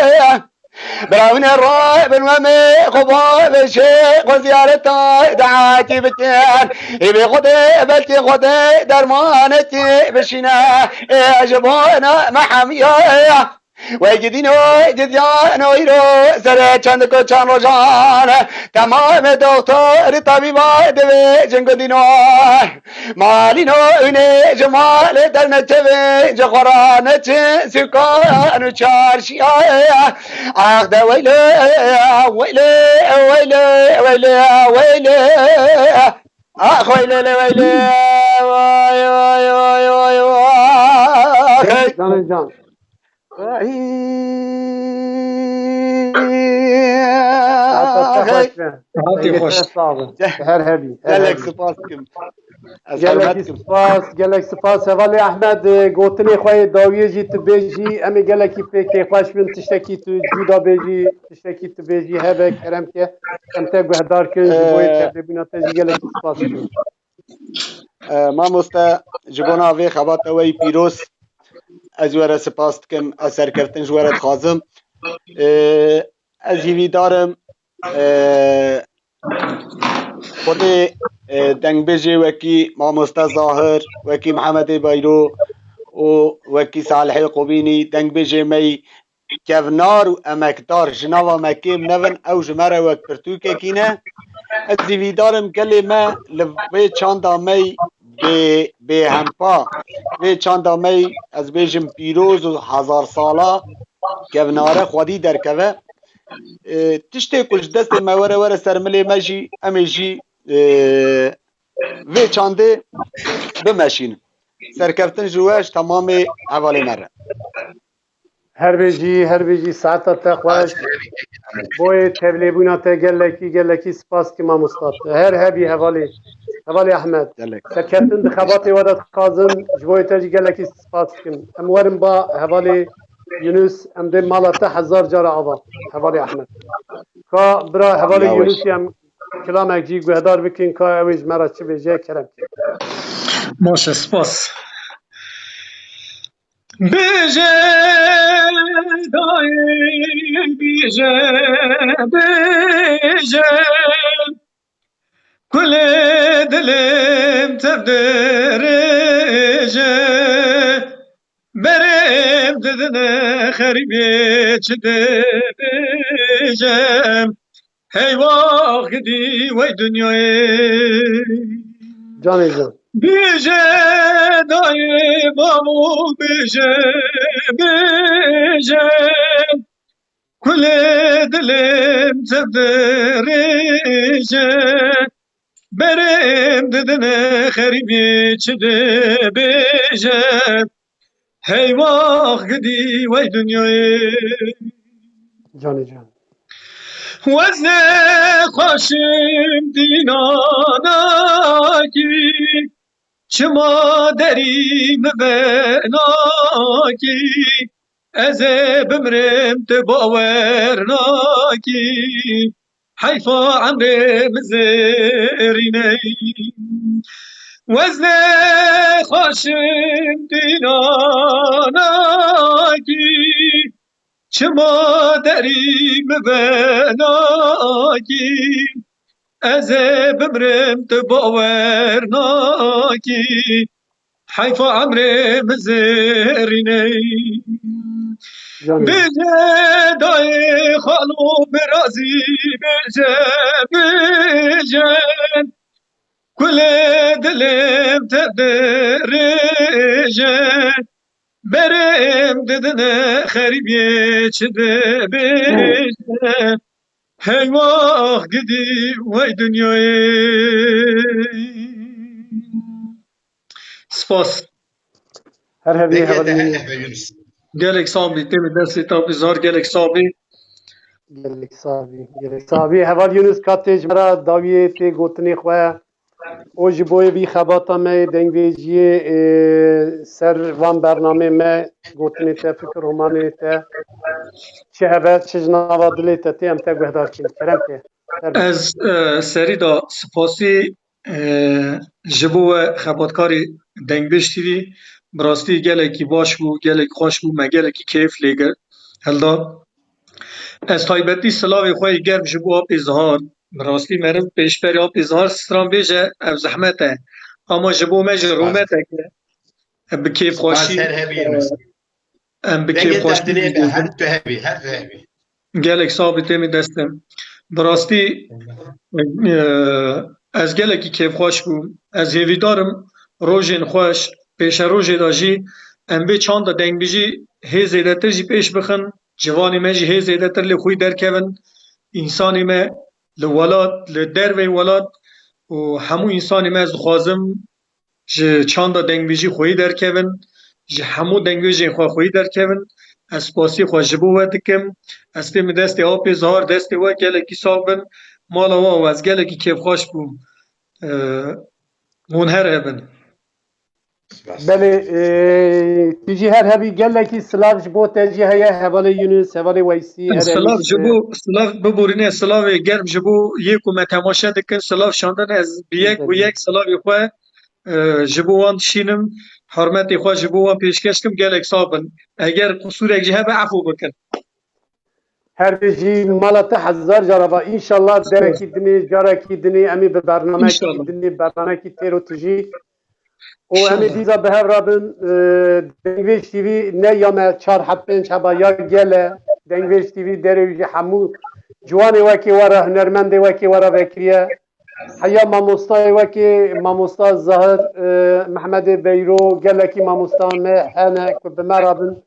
Birawine re bin we me xwe va vêşê xwe ziyareta daetî bikin. Ê bê Xwedê belkî Xwedê dermanekî bişîne. Ê ji bona me hemiya. Wey gidîno, gidiyano îro serê çend ku çend rojan. Temamê doxtor û tabîba divê cin gidîno. Malîno hûnê ji malê derneçevin, ji xwe re neçin sûkan û çarşiya. Ax de weylê, weylê, weylê, weylê, weylê. Ax weylê lê weylê. Vay, vay, vay, vay, vay. Canê can. Ay. Saeta te xweş be. Saetê xweş. Dengê te sax be. Her hebî, her Gelek hebî. Spas dikim. Ez hurmet Gelekî dikim. Spas, gelek spas. Hevalê Ehmed, e, gotinê xwe yê dawiyê jî tu bêjî, em ê gelekî pê kêfxweş bin, tiştekî tu cuda bêjî, tiştekî tu bêjî hebe, kerem ke. Em te guhdar kin, ji bo yê Ee, tevlêbûna te jî gelekî spas dikim. E, mamoste, ji bona vê xebata we yî pîroz, ez were spas dikim, ez serkeftin ji were dixwazim. E, ez hîvîdar im, e, Xwedê, e, dengbêjê wekî Mamoste Zahir, wekî Mihemedê Beyro û wekî Salihê Qobînî, dengbêjê me yî kevnar û emekdar ji nava me kêm nebin, ew ji me re wek pirtûkekî ne. Ez hîvîdar im gelê me li vê çanda me yî bê, bêhempa, vê çanda me yî ez bêjim pîroz û hezar sala kevnare xwedî derkeve. E, tiştê ku ji destê me were, were ser milê me jî, em ê jî, e, vê çandê bimeşînin. Serkeftin ji we, ji temamê hevalê me re. Her bijî, her bijî, saeta te xweş. Boyê tevlêbûna te gelekî, gelekî spas dikim mamosta. Her hebî hevalê, hevalê Ahmet. Gelek. Serkeftin di xebatê we de dixwazim, ji boyê te jî gelekî spas dikim. Em werin ba hevalê Yunus, em dê mala te hezar cara ava, hevalê Ahmet. Ka bira hevalê Yunus em kilamek jî guhdar bikin, ka ew ê ji me re çi bêje, kerem ke. Baş e, spas. Bêje dayê, bêje, bêje. Kulê dilê min tev dirêje. Berê min didine xerîbê çi dibêjem. Hey wax gidî wey dinyayê. Canê can. Bêje dayê bavo, bêje, bêje. Kulê dilê min tev dirêje. Berê min didine xerîbê çi dibêje. Hey wax gidî wey dinyayê. Canê can. Weznê xweşim dînanakî, çima derî min venakî, ez ê bimrim tu bawer nakî. Heyfa emrê min zêrîney. Weznê xweşin dînanakî, çima derî min venakî. Ez ê bimrim tu bawer nakî. Heyfa emrê min zêrîney. Canım. Bêje dayê xalo birazî bêje, bêje. Kulê dilê min tev dirêje. Berê min didine xerîbê çi dibêje. Hey wax gidî wey dinyayê. Spas. Her hebî hevalî Yunus. Gelek sax bî, têmî destê te pê zar, gelek sax bî. Gelek sax bî, gelek sax bî. Heval Yunus, ka tê ji me re dawiyê tê gotinê xwe. O ji bo yê vî xebata me yê dengbêjiyê, e, ser van bernamê me, gotinê te, fikir û humanê te, çi heve, çi ji nava dilê te tê, em te guhdar kin. Kerem ke. Her Ez, e, serî de spasî, e, ji bo we xebatkarê Dengbêj T V, bi rastî gelekî baş bû, gelekî xweş bû, me gelekî keyf lê gir-, hilda. Ez taybetî silavê xwe yê germ ji bo apê Zihar, bi rastî meriv pêşberî apê Zihar stran bêje, ev zehmet e. Ama ji bo me ji rûmeteke bi kêfxweşî, Spas, her hebî, e, Yunus. Em bi Dengê te kêfxweşî dinê, dibêjin. Her tu hebî, her tu hebî. Gelek sax bî, têmî destê. Bi rastî, e, ez gelekî kêfxweş bûm. Ez hêvîdar im rojên xweş, pêşerojê de jî em vê çanda dengbêjî hê zêdetir jî pêş bixin, ciwanê me jî hê zêdetir li xwî derkevin, însanê me li welat, li dervey welat û hemû însanê me ez dixwazim ji çanda dengbêjî xweyî derkevin, ji hemû dengbêjên xwe xweyî derkevin. Ez spasî xwe ji bo we dikim. Ez têmî destê apê Zihar, destê we gelekî sax bin. Mala we û ez gelekî kêfxweş bûm. Ee, hûn her hebin. Belê, e, tu jî her hebî, gelekî silav ji bo te jî heye, hevalê Yunus, hevalê Weysî, her hebî Silav ji bo, silav biborîne, silavê germ ji bo yê ku me temaşe dikin, silav şandin, ez bi yek û yek silavê xwe E, ji bo wan dişînim, hurmetê xwe ji bo wan pêşkeş kim, gelek sax bin. Eger qusûrek jî hebe, efû bikin. Her bijî, mala te hezar cara va. Înşallah derekî dinê, carekî dinê em ê bi bernamekî dinê, bernamekî têro tijî. Û em ê dîsa bi hev re bin, e, Dengvêj T V ne ya me çar heb pênc heba ya gel e. Dengvêj T V derê wî jî hemû ciwanê wekî we re, hunermendê wekî we re vekiriye. Heya mamostayê wekî mamosta Zahir, e, Mehmedê Beyro, gelekî mamosta me hene ku bi me re bin.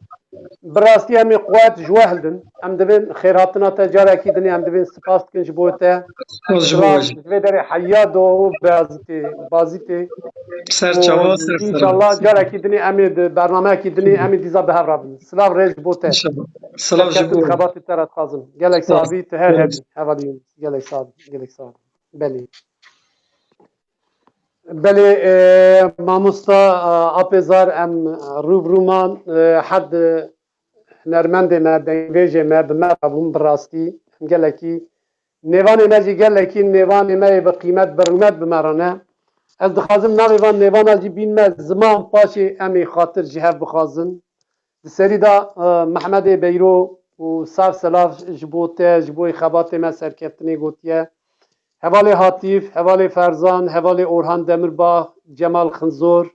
Bi rastî em ê quwet ji we hildin. Em dibên xêrhatina te carekî dinê, em dibên spas dikin ji bo te. Silav ji vê derê heya do û bazîtê, bazîtê. Ser çawa, ser ser. Înşallah carekî dinê em ê di bernameyekî dinê em ê dîsa bi hev re bin. Silav rê ji bo te. Silav ji bo. Xebatê te re dixwazim. Gelek sax bî, tu her hebî. Hevalî Yunus. Gelek sax bî. Gelek sax bî. Belê. Belê, e, mamosta, e, Apêzar, em rû bi rû man, e, her di hunermendê me, dengvêjê me bi me re bûn, bi rastî em gelekî nêvanê me jî gelekî nêvanê me yê bi qîmet, bi rûmet bi me re ne. Ez dixwazim navê van nêvana jî bînme ziman, paşê em ê xatir ji hev bixwazin. Di serî de, e, Mehmedê Beyro û sar selav ji bo te, ji bo xebatê me serkeftinê gotiye. Hevalê Hatîf, hevalê Ferzan, hevalê Orhan Demirbağ, Cemal Xinzor,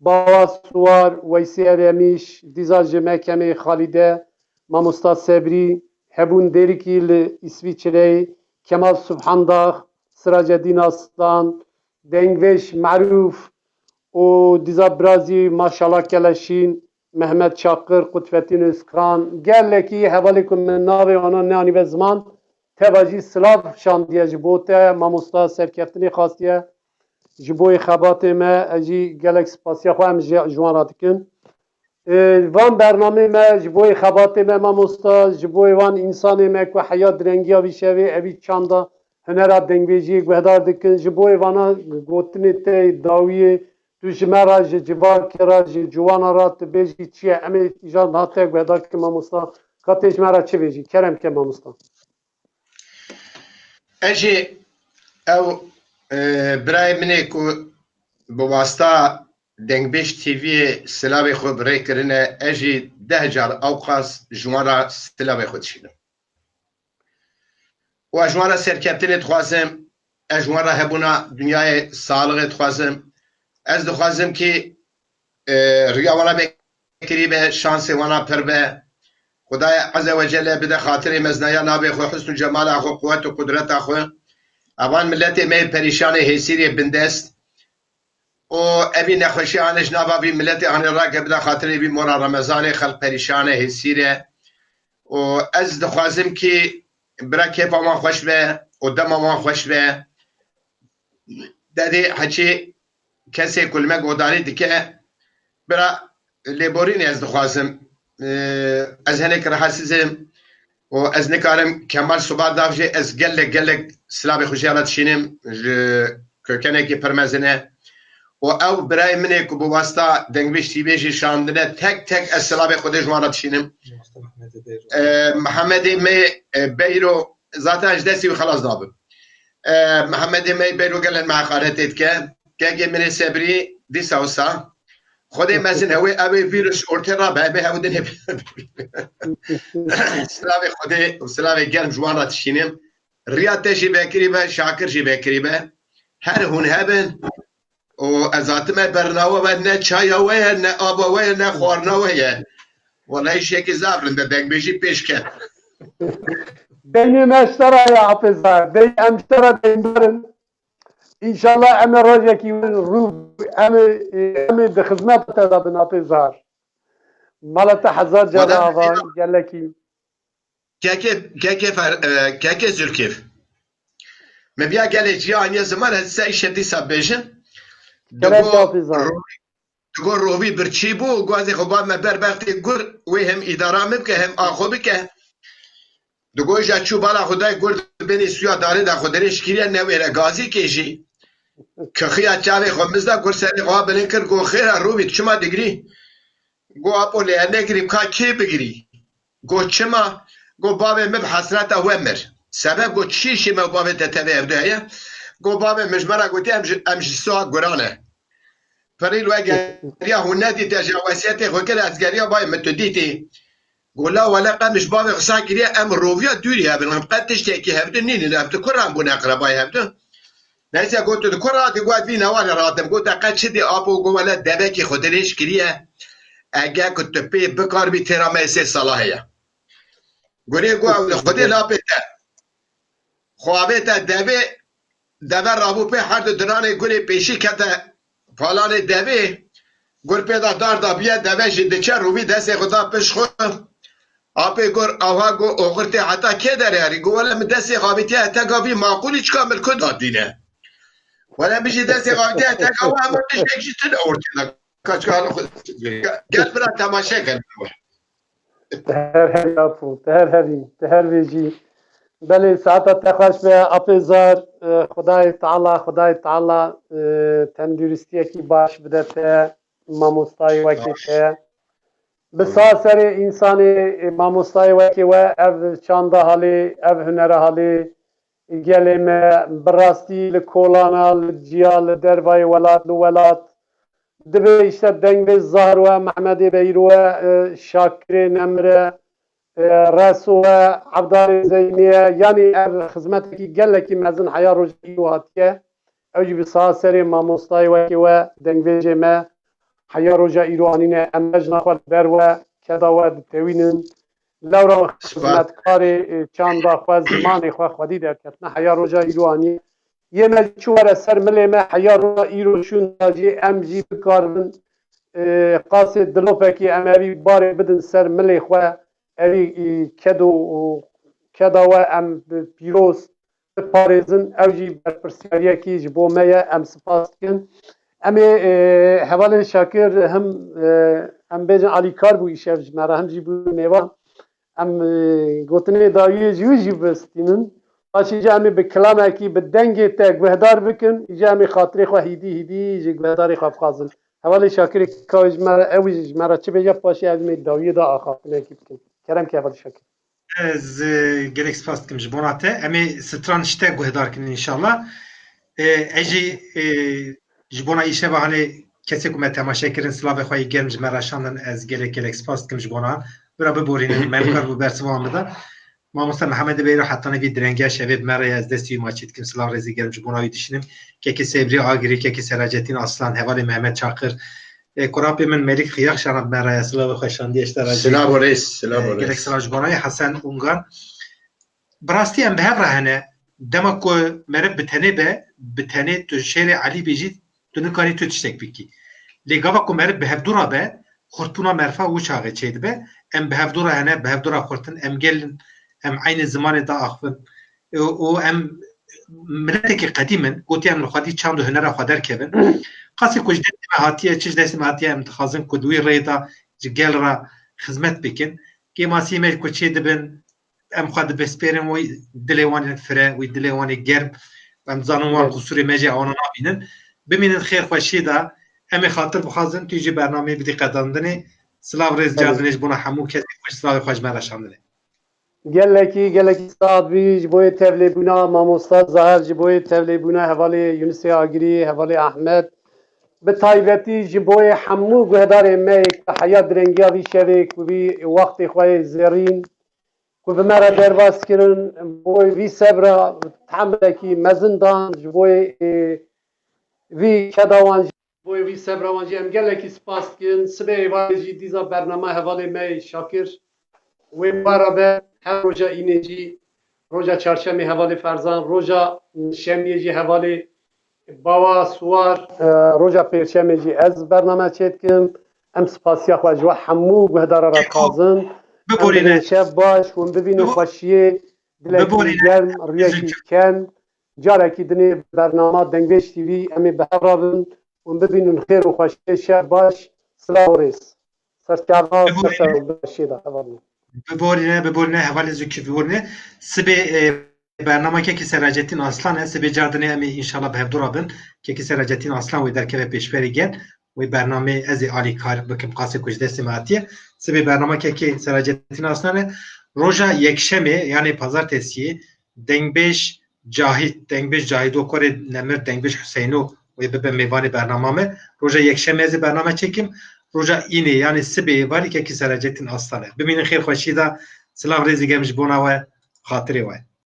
Bawa Suwar, Weysî Eremîş, dîza ji mekemê Xalîde, mamosta Sebrî, hebûn Dêrikî li Îsvîçreyê, Kemal Subhandax, Siracedîn Aslan, Dengvêj Merûf û dîza birazî maşala Keleşîn, Mehmet Çakir, Qutfetîn Özkan, gelekî hevalê ku min navê wana neanîbe ziman, teva jî silav şandiye ji bo te, mamosta serkeftinê xastiye. Ji bo yê xebatê me, ez jî gelek spasiya xwe em ji, ji wan re dikin. Ê, van bernamê me, ji bo yê xebatê me mamosta, ji bo yê van însanê me ku heya direngiya vî şevê, evî çanda hunera dengbêjiyê guhdar dikin, ji bo yê vana gotinê te yê dawiyê, tu ji me re, ji civakê re, ji ciwana re, tu bêjî çi ye, em ê îjan niha te guhdar kin mamosta, ka tê ji me re çi bêjî, kerem ke mamosta. Ez jî ew, e, birayê min ê ku bi wasta Dengbêj T V'yê silavê xwe bi rê kirine, ez jî deh car ewqas ji wan re silavê xwe dişînim. Û ez ji wan re serkeftinê dixwazim, ez ji wan re hebûna dinyayê, saxlixê dixwazim. Ez dixwazim kî, e, riya wana vekirî be, şansê wana pir be. Xwedayê Eze we Celle bide xatirê mezinaya navê xwe, husn û cemala xwe, quwet û qudreta xwe. Evan miletê me yê perîşanê hêsîrê bindest. Û evî nexweşiya anê ji nava vî miletê anê rake bide xatirê vî mora Remezanê, xelq perîşan e, hêsîr e. Û ez dixwazim kî bira kêfa wan xweş be û dema wan xweş be. Dedê heçî kesê ku li me godarî dike, bira lêborînê ez dixwazim. Ee, ez hinek rahatsiz im û ez nikarim Kemal Suba dav jî ez gelek gelek silavê xwe jê re dişînim, ji kökenekî pir mezin e. Û ew birayê min ê ku bi wasta Dengbêj T V'yê jî şandine, tek tek ez silavê Xwedê ji wan re dişînim. Ee, Mihemedê me, e, Beyro, zaten ji destê wî xelas nabim. Ee, Mihemedê me Beyro gelek me heqaretê dike. Kekê min ê Sebrî dîsa wisa. Xwedê mezin ew ê, ew ê vîrus ortê rabe, em ê hew dinê silavê Xwedê û silavê germ ji wan re dişînim. Riya te jî vekirî be, Şakir jî vekirî be. Her hûn hebin. Û ez hatime bernawe ve, ne çaya we ye, ne ava we ye, ne xwarina we ye. Wela îşekî zaf rind e, dengbêjî pêş ket. Beynê me ji te re ye Apêzar. Dey em ji te re deyndar in. Înşallah em ê rojekî win rû em ê, em ê di xizmeta te de bin Apêzar. Mala te hezar cara ava, gelekî. Kekê, kekê fer, e, kekê Zülkif. Me biya gelê ciya aniye ziman, ez se îşe dîsa bêjim. Digo, ro-, digo rovî birçî bû, guazê xwe ba me ber bextê gur, wê hem îdara min bike, hem a xwe bike. Digo îja çû bala xwe dayê gur di binê suya darê de xwe dirêj kiriye, newêre gazîkê jî. Kixiya çavê xwe mizda, gur serê xwe bilind kir, got, "Xêr e, rovî, tu çima digirî?" Got, "Apo, lê ez negirîm, ka kê bigirî?" Got, "Çima?" Got, "Bavê min bi hesreta we mir." Sebeb got, "Çi îşê me û bavê te tevê hevdu heye?" Got, "Bavê min ji me re gotiye, em ji, em ji soha guran e." Firîl we geriya hûn nedîte ji wesiyetê xwe kir, ez geriya bayê min tu dîtî. Gola wele qe min ji bavê xwe sa kiriye, em roviya dûrî hebin, em qe tiştekî hevdin nînin, em tu kuran bûne qrebayê hevdin. Neyse, got tu di kura dî, got vî newale radim, got te qe çi dî apo, got wele devekî xwe dirêj kiriye. Ege ku tu pê bikaribî têra me sê sala heye. Gurê got ew li Xwedê lapê te. Xwe avête devê, deve rabû pê her du diranê gurê pêşî kete palanê devê. Gur pê da dar da biye, deve jî diçe rûvî destê xwe da piş xwe. Apê gur aha got oxirtê heta kê derê herî? Got wele min destê xwe avîtiye heteka vî maqûlî çika min ku da dîne. Wele min jî destê xwe avîtiye heteka we hema tiştek jî tune ortê de. Kaçka gel bira temaşe kin. Te her herî apo, te her herî, te her vêjî. Belê, saeta te xweş be, apê Zar, e, Xwedayê Teala, Xwedayê Teala, e, tenduristiyekî baş bide te, mamostayê wekî te. Bi sa serê însanê, e, mamostayê wekî we, ev çanda halê, ev hunera halê, gelê me, bi rastî li kolana, li ciya, li dervayê welat, li welat, Divê îşte deng vê Zahar we, Mehmedê Beyîr we, e, Şakirê Nemir e, e, Reso we, Evdarê Zeynê ye. Yanî ev xizmetekî gelekî mezin heya roja îro hatiye. Ew jî bi saha serê mamostayê wekî we, dengvêjê me, heya roja îro anîne. Em bejna xwe li ber we, keda we ditewînin. Lewra xizmetkarê, e, çanda xwe, zimanê xwe xwedî derketine. Heya roja îro anî. Yê me çi were ser milê me, heya roja îro şûn da jî em jî bikaribin, e, qasê dilopekî em evî barê bidin ser milê xwe. Evî, e, ked û, û keda we em bi pîroz biparêzin. Ew jî berpirsiyariyekî ji bo me ye. Em spas dikin. Em ê, e, hevalên Şakir him, e, em bêjin alîkar bû îşev ji me re, him jî bû mêvan. Em, e, gotinê dawiyê ji wî jî bistînin. Paşê jî em ê bi kilamekî, bi dengê te guhdar bikin. Îja em ê xatirê xwe hîdî hîdî ji guhdarê xwe bixwazin. Hevalê Şakirê ka ji me re, ew jî ji me re çi bêje, paşê em ê dawiyê de axaftinekî bikin. Kerem ke hevalê Şakir. Ez, e, gelek spas dikim ji bona te. Em ê stran ji te guhdar kin înşallah. E, ez jî, e, ji bona îşeva hanê kesê ku me temaşe kirin, silavê xwe yê germ ji me re şandin, ez gelek gelek spas dikim ji bona. Bira biborînin, me nikar bû bersiva min de. Mamoste Mehemedê Beyro hetanî vî direnge şevê bi me re ye, ez destî wî maçî dikim, silav rêzê germ ji bona wî dişînim. Kekê Sebrî Agirî, kekê Seracetîn Aslan, hevalê Mehmet Çakir, e, kurapê min Melîk Xiyaxşana bi me re ye, silavê xwe şandiye ji te re jî. Silav û rêz, silav û rêz. E, gelek silav ji bona wî, Hesen Ungan. Bi rastî em bi hev re hene. Dema ku meriv bi tenê be, bi tenê tu şêrê Elî bêjî, tu nikarî tu tiştek bikî. Lê gava ku meriv bi hevdû re be, xurtbûna merifa wî çaxê çêdibe. Em bi hevdû re hene, bi hevdû re xurt in, em gel in, em eynî zimanê diaxivin. Û, û em miletekî qedîm in, gotiye em li xwedî çand û hunera xwe derkevin. Qasê ku ji destê me hatiye, çi ji destê me hatiye, em dixwazin ku di wî rêyê de ji gel re xizmet bikin. Kêmasiyê me ku çêdibin, em xwe dibispêrin wî dilê wan ê fire, wî dilê wan ê germ. Em dizanin wan qusûrê me jî wana nabînin. Bimînin xêr xweşiyê de. Em ê xatir bixwazin, tu jî bernameyê bidî qedandinê. Silav rêz cardinê ji bona hemû kesê xweş, silavê xwe ji me re şandinê. Gelekî, gelekî saet bî ji bo yê tevlêbûna mamosta Zahir, ji bo yê tevlêbûna hevalê Yunusê Agirî, hevalê Ahmed. Bi taybetî ji bo yê hemû guhdarên me yê ku heya direngiya vî şevê ku vî wextê xwe yê zêrîn ku bi me re derbas kirin, bo yê vî sebra tehemulekî mezin dan, ji bo yê, e, vî keda wan, ji bo yê vî sebra wan jî em gelekî spas dikin. Sibê êvarê jî dîza bernama hevalê me yê Şakir wê wara be, her roja înê jî, roja çarşemê hevalê Ferzan, roja şemiyê jî hevalê Bawa Suwar. E, roja pêşemê jî ez bername çêdikim. Em spasiya xwe ji we hemû guhdara re dixwazin. Em bibînin şev baş, hûn bibînin xweşiyê, dilekî germ, riyekî kend. Carekî dinê bernama Dengbêj T V em ê bi hev re bin. Hûn bibînin xêr û xweşiyê, şev baş, silav û rêz. Serçava ser ser û beşê de hevalno. Biborîne, biborîne, hevalê Zûkî biborîne. Sibê, e, bernama kekê Seracetîn Aslan e. Sibê cardinê em ê înşallah bi hevdû re bin. Kekê Seracetîn Aslan wê derkeve pêşberî gel. Wê bernamê ez ê alîkar bikim, qasê ku ji destê me hatiye. Sibê bernama kekê Seracetîn Aslan e. Roja yekşemê, yanê pazartesiyê, dengbêj Cahîd, dengbêj Cahîdo Korê Nemir, dengbêj Huseyno wê bibe mêvanê bernama me. Roja yekşemê ez ê bername çêkim. Roja înê, yanî sibê êvarî kekî Selahaddîn Aslan e. Bimînin xêr xweşî de. Silav rêzî gem ji bona we, xatirê we.